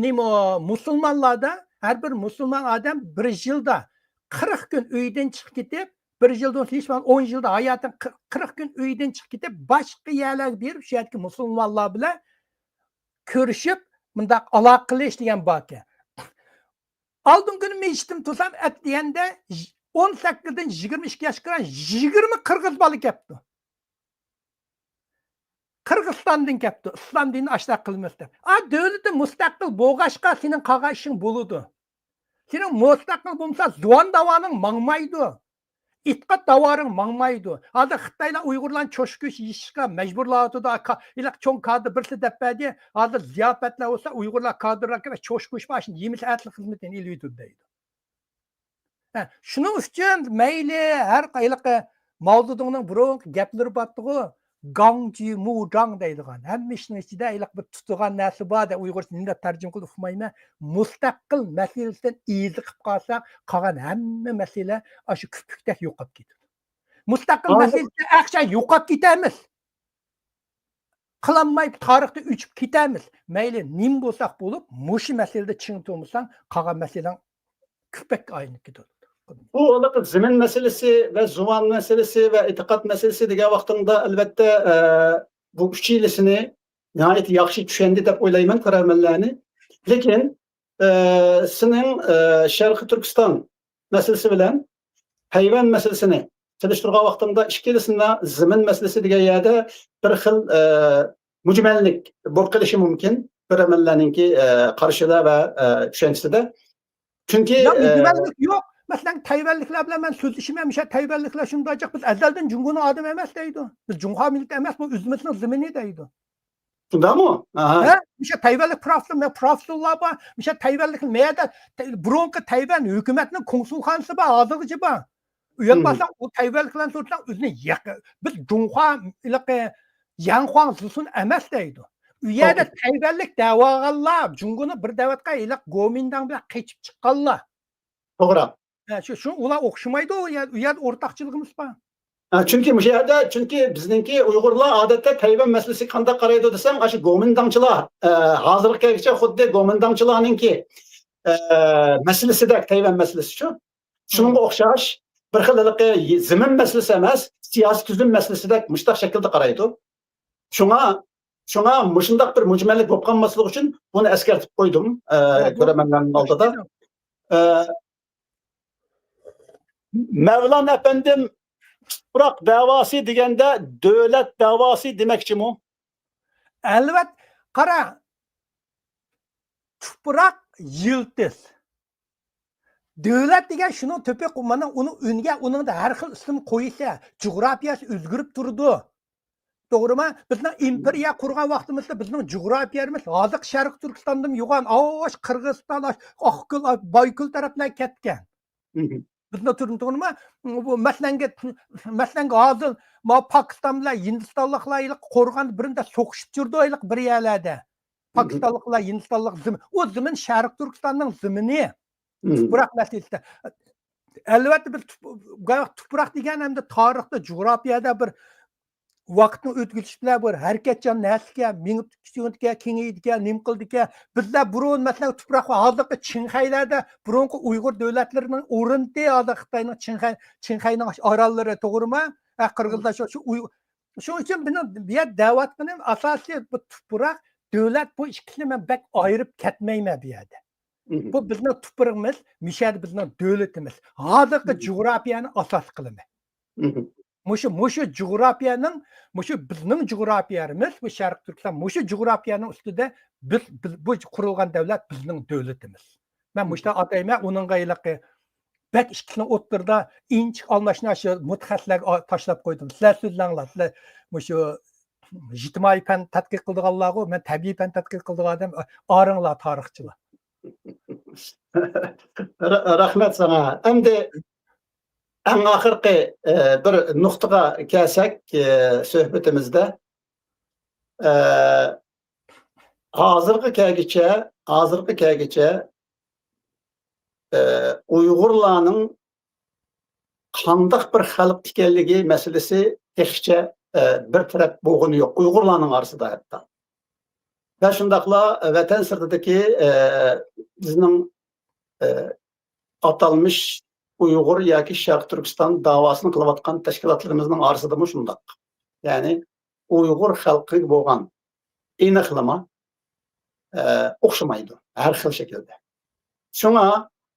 نېمە، مۇسۇلمانلاردا، ھەر بىر مۇسۇلمان ئادەم بىر يىلدا قىرىق كۈن ئۆيدىن چىقىپ كېتىپ، بىر يىلدىن ھېچ بولمىغاندا ئون يىلدا ھاياتىنىڭ قىرىق، قىرىق كۈن ئۆيدىن چىقىپ كېتىپ، باشقا يەرلەرگە بېرىپ، شۇ يەردىكى مۇسۇلمانلار بىلەن كۆرۈشۈپ، مۇنداق ئالاقە قىلىش دېگەن باركەن. ئالدىنقى كۈنى مەسچىتتىن تۇرسام، ئەتىگەندە ئون سەككىزدىن يىگىرمە ئىككى ياشقا كىرگەن يىگىرمە قىرغىز بالا كەپتۇ. قىرغىزىستاندىن كەپتۇ، ئىسلام دىنىنى ئاشۇنداق قىلىمىز دەپ. ئا، دۆلىتى مۇستەقىل بولغاچقا، سېنىڭ قالغان ئىشىڭ بولىدۇ. سېنىڭ مۇستەقىل بولمىسا، زۇۋان داۋانىڭ ماڭمايدۇ. ئېتىقاد داۋارىڭ ماڭمايدۇ. ھازىر خىتايلار ئۇيغۇرلارنى چوشقا گۆشى يېيىشكە مەجبۇرلاۋاتىدۇ. ھېلىقى چوڭ كادىر بىرسى دەپ بەردى. ھازىر زىياپەتلەر بولسا، ئۇيغۇرلار كادىرلار كېلىپ چوشقا گۆشى بار، شۇنى يېمىسە ئەتىلىك خىزمىتىنى ئېلىۋېتىدۇ دەيدۇ. ھە، شۇنىڭ ئۈچۈن مەيلى ھەر ھېلىقى ماۋزېدۇڭنىڭ بۇرۇنقى گەپلىرى بارتتىغۇ، گاڭجى مۇجاڭ دەيدىغان. ھەممە ئىشنىڭ ئىچىدە ھېلىقى بىر تۇتىدىغان نەرسە بار دەپ، ئۇيغۇرچە نېمە دەپ تەرجىمە قىلىپ ئۇقمايمەن. مۇستەقىل مەسىلىسىدىن ئېزىقىپ قالساق، قالغان ھەممە مەسىلە ئاشۇ كۆپۈكتەك يوقاپ كېتىدۇ. مۇستەقىل مەسىلىسىدە ئەقچە يوقاپ كېتەمىز. قىلالماي تارىختا ئۆچۈپ كېتەرمىز. مەيلى نېمە بولساق بولۇپ، مۇشۇ مەسىلىدە چىڭ تۇرمىساڭ، قالغان مەسىلەڭ كۆپەككە ئايلىنىپ كېتىدۇ. بۇ ھېلىقى زېمىن مەسىلىسى ۋە زۇۋان مەسىلىسى ۋە ئېتىقاد مەسىلىسى دېگەن ۋاقتىڭدا، ئەلۋەتتە، ئە، بۇ ئۈچىلىسىنى ناھايىتى ياخشى چۈشەندى دەپ ئويلايمەن كۆرەرمەنلەرنى. لېكىن، ئە، سېنىڭ، ئە، شەرقىي تۈركىستان مەسىلىسى بىلەن تەيۋەن مەسىلىسىنى سېلىشتۇرغان ۋاقتىمدا، ئىككىلىسىنىڭ زېمىن مەسىلىسى دېگەن يەردە بىر خىل، ئە، مۈجمەللىك بولۇپ قېلىشى مۇمكىن كۆرەرمەنلەرنىڭكى، ئە، قارىشىدا ۋە، ئە، چۈشەنچىسىدە. چۈنكى، يا، ئە، مۈجمەللىك يوق. مەسىلەن، تەيۋەنلىكلەر بىلەن مەن سۆزلىشىمەن، مۇشۇ تەيۋەنلىكلەر شۇنداق جىق، بىز ئەزەلدىن جۇڭگونىڭ ئادىمى ئەمەس دەيدۇ. بىز جۇڭخۇا مىللىتى ئەمەس، بۇ ئۆزىمىزنىڭ زېمىنى دەيدۇ. شۇنداقمۇ؟ ئاھا. ھە؟ مۇشۇ تەيۋەنلىك پروفېسسور، مەن پروفېسسورلار بار. مۇشۇ تەيۋەنلىك مەيەردە، تەي-، بۇرۇنقى تەيۋەن ھۆكۈمەتنىڭ كونسۇلخانىسى بار، ھازىرغىچە بار. ئۇ يەرگە بارساڭ، ئۇ تەيۋەنلىكلەرنى سورىساڭ، ئۆزىنى ياق-، بىز جۇڭخۇا، ھېلىقى يەنخۇاڭ زىسۇن ئەمەس دەيدۇ. ئۇ يەردە تەيۋەنلىك دەۋالغانلار، جۇڭگونى بىر دەۋاتقان ھېلىقى گومىنداڭ بىلەن قېچىپ چىققانلار. توغرا. ھە، شۇ، شۇ، ئۇلار ئوخشىمايدۇ، ئۇ يەر، ئۇ يەردە ئورتاقچىلىقىمىز بار. ھە، چۈنكى مۇشۇ يەردە، چۈنكى بىزنىڭكى ئۇيغۇرلار ئادەتتە تەيۋەن مەسىلىسىگە قانداق قارايدۇ دېسەم، ئاشۇ گومىنداڭچىلار، ئە، ھازىرغا كەلگۈچە خۇددى گومىنداڭچىلارنىڭكى، ئە، مەسىلىسىدەك، تەيۋەن مەسىلىسىچۇ. شۇنىڭغا ئوخشاش بىر خىل ھېلىقى زېمىن مەسىلىسى ئەمەس، سىياسىي تۈزۈم مەسىلىسىدەك مۇشتاق شەكىلدە قارايدۇ. شۇڭا، شۇڭا مۇشۇنداق بىر مۇجمەللىك بولۇپ قالماسلىقى ئۈچۈن بۇنى ئەسكەرتىپ قويدۇم، ئە، ياق، بۇ كۆرەرمەنلەرنىڭ ئالدىدا. ئە، مەۋلان ئەپەندىم، تۇپراق دەۋاسى دېگەندە دۆلەت دەۋاسى دېمەكچىمۇ؟ ئەلۋەت، قارا، تۇپراق يىلتىز. دۆلەت دېگەن شۇنىڭ تۆپى، مانا ئۇنىڭ ئۈنگە، ئۇنىڭدا ھەر خىل ئىسىم قويۇشى، جۇغراپىيەسى ئۆزگىرىپ تۇرىدۇ. توغرىمۇ؟ بىزنىڭ ئىمپېرىيە قۇرغان ۋاقتىمىزدا بىزنىڭ جۇغراپىيەمىز ھازىرقى شەرقىي تۈركىستاندىن يوغان، ئاش، قىرغىزىستان، ئاش، ئاقكۆل، ئاش، بايكۆل تەرەپلەرگە كەتكەن. بىزنىڭ تۈرمە توغرىمۇ؟ بۇ مەسىلەنگە، مەسىلەنگە ھازىر ما پاكىستان بىلەن ھىندىستانلىقلار ھېلىقى قورغان بىرىندە سوقۇشۇپ يۈرىدۇ ھېلىقى بىر يەرلەردە. پاكىستانلىقلار، ھىندىستانلىق زېمىن. ئۇ زېمىن شەرقىي تۈركىستاننىڭ زېمىنى. تۇپراق مەسىلىسىدە. ئەلۋەتتە، بىز تۇپ-، تۇپراق دېگەن ھەمدە تارىختا، جۇغراپىيەدە بىر ۋاقىتنىڭ ئۆتكىلىشى بىلەن بىر ھەرىكەتچان نەرسىكەن، مېڭىپ كېڭىيىدىكەن، نېمە قىلىدىكەن. بىزلەر بۇرۇن، مەسىلەن، تۇپراق، ھازىرقى چىڭخەيلەردە بۇرۇنقى ئۇيغۇر دۆلەتلىرىنىڭ ئورنىتى، ھازىر خىتاينىڭ چىڭخەي، چىڭخەينىڭ ئاراللىرى، توغرىمۇ؟ ھە، قىرغىزلار شۇ، شۇ ئۇي-، شۇنىڭ ئۈچۈن بىزنىڭ بۇ يەردە دەۋاتقىنىم ئاساسىي بۇ تۇپراق، دۆلەت، بۇ ئىككىسىنى مەن بەك ئايرىپ كەتمەيمەن بۇ يەردە. بۇ بىزنىڭ تۇپرىقىمىز، مۇشۇ يەردە بىزنىڭ دۆلىتىمىز. ھازىرقى جۇغراپىيەنى ئاساس قىلىمەن. مۇشۇ، مۇشۇ جۇغراپىيەنىڭ، مۇشۇ بىزنىڭ جۇغراپىيەمىز، بۇ شەرقىي تۈركىستان، مۇشۇ جۇغراپىيەنىڭ ئۈستىدە بىز، بىز، بۇ قۇرۇلغان دەۋلەت بىزنىڭ دۆلىتىمىز. مەن مۇشۇنداق ئاتايمەن، ئۇنىڭغا ھېلىقى بەك ئىككىسىنىڭ ئوتتۇرىدا ئىنچىكە ئالماشنىش مۇتەخەسسىسلەرگە تاشلاپ قويدۇم. سىلەر سۆزلەڭلار، سىلەر مۇشۇ ئىجتىمائىي پەن تەتقىق قىلىدىغانلارغۇ، مەن تەبىئىي پەن تەتقىق قىلىدىغان ئادەم، ئايرىڭلار تارىخچىلار. رە-، رەھمەت ساڭا. ئەمدى ئەڭ ئاخىرقى، ئە، بىر نۇقتىغا كەلسەك، ئە، سۆھبىتىمىزدە، ئە، ھازىرغا كەلگۈچە، ھازىرغا كەلگۈچە، ئە، ئۇيغۇرلارنىڭ قانداق بىر خەلق ئىكەنلىكى مەسىلىسى تېخىچە، ئە، بىر تەرەپ بولغىنى يوق، ئۇيغۇرلارنىڭ ئارىسىدا ھەتتا. ۋە شۇنداقلا ۋەتەن سىرتىدىكى، ئە، بىزنىڭ، ئە، ئاتالمىش ئۇيغۇر ياكى شەرقىي تۈركىستان داۋاسىنى قىلىۋاتقان تەشكىلاتلىرىمىزنىڭ ئارىسىدىمۇ شۇنداق. يەنى ئۇيغۇر خەلقىگە بولغان ئېنىقلىما، ئە، ئوخشىمايدۇ ھەر خىل شەكىلدە. شۇڭا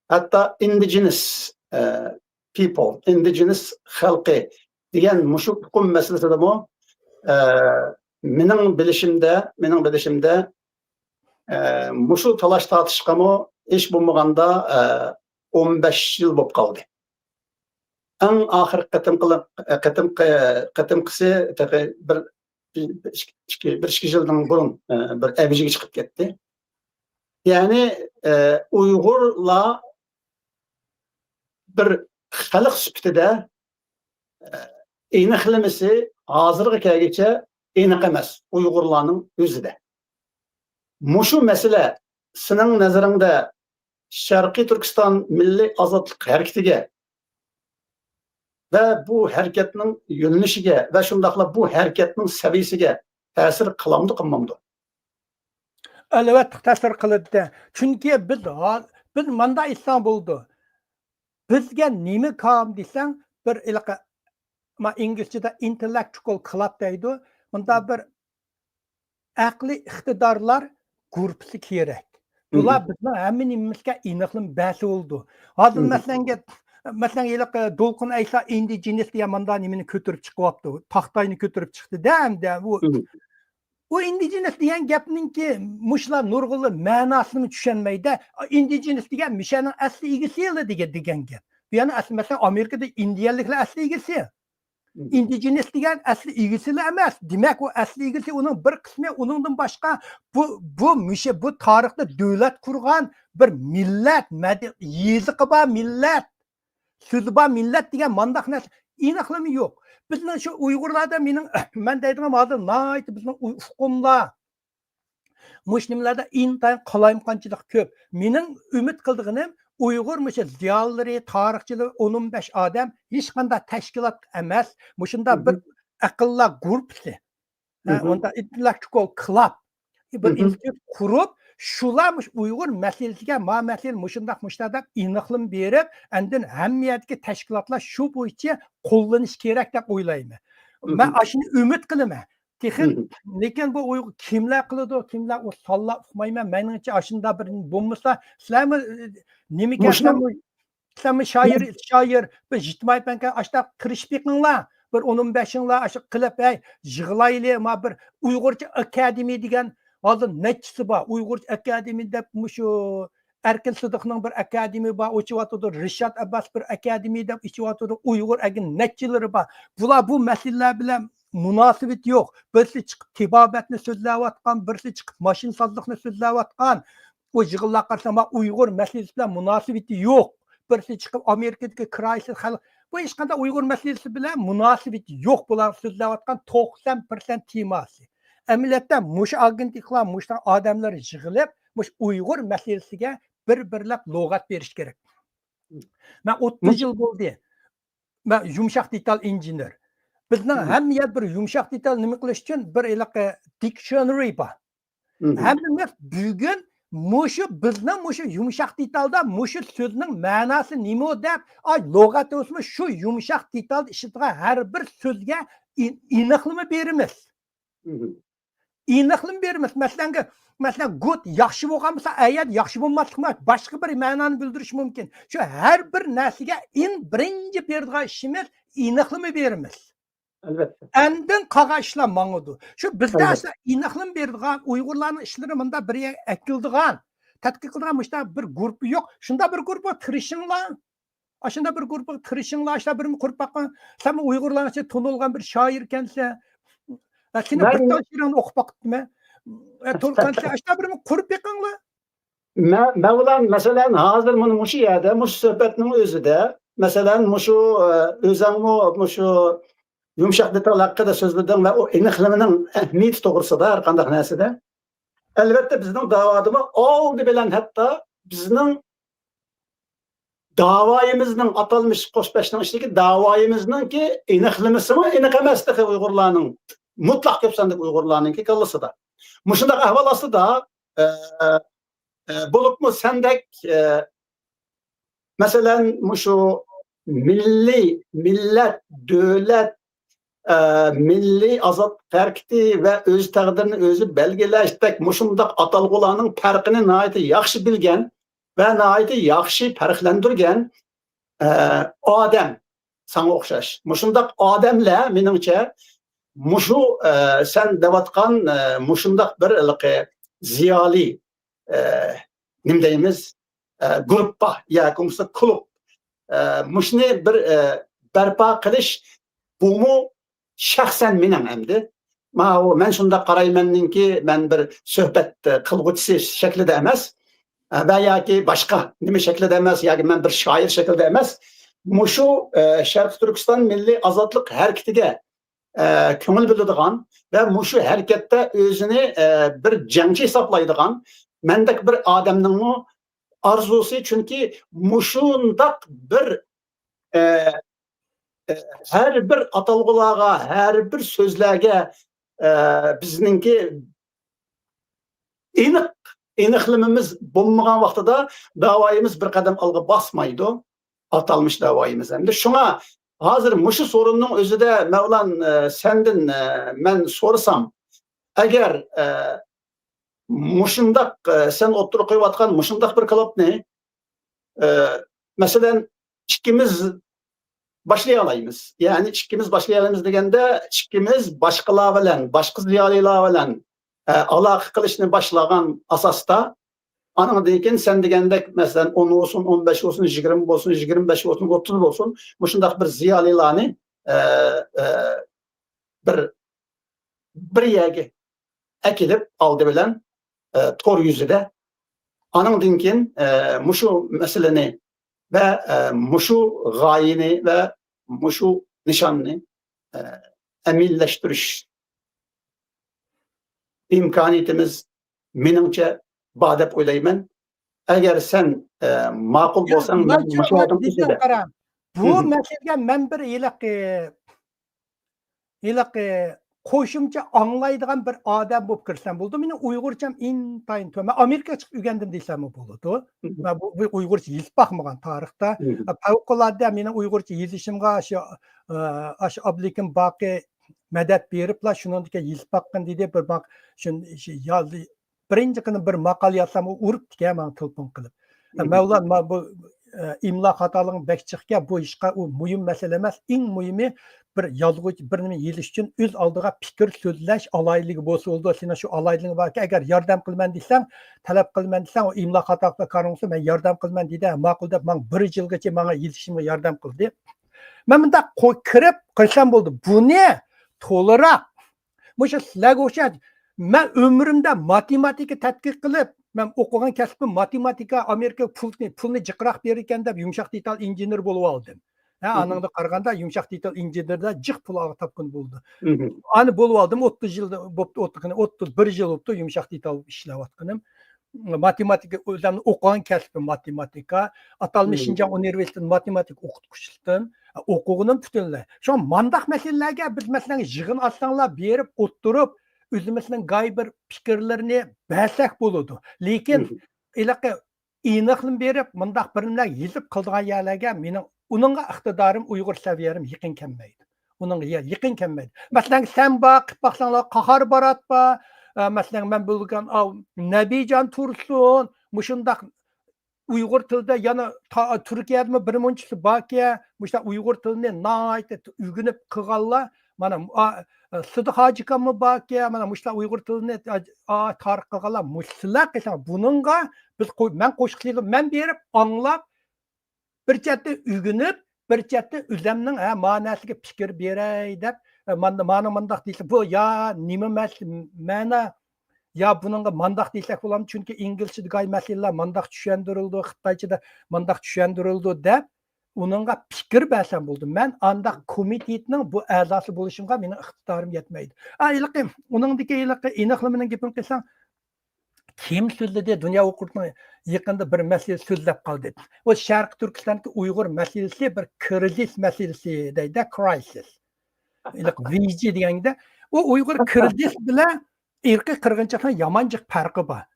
ھەتتا indigenous، ئە، people، indigenous خەلقى دېگەن مۇشۇ ئۇقۇم مەسىلىسىدىمۇ، ئە، مېنىڭ بىلىشىمدە، مېنىڭ بىلىشىمدە، ئە، مۇشۇ تالاش تارتىشقىمۇ ھېچ بولمىغاندا، ئە، ئون بەش يىل بولۇپ قالدى. ئەڭ ئاخىرقى قېتىمقى، قېتىمقى، قېتىمقىسى تېخى بىر، بىر، ئىككى، بىر ئىككى يىلدىن بۇرۇن، ئە، بىر ئەۋجىگە چىقىپ كەتتى. يەنى، ئە، ئۇيغۇرلار بىر خەلق سۈپىتىدە، ئە، ئېنىقلىمىسى ھازىرغا كەلگۈچە ئېنىق ئەمەس ئۇيغۇرلارنىڭ ئۆزىدە. مۇشۇ مەسىلە سېنىڭ نەزىرىڭدە شەرقىي تۈركىستان مىللىي ئازادلىق ھەرىكىتىگە ۋە بۇ ھەرىكەتنىڭ يۆنىلىشىگە ۋە شۇنداقلا بۇ ھەرىكەتنىڭ سەۋىيىسىگە تەسىر قىلامدۇ، قىلمامدۇ؟ ئەلۋەتتە تەسىر قىلىدۇ. چۈنكى بىز ھا-، بىز ماندا ئېيتساڭ بولىدۇ. بىزگە نېمە كام دېسەڭ، بىر ھېلىقى، ما، ئىنگلىزچىدا intellectual club دەيدۇ. مۇندا بىر ئەقلىي ئىقتىدارلار گۇرۇپپىسى كېرەك. بۇلار بىزنىڭ ھەممە نېمىمىزگە ئېنىقلىما بەرسە بولىدۇ. ھازىر مەسىلەنگە، مەسىلەن، ھېلىقى دولقۇن ئەيسا ئىندىجېنىس دېگەن ماندا نېمىنى كۆتۈرۈپ چىقىۋاپتۇ. تاختاينى كۆتۈرۈپ چىقتى-دە ئەمدى. ئۇ، ئۇ ئىندىجېنىس دېگەن گەپنىڭكى مۇشۇلار نۇرغۇنلار مەناسىنى چۈشەنمەيدۇ. ئىندىجېنىس دېگەن مۇشۇنىڭ ئەسلى ئىگىسى دېگەن، دېگەن گەپ. بۇ يەنە ئەسلى، مەسىلەن، ئامېرىكىدا ئىندىيەلىكلەر ئەسلى ئىگىسى. ئىندىجېنىس دېگەن ئەسلى ئىگىسىلا ئەمەس. دېمەك، ئۇ ئەسلى ئىگىسى ئۇنىڭ بىر قىسمى، ئۇنىڭدىن باشقا بۇ، بۇ مۇشۇ، بۇ تارىختا دۆلەت قۇرغان بىر مىللەت، مەدە-، يېزىقى بار مىللەت، سۆزى بار مىللەت دېگەن مانداق نەرسە ئېنىقلىما يوق. بىزنىڭ شۇ ئۇيغۇرلاردا مېنىڭ، مەن دەيدىغىنىم ھازىر ناھايىتى بىزنىڭ ئۇ-، ئۇقۇملار، مۇشۇ نېمىلەردە ئىنتايىن قالايمىقانچىلىق كۆپ. مېنىڭ ئۈمىد قىلىدىغىنىم، ئۇيغۇر مۇشۇ زىيالىيلىرى، تارىخچىلىرى، ئون، ئون بەش ئادەم، ھېچقانداق تەشكىلات ئەمەس، مۇشۇنداق بىر ئەقىللار گۇرۇپپىسى، ھە، ئۇندا intellectual club، بىر ئىنستىتۇت قۇرۇپ، شۇلار مۇشۇ ئۇيغۇر مەسىلىسىگە، ما مەسىلە مۇشۇنداق، مۇشۇنداق دەپ ئېنىقلىما بېرىپ، ئاندىن ھەممە يەردىكى تەشكىلاتلار شۇ بويىچە قوللىنىش كېرەك دەپ ئويلايمەن. مەن ئاشۇنى ئۈمىد قىلىمەن. تېخى، لېكىن بۇ ئۇيغۇر كىملەر قىلىدۇ، كىملەر ئۇ سانلار ئۇقمايمەن. مېنىڭچە ئاشۇنداق بىر بولمىسا، سىلەرمۇ، ئە، نېمىكەن، مۇشۇنىڭ سىلەرمۇ، سىلەرمۇ شائىر، شائىر، بىر ئىجتىمائىي پەنكار، ئاشۇنداق تىرىشىپ بېقىڭلار. بىر ئون، ئون بەشىڭلار ئاشۇ قىلىپ، ھەي، يىغلايلى، ما بىر ئۇيغۇرچە ئاكادېمىيە دېگەن ھازىر نەچچىسى بار، ئۇيغۇرچە ئاكادېمىيە دەپ مۇشۇ ئەركىن سىدىقنىڭ بىر ئاكادېمىيە بار، ئېچىۋاتىدۇ، رىشات ئابباس بىر ئاكادېمىيە دەپ ئېچىۋاتىدۇ، ئۇيغۇر ئەگىن نەچچىلىرى بار. بۇلار بۇ مەسىلىلەر بىلەن مۇناسىۋىتى يوق. بىرسى چىقىپ تېبابەتنى سۆزلەۋاتقان، بىرسى چىقىپ ماشىنىسازلىقنى سۆزلەۋاتقان. ئۇ يىغىنلارغا قارىسام، ئۇيغۇر مەسىلىسى بىلەن مۇناسىۋىتى يوق. بىرسى چىقىپ ئامېرىكىدىكى كرايسىس خەلق، بۇ ھېچقانداق ئۇيغۇر مەسىلىسى بىلەن مۇناسىۋىتى يوق. بۇلار سۆزلەۋاتقان توقسان پىرسەنت تېماسى. ئەمەلىيەتتە مۇشۇ ئاگېنتلىقلار، مۇشۇ ئادەملەر يىغىلىپ، مۇشۇ ئۇيغۇر مەسىلىسىگە بىر-بىرلەپ لۇغەت بېرىش كېرەك. مەن ئوتتۇز يىل بولدى. مەن يۇمشاق دېتال ئىنژېنېر. بىزنىڭ ھەممە يەر بىر يۇمشاق دېتال نېمە قىلىش ئۈچۈن بىر ھېلىقى دىكشنېرى بار. ھەممىمىز بۈگۈن مۇشۇ بىزنىڭ مۇشۇ يۇمشاق دېتالدا مۇشۇ سۆزنىڭ مەناسى نېمە دەپ، ئاي، لۇغەت بولسىمۇ شۇ يۇمشاق دېتالدا ئىشلىتىدىغان ھەر بىر سۆزگە ئېن-، ئېنىقلىما بېرىمىز. ئېنىقلىما بېرىمىز. مەسىلەنگە، مەسىلەن، گۇد ياخشى بولغان بولسا، ئەيەد ياخشى بولماسلىقى مۇمكىن. باشقا بىر مەنانى بىلدۈرۈشى مۇمكىن. شۇ ھەر بىر نەرسىگە ئەڭ بىرىنچى بېرىدىغان ئىشىمىز ئېنىقلىما بېرىمىز. ئەلۋەتتە. ئاندىن قالغان ئىشلار ماڭىدۇ. شۇ بىزدە ئەلۋەتتە. ئەسلى ئېنىقلىما بېرىدىغان، ئۇيغۇرلارنىڭ ئىشلىرى مۇنداق بىر يەرگە ئەكېلىدىغان، تەتقىق قىلىدىغان مۇشۇنداق بىر گۇرۇپپا يوق. شۇنداق بىر گۇرۇپپا تىرىشىڭلار. ئاشۇنداق بىر گۇرۇپپىغا تىرىشىڭلار، ئاشۇنداق بىرنى قۇرۇپ باققىن. سەنمۇ ئۇيغۇرلارنىڭ ئىچىدە تونۇلغان بىر شائىركەنسەن. ھە، سېنىڭ بىر تال شېئىرىڭنى ئوقۇپ باقتىم. ھە، تونۇلغانسەن، ئاشۇنداق بىرنى قۇرۇپ بېقىڭلار. مە-، مەۋلان، مەسىلەن، ھازىر مانا مۇشۇ يەردە، مۇشۇ سۆھبەتنىڭ ئۆزىدە، مەسىلەن، مۇشۇ، ئە، ئۆزەڭمۇ مۇشۇ يۇمشاق دېتال ھەققىدە سۆزلىدىڭ ۋە ئۇ ئېنىقلىمىنىڭ ئەھمىيىتى توغرىسىدا ھەر قانداق نەرسىدە. ئەلۋەتتە، بىزنىڭ داۋادىمۇ ئالدى بىلەن ھەتتا بىزنىڭ داۋايىمىزنىڭ، ئاتالمىش قوش بەشنىڭ ئىچىدىكى داۋايىمىزنىڭكى ئېنىقلىمىسىمۇ ئېنىق ئەمەس تېخى ئۇيغۇرلارنىڭ، مۇتلەق كۆپ ساندىكى ئۇيغۇرلارنىڭكى كاللىسىدا. مۇشۇنداق ئەھۋال ئاستىدا، ئە، ئە، بولۇپمۇ سەندەك، ئە، مەسىلەن، مۇشۇ مىللىي، مىللەت، دۆلەت، ئە، مىللىي ئازادلىق ھەرىكىتى ۋە ئۆز تەقدىرىنى ئۆزى بەلگىلەشتەك مۇشۇنداق ئاتالغۇلارنىڭ پەرقىنى ناھايىتى ياخشى بىلگەن ۋە ناھايىتى ياخشى پەرقلەندۈرگەن، ئە، ئادەم ساڭا ئوخشاش. مۇشۇنداق ئادەملەر، مېنىڭچە، مۇشۇ، ئە، سەن دەۋاتقان، ئە، مۇشۇنداق بىر ھېلىقى زىيالىي، ئە، نېمە دەيمىز، ئە، گۇرۇپپا ياكى بولمىسا كۇلۇب، ئە، مۇشۇنى بىر، ئە، بەرپا قىلىش، بۇمۇ شەخسەن مېنىڭ ئەمدى. ماۋۇ مەن شۇنداق قارايمەننىڭكى، مەن بىر سۆھبەت قىلغۇچىسى شەكلىدە ئەمەس، ۋە ياكى باشقا نېمە شەكلىدە ئەمەس، ياكى مەن بىر شائىر شەكلىدە ئەمەس. مۇشۇ، ئە، شەرقىي تۈركىستان مىللىي ئازادلىق ھەرىكىتىگە، ئە، كۆڭۈل بۆلىدىغان ۋە مۇشۇ ھەرىكەتتە ئۆزىنى، ئە، بىر جەڭچى ھېسابلايدىغان، مەندەك بىر ئادەمنىڭمۇ ئارزۇسى، چۈنكى مۇشۇنداق بىر، ئە، ئە، ھەر بىر ئاتالغۇلارغا، ھەر بىر سۆزلەرگە، ئە، بىزنىڭكى ئېنىق، ئېنىقلىمىمىز بولمىغان ۋاقتىدا داۋايىمىز بىر قەدەم ئالغا باسمايدۇ، ئاتالمىش داۋايىمىز. ئەمدى شۇڭا ھازىر مۇشۇ سورۇننىڭ ئۆزىدە مەۋلان، ئە، سەندىن، ئە، مەن سورىسام، ئەگەر، ئە، مۇشۇنداق، ئە، سەن ئوتتۇرىغا قويۇۋاتقان مۇشۇنداق بىر كالاپنى، ئە، مەسىلەن، ئىككىمىز باشلىيالايمىز. يەنى ئىككىمىز باشلىيالايمىز دېگەندە، ئىككىمىز باشقىلار بىلەن، باشقا زىيالىيلار بىلەن، ئە، ئالاقە قىلىشنى باشلىغان ئاساستا، ئانىڭدىن كېيىن سەن دېگەندەك، مەسىلەن، ئون بولسۇن، ئون بەش بولسۇن، يىگىرمە بولسۇن، يىگىرمە بەش بولسۇن، ئوتتۇز بولسۇن، مۇشۇنداق بىر زىيالىيلارنى، ئە، ئە، بىر، بىر يەرگە ئەكېلىپ، ئالدى بىلەن، ئە، تور يۈزىدە. ئانىڭدىن كېيىن، ئە، مۇشۇ مەسىلىنى ۋە، ئە، مۇشۇ غايىنى ۋە مۇشۇ نىشاننى، ئە، ئەمەلىيلەشتۈرۈش ئىمكانىيىتىمىز، مېنىڭچە، بار دەپ ئويلايمەن. ئەگەر سەن، ئە، ماقۇل بولساڭ، مەن مۇشۇ ئادەم ئۈستىدە. قاراڭ. بۇ مەسىلىگە مەن بىر ھېلىقى، ھېلىقى قوشۇمچە ئاڭلايدىغان بىر ئادەم بولۇپ كىرسەم بولىدۇ. مېنىڭ ئۇيغۇرچام ئىنتايىن تۆۋەن. مەن ئامېرىكىغا چىقىپ ئۆگەندىم دېسەممۇ بولىدۇ. مەن بۇ، بۇ ئۇيغۇرچە يېزىپ باقمىغان تارىختا. پەۋقۇلئاددە مېنىڭ ئۇيغۇرچە يېزىشىمغا شۇ، ئاشۇ ئابلىكىم باقى مەدەت بېرىپلا، شۇنىڭدىكى يېزىپ باققىن دېدى. بىر باق-، شۇ، شۇ يازدى. بىرىنچى قېتىم بىر ماقالە يازسام، ئۇ ئۇرۇپتىكەن ماڭا تېلېفون قىلىپ. مەۋلان، ما بۇ، ئە، ئىملا خاتالىقىڭ بەك جىقكەن، بۇ ھېچقا-، ئۇ مۇھىم مەسىلە ئەمەس. ئەڭ مۇھىمى، بىر يازغۇچى بىر نېمە يېزىش ئۈچۈن ئۆز ئالدىغا پىكىر سۆزلەش ئالاھىدىلىكى بولسا بولىدۇ. سېنىڭ شۇ ئالاھىدىلىكىڭ باركەن، ئەگەر ياردەم قىلىمەن دېسەڭ، تەلەپ قىلىمەن دېسەڭ، ئۇ ئىملا خاتالىقتا كارىڭ بولسا، مەن ياردەم قىلىمەن دېدى. ھە، ماقۇل دەپ، ماڭا بىر يىلغىچە ماڭا يېزىشىمغا ياردەم قىلدى. مەن مۇنداق قو-، كىرىپ قىلسام بولدى. بۇنى تولىراق مۇشۇ سىلەرگە ئوخشاش، مەن ئۆمرۈمدە ماتېماتىكا تەتقىق قىلىپ، مەن ئوقۇغان كەسپىم ماتېماتىكا، ئامېرىكا پۇلنى، پۇلنى جىقراق بېرىدىكەن دەپ يۇمشاق دېتال ئىنژېنېر بولۇۋالدىم. ھە، ئانىڭغا قارىغاندا يۇمشاق دېتال ئىنژېنېردا جىق پۇل تاپقىلى بولىدۇ. ئانى بولۇۋالدىم، ئوتتۇز يىل بوپتۇ، ئوتتۇز، قېنى، ئوتتۇز بىر يىل بوپتۇ يۇمشاق دېتال ئىشلەۋاتقىنىم. ماتېماتىكا، ئۆزۈمنىڭ ئوقۇغان كەسپىم ماتېماتىكا. ئاتالمىش شىنجاڭ ئۇنىۋېرسىتېتىدا ماتېماتىكا ئوقۇتقۇچىلىقتىن ئوقۇغىنىم پۈتۈنلەي. شۇڭا مانداق مەسىلىلەرگە بىز، مەسىلەن، يىغىن ئاچساڭلار بېرىپ ئولتۇرۇپ، ئۆزىمىزنىڭ گاي بىر پىكىرلىرىنى بەرسەك بولىدۇ. لېكىن ھېلىقى ئېنىقلىما بېرىپ، مۇنداق بىر نېمىلەر يېزىپ قىلىدىغان يەرلەرگە مېنىڭ ئۇنىڭغا ئىقتىدارىم، ئۇيغۇر سەۋىيەم يېقىن كەلمەيدۇ. ئۇنىڭغا يە-، يېقىن كەلمەيدۇ. مەسىلەن، سەن بار، قىلىپ باقساڭلار، قاھار بارات بار، ئە، مەسىلەن، مەن بىلگەن، ئاۋ، نەبىجان تۇرسۇن، مۇشۇنداق ئۇيغۇر تىلىدا يەنە تا-، تۈركىيەدىمۇ بىر مۇنچىسى باركەن، مۇشۇنداق ئۇيغۇر تىلىنى ناھايىتى ئۆگىنىپ قىلغانلار، مانا، ئا، سىدىق ھاجىكاممۇ باركەن، مانا، مۇشۇنداق ئۇيغۇر تىلىنى، ئا، تارىخ قىلغانلار، مۇشۇلار قىلساڭ، بۇنىڭغا بىز قوي-، مەن قوشۇق سېلىپ، مەن بېرىپ ئاڭلاپ، بىر چەتتە ئۆگىنىپ، بىر چەتتە ئۆزەمنىڭ، ھە، مانا نەرسىگە پىكىر بېرەي دەپ، ئە، مانا، مانا مانداق دېسە، بۇ يا نېمە مەس-، مەنە، يا بۇنىڭغا مانداق دېسەك بولامدۇ، چۈنكى ئىنگلىزچىدىكى مەسىلىلەر مانداق چۈشەندۈرۈلىدۇ، خىتايچىدا مانداق چۈشەندۈرۈلىدۇ دەپ، ئۇنىڭغا پىكىر بەرسەم بولىدۇ. مەن ئانداق كومىتېتنىڭ بۇ ئەزاسى بولۇشۇمغا مېنىڭ ئىقتىدارىم يەتمەيدۇ. ئا، ھېلىقى، ئۇنىڭدىكى ھېلىقى ئېنىقلىمىنىڭ گېپىنى قىلساڭ، كىم سۆزلىدى؟ دۇنيا ھوقۇقىنىڭ يېقىندا بىر مەسىلە سۆزلەپ قالدى. ئۇ شەرقىي تۈركىستاندىكى ئۇيغۇر مەسىلىسى بىر كرىزىس مەسىلىسى دەيدۇ، كرايسىس. ۋىجى دېگەندە، ئۇ ئۇيغۇر كرىزىس بىلەن ئىرقىي قىرغىنچىلىقنىڭ يامان جىق پەرقى بار.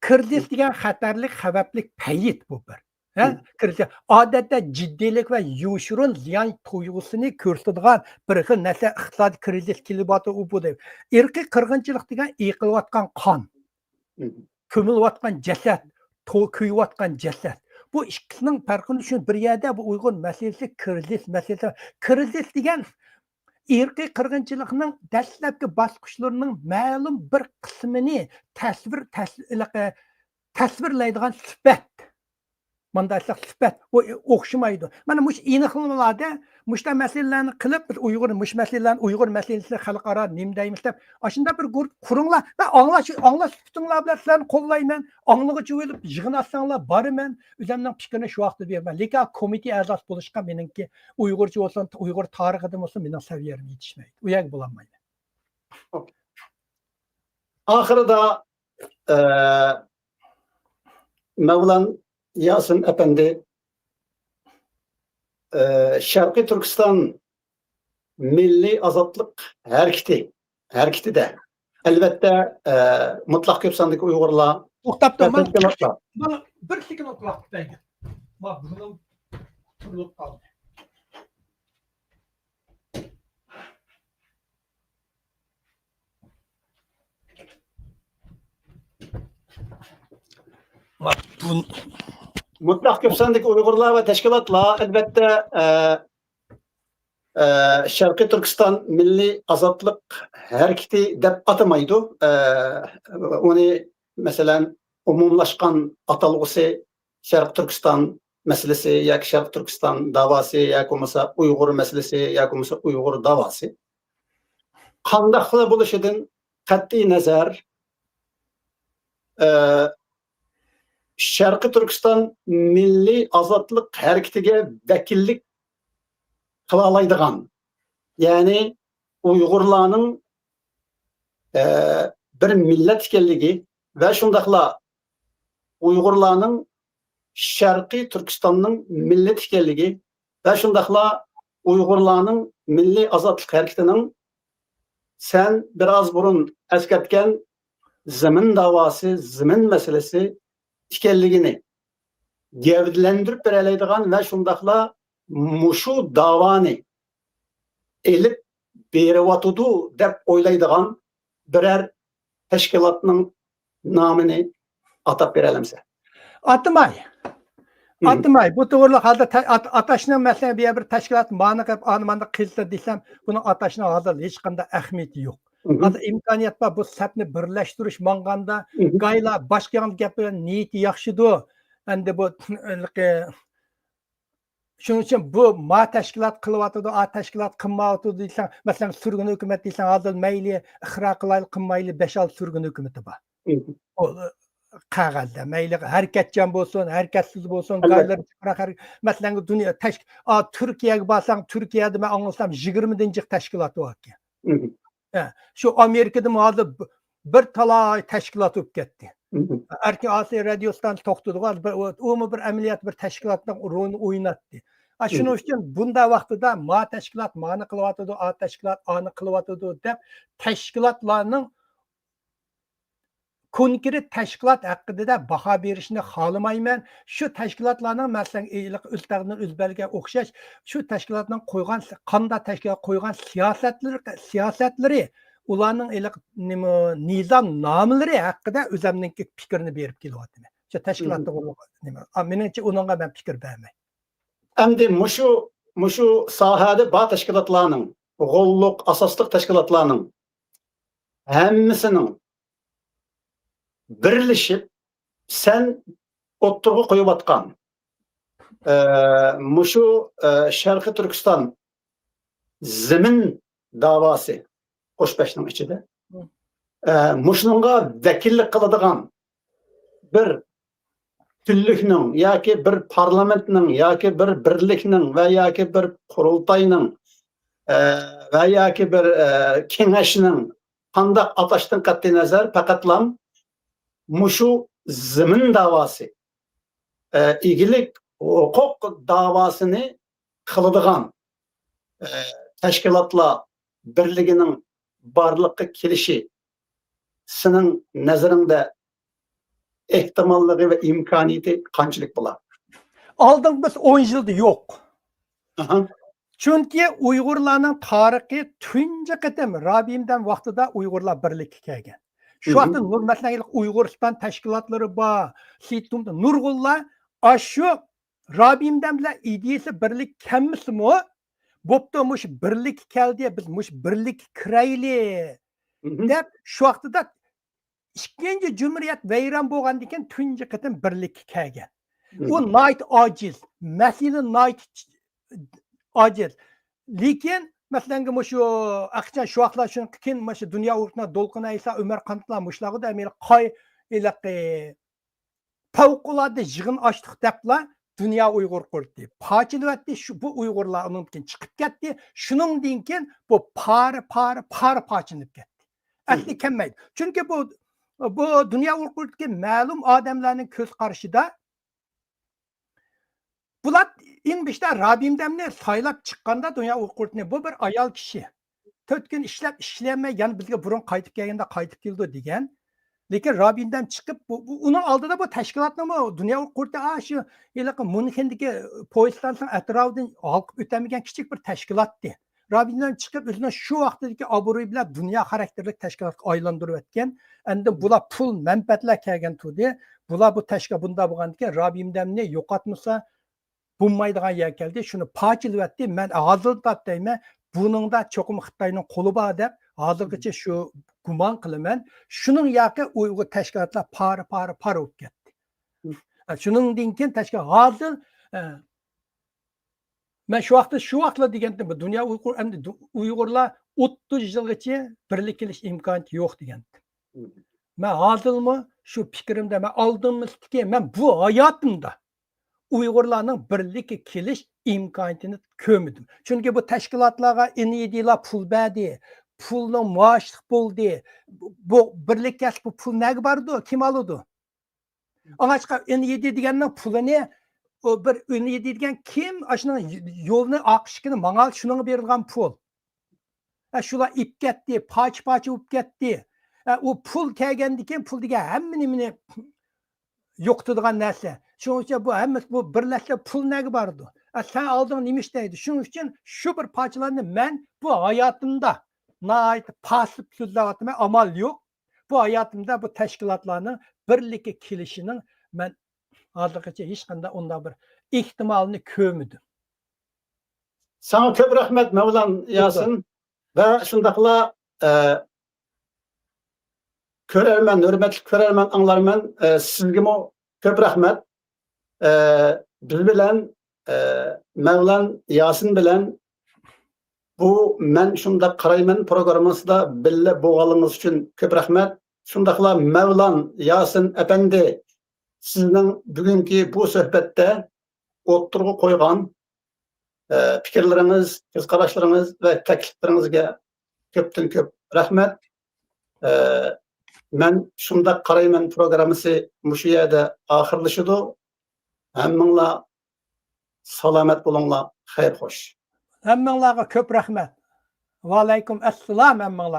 كرىزىس دېگەن خەتەرلىك، خەۋپلىك پەيت بۇ بىر. ھە؟ كرىزىس. ئادەتتە جىددىيلىك ۋە يوشۇرۇن زىيان تۇيغۇسىنى كۆرسىتىدىغان بىر خىل نەرسە، ئىقتىسادىي كرىزىس كېلىۋاتىدۇ، ئۇ بۇ دەپ. ئىرقىي قىرغىنچىلىق دېگەن ئېقىلىۋاتقان قان. كۆمۈلۈۋاتقان جەسەت، تو-، كۆيۈۋاتقان جەسەت. بۇ ئىككىسىنىڭ پەرقىنى چۈشىنىپ، بىر يەردە بۇ ئۇيغۇر مەسىلىسى كرىزىس مەسىلىسى. كرىزىس دېگەن ئىرقىي قىرغىنچىلىقنىڭ دەسلەپكى باسقۇچلىرىنىڭ مەلۇم بىر قىسمىنى تەسۋىر، تەس-، ھېلىقى، تەسۋىرلەيدىغان سۈپەت. مانداق سۈپەت، ئۇ ئوخشىمايدۇ. مانا مۇشۇ ئېنىقلىمىلاردا مۇشۇنداق مەسىلىلەرنى قىلىپ، بىز ئۇيغۇر، مۇشۇ مەسىلىلەرنى، ئۇيغۇر مەسىلىسىنى خەلقئارا نېمە دەيمىز دەپ، ئاشۇنداق بىر گۇرۇپپا قۇرۇڭلار. مەن ئاڭلاش، ئاڭلاش سۈپىتىڭلار بىلەن سىلەرنى قوللايمەن. ئاڭلىغۇچى بولۇپ يىغىن ئاچساڭلار بارىمەن. ئۆزۈمنىڭ پىكرىنى شۇ ۋاقىتتا بېرىمەن. لېكىن كومىتېت ئەزاسى بولۇشقا مېنىڭكى ئۇيغۇرچە بولسۇن، ئۇيغۇر تارىخىدىن بولسۇن، مېنىڭ سەۋىيەم يېتىشمەيدۇ. ئۇ يەرگە بولالمايمەن. ئاخىرىدا، ئە، مەۋلان ياسىن ئەپەندى، ئە، شەرقىي تۈركىستان مىللىي ئازادلىق ھەرىكىتى، ھەرىكىتىدە، ئەلۋەتتە، ئە، مۇتلەق كۆپ ساندىكى ئۇيغۇرلار، توختاپ تۇر، مانا، بىر سېكۇنت ۋاقىت بەرگىن. ما، بۇنىڭ تۇرۇلۇپ قالدى. مۇتلەق كۆپ ساندىكى ئۇيغۇرلار ۋە تەشكىلاتلار، ئەلۋەتتە، ئە، ئە، شەرقىي تۈركىستان مىللىي ئازادلىق ھەرىكىتى دەپ ئاتىمايدۇ. ئە، ئۇنى، مەسىلەن، ئومۇملاشقان ئاتالغۇسى شەرقىي تۈركىستان مەسىلىسى ياكى شەرقىي تۈركىستان داۋاسى ياكى بولمىسا ئۇيغۇر مەسىلىسى ياكى بولمىسا ئۇيغۇر داۋاسى. قانداقلا بولۇشىدىن قەتئىي نەزەر، ئە، شەرقىي تۈركىستان مىللىي ئازادلىق ھەرىكىتىگە ۋەكىللىك قىلالايدىغان، يەنى ئۇيغۇرلارنىڭ، ئە، بىر مىللەت ئىكەنلىكى ۋە شۇنداقلا ئۇيغۇرلارنىڭ شەرقىي تۈركىستاننىڭ مىللىتى ئىكەنلىكى ۋە شۇنداقلا ئۇيغۇرلارنىڭ مىللىي ئازادلىق ھەرىكىتىنىڭ سەن بىر ئاز بۇرۇن ئەسكەرتكەن زېمىن داۋاسى، زېمىن مەسىلىسى ئىكەنلىكىنى گەۋدىلەندۈرۈپ بېرەلەيدىغان ۋە شۇنداقلا مۇشۇ داۋانى ئېلىپ بېرىۋاتىدۇ دەپ ئويلايدىغان بىرەر تەشكىلاتنىڭ نامىنى ئاتاپ بېرەلەمسەن؟ ئاتىماي. مم. ئاتىماي. بۇ توغرىلىق ھازىر تە-، ئات-، ئاتاشنىڭ، مەسىلەن، بۇ يەر بىر تەشكىلات مانا قىلىپ، ئانىماندا قىلسا دېسەم، بۇنىڭ ئاتاشنىڭ ھازىر ھېچقانداق ئەھمىيىتى يوق. مم. ھازىر ئىمكانىيەت بار، بۇ سەپنى بىرلەشتۈرۈش ماڭغاندا، مم. گايلا باشقا ياڭ گەپ بىلەن نىيىتى ياخشىدۇ. ئەمدى بۇ، شۇنىڭ ئۈچۈن بۇ ما تەشكىلات قىلىۋاتىدۇ، ئا تەشكىلات قىلمايۋاتىدۇ دېسەڭ، مەسىلەن، سۈرگۈن ھۆكۈمەت دېسەڭ، ھازىر مەيلى ئىقرار قىلايلى، قىلمايلى، بەش ئالتە سۈرگۈن ھۆكۈمىتى بار. مم. ئۇ، قەغەزدە، مەيلى ھەرىكەتچان بولسۇن، ھەرىكەتسىز بولسۇن، ئەلۋەتتە. گايلىرى چىقراق ھەر-، مەسىلەن، دۇنيا تەش-، ئا، تۈركىيەگە بارساڭ، تۈركىيەدە مەن ئاڭلىسام، يىگىرمە جىق تەشكىلات باركەن. مم. ھە، شۇ ئامېرىكىدىمۇ ھازىر ب-، بىر تالاي تەشكىلات بولۇپ كەتتى. مم. ئەركىن ئاسىيا رادىيوسىدا توختىدىغۇ، بىر، ئۇمۇ بىر ئەمەلىيەت، بىر تەشكىلاتنىڭ رولىنى ئويناتتى. ئا، شۇنىڭ مم. ئۈچۈن بۇنداق ۋاقتىدا ما تەشكىلات مانى قىلىۋاتىدۇ، ئا تەشكىلات ئانى قىلىۋاتىدۇ دەپ تەشكىلاتلارنىڭ كونكرېت تەشكىلات ھەققىدە باھا بېرىشنى خالىمايمەن. شۇ تەشكىلاتلارنىڭ، مەسىلەن، ئۆزتەغدىن ئۆز بەلگە ئوخشاش، شۇ تەشكىلاتنىڭ قويغان، قانداق تەشكىلات قويغان سىياسەتلىرى، سىياسەتلىرى، ئۇلارنىڭ ھېلىقى نېمە، نىزامنامىلىرى ھەققىدە ئۆزەمنىڭكى پىكرىنى بېرىپ كېلىۋاتىمەن. شۇ تەشكىلات توغرىلىق نېمە. ئا، مېنىڭچە ئۇنىڭغا مەن پىكىر بەرمەي. ئەمدى مۇشۇ، مۇشۇ ساھەدە بار تەشكىلاتلارنىڭ، غوللۇق، ئاساسلىق تەشكىلاتلارنىڭ ھەممىسىنىڭ بىرلىشىپ سەن ئوتتۇرىغا قويۇۋاتقان، ئە، مۇشۇ، ئە، شەرقىي تۈركىستان زېمىن داۋاسى قوش بەشنىڭ ئىچىدە، مم. ئە، مۇشۇنىڭغا ۋەكىللىك قىلىدىغان بىر تۈرلۈكنىڭ ياكى بىر پارلامېنتنىڭ ياكى بىر بىرلىكنىڭ ۋە ياكى بىر قۇرۇلتاينىڭ، ئە، ۋە ياكى بىر، ئە، كېڭەشنىڭ قانداق ئاتاشتىن قەتئىينەزەر، پەقەتلا مۇشۇ زېمىن داۋاسى، ئە، ئىگىلىك ھوقۇق داۋاسىنى قىلىدىغان، ئە، تەشكىلاتلار بىرلىكىنىڭ بارلىققا كېلىشى سېنىڭ نەزىرىڭدە ئېھتىماللىقى ۋە ئىمكانىيىتى قانچىلىك بولار؟ ئالدىنقى بىر ئون يىلدا يوق. ئاھا. چۈنكى ئۇيغۇرلارنىڭ تارىخى تۇنجى قېتىم رابىيىمدەم ۋاقتىدا ئۇيغۇرلار بىرلىككە كەلگەن. شۇ مم. ۋاقىتتا نۇر-، مەسىلەن، ئۇيغۇرىستان تەشكىلاتلىرى بار، سېيىت تۇمتۇ، نۇرغۇنلار ئاشۇ رابىيىمدەم بىلەن ئىدىيىسى بىرلىككە كەلمىسىمۇ، بوپتۇ، مۇشۇ بىرلىككە كەلدى، بىز مۇشۇ بىرلىككە كىرەيلى، مم. دەپ شۇ ۋاقتىدا ئىككىنچى جۇمھۇرىيەت ۋەيران بولغاندىن كېيىن تۇنجى قېتىم بىرلىككە كەلگەن. مم. ئۇ ناھايىتى ئاجىز، مەسىلە ناھايىتى ئاجىز. لېكىن، مەسىلەنگە، مۇشۇ ئەخچان شۇ ۋاقىتلار شۇنىڭ كېيىن مۇشۇ دۇنيا ئۇرۇشىنىڭ دولقۇن ئەيسا، ئۆمەر قانۇتلار مۇشۇلارغا دەمەيلى قاي-، ھېلىقى پەۋقۇلئاددە يىغىن ئاچتۇق دەپلا دۇنيا ئۇيغۇر قۇرۇلتىيى پارچىلىۋەتتى. شۇ، بۇ ئۇيغۇرلار ئۇنىڭدىن كېيىن چىقىپ كەتتى. شۇنىڭدىن كېيىن بۇ پارە، پارە، پارە پارچىلىنىپ كەتتى. ئەسلى كەلمەيدۇ. چۈنكى بۇ، بۇ دۇنيا ئۇيغۇر قۇرۇلتىيىدىكى مەلۇم ئادەملەرنىڭ كۆز قارىشىدا بۇلار ئەڭ بېشىدا رابىيىمدەمنى سايلاپ چىققاندا دۇنيا ئۇيغۇر قۇرۇلتىيىنى، بۇ بىر ئايال كىشى. تۆت كۈن ئىشلەپ، ئىشلىيەلمەي، يەنە بىزگە بۇرۇن قايتىپ كەلگەندە قايتىپ كېلىدۇ دېگەن. لېكىن رابىيىمدەم چىقىپ، بۇ، بۇ، ئۇنىڭ ئالدىدا بۇ تەشكىلاتنىمۇ دۇنيا ئۇيغۇر قۇرۇلتىيى، ئا، شۇ ھېلىقى ميۇنخېندىكى پويىستانسنىڭ ئەتراپىدىن ھالقىپ ئۆتەلمىگەن كىچىك بىر تەشكىلاتتى. رابىيىمدەم چىقىپ، ئۆزىنىڭ شۇ ۋاقتىدىكى ئابرۇيى بىلەن دۇنيا خاراكتېرلىك تەشكىلاتقا ئايلاندۇرۇۋەتكەن. ئەمدى بۇلار پۇل مەنپەئەتلەر كەلگەن تۇردى. بۇلار بۇ تەشكىلات بۇنداق بولغاندىكىن، رابىيىمدەمنى يوقاتمىسا، بولمايدىغان يەر كەلدى، شۇنى پارچىلىۋەتتى. مەن ھازىر دەپ دەيمەن، بۇنىڭدا چوقۇم خىتاينىڭ قولى بار دەپ، ھازىرغىچە شۇ گۇمان قىلىمەن. شۇنىڭ ياقى ئۇيغۇر تەشكىلاتلار پارە، پارە، پارە بولۇپ كەتتى. مم. شۇنىڭدىن كېيىن تەشكىلات ھازىر، ئە، مەن شۇ ۋاقىتتا، شۇ ۋاقىتلا دېگەنتىم، بۇ دۇنيا ئۇيغۇر، ئەمدى دۇ-، ئۇيغۇرلار ئوتتۇز يىلغىچە بىرلىككە كېلىش ئىمكانىيىتى يوق دېگەنتىم. مم. مەن ھازىرمۇ شۇ پىكرىمدە، مەن ئالدىمىزدىكى، مەن بۇ ھاياتىمدا ئۇيغۇرلارنىڭ بىرلىككە كېلىش ئىمكانىيىتىنى كۆرمىدىم. چۈنكى بۇ تەشكىلاتلارغا ئېن ئى دىلار پۇل بەردى، پۇلنىڭ مۇئاشلىق بولدى. بۇ، بۇ بىرلىككە كەلسە بۇ پۇل نەگە بارىدۇ؟ كىم ئالىدۇ؟ ئاڭلاشقا ئېن ئى دى دېگەننىڭ پۇلىنى، ئۇ بىر ئېن ئى دى دېگەن كىم؟ ئاشۇنىڭ يولنى، ئاقىشىكىنى ماڭا شۇنىڭغا بېرىدىغان پۇل. ئە، شۇلار ئېپ كەتتى، پارچە-پارچە بولۇپ كەتتى. ئە، ئۇ پۇل كەلگەندىن كېيىن پۇل دېگەن ھەممە نېمىنى يوقىتىدىغان نەرسە. شۇنىڭ ئۈچۈن بۇ ھەممىسى، بۇ بىر لەشلە پۇل نەگە بارىدۇ؟ ئە، سەن ئالدىڭ نېمە ئىش دەيدۇ؟ شۇنىڭ ئۈچۈن شۇ بىر پارچىلارنى مەن بۇ ھاياتىمدا ناھايىتى پاسىپ سۆزلەۋاتىمەن، ئامال يوق. بۇ ھاياتىمدا بۇ تەشكىلاتلارنىڭ بىرلىككە كېلىشىنىڭ مەن ھازىرغىچە ھېچقانداق ئۇنداق بىر ئېھتىمالىنى كۆرمىدىم. ساڭا كۆپ رەھمەت، مەۋلان ياسىن. ۋە شۇنداقلا، ئە، كۆرەرمەن، ھۆرمەتلىك كۆرەرمەن، ئاڭلارمەن، ئە، سىزگىمۇ كۆپ رەھمەت. ئە، بىز بىلەن، ئە، مەۋلان ياسىن بىلەن بۇ مەن شۇنداق قارايمەن پروگراممىسىدا بىللە بولغانلىقىڭىز ئۈچۈن كۆپ رەھمەت. شۇنداقلا مەۋلان ياسىن ئەپەندى، سىزنىڭ بۈگۈنكى بۇ سۆھبەتتە ئوتتۇرىغا قويغان، ئە، پىكىرلىرىڭىز، كۆز قاراشلىرىڭىز ۋە تەكلىپلىرىڭىزگە كۆپتىن كۆپ رەھمەت. ئە، مەن شۇنداق قارايمەن پروگراممىسى مۇشۇ يەردە ئاخىرلىشىدۇ. ھەممىڭلار سالامەت بولۇڭلار، خەير خوش. ھەممىڭلارغا كۆپ رەھمەت. ۋەئەلەيكۇم ئەسسالام ھەممىڭلارغا.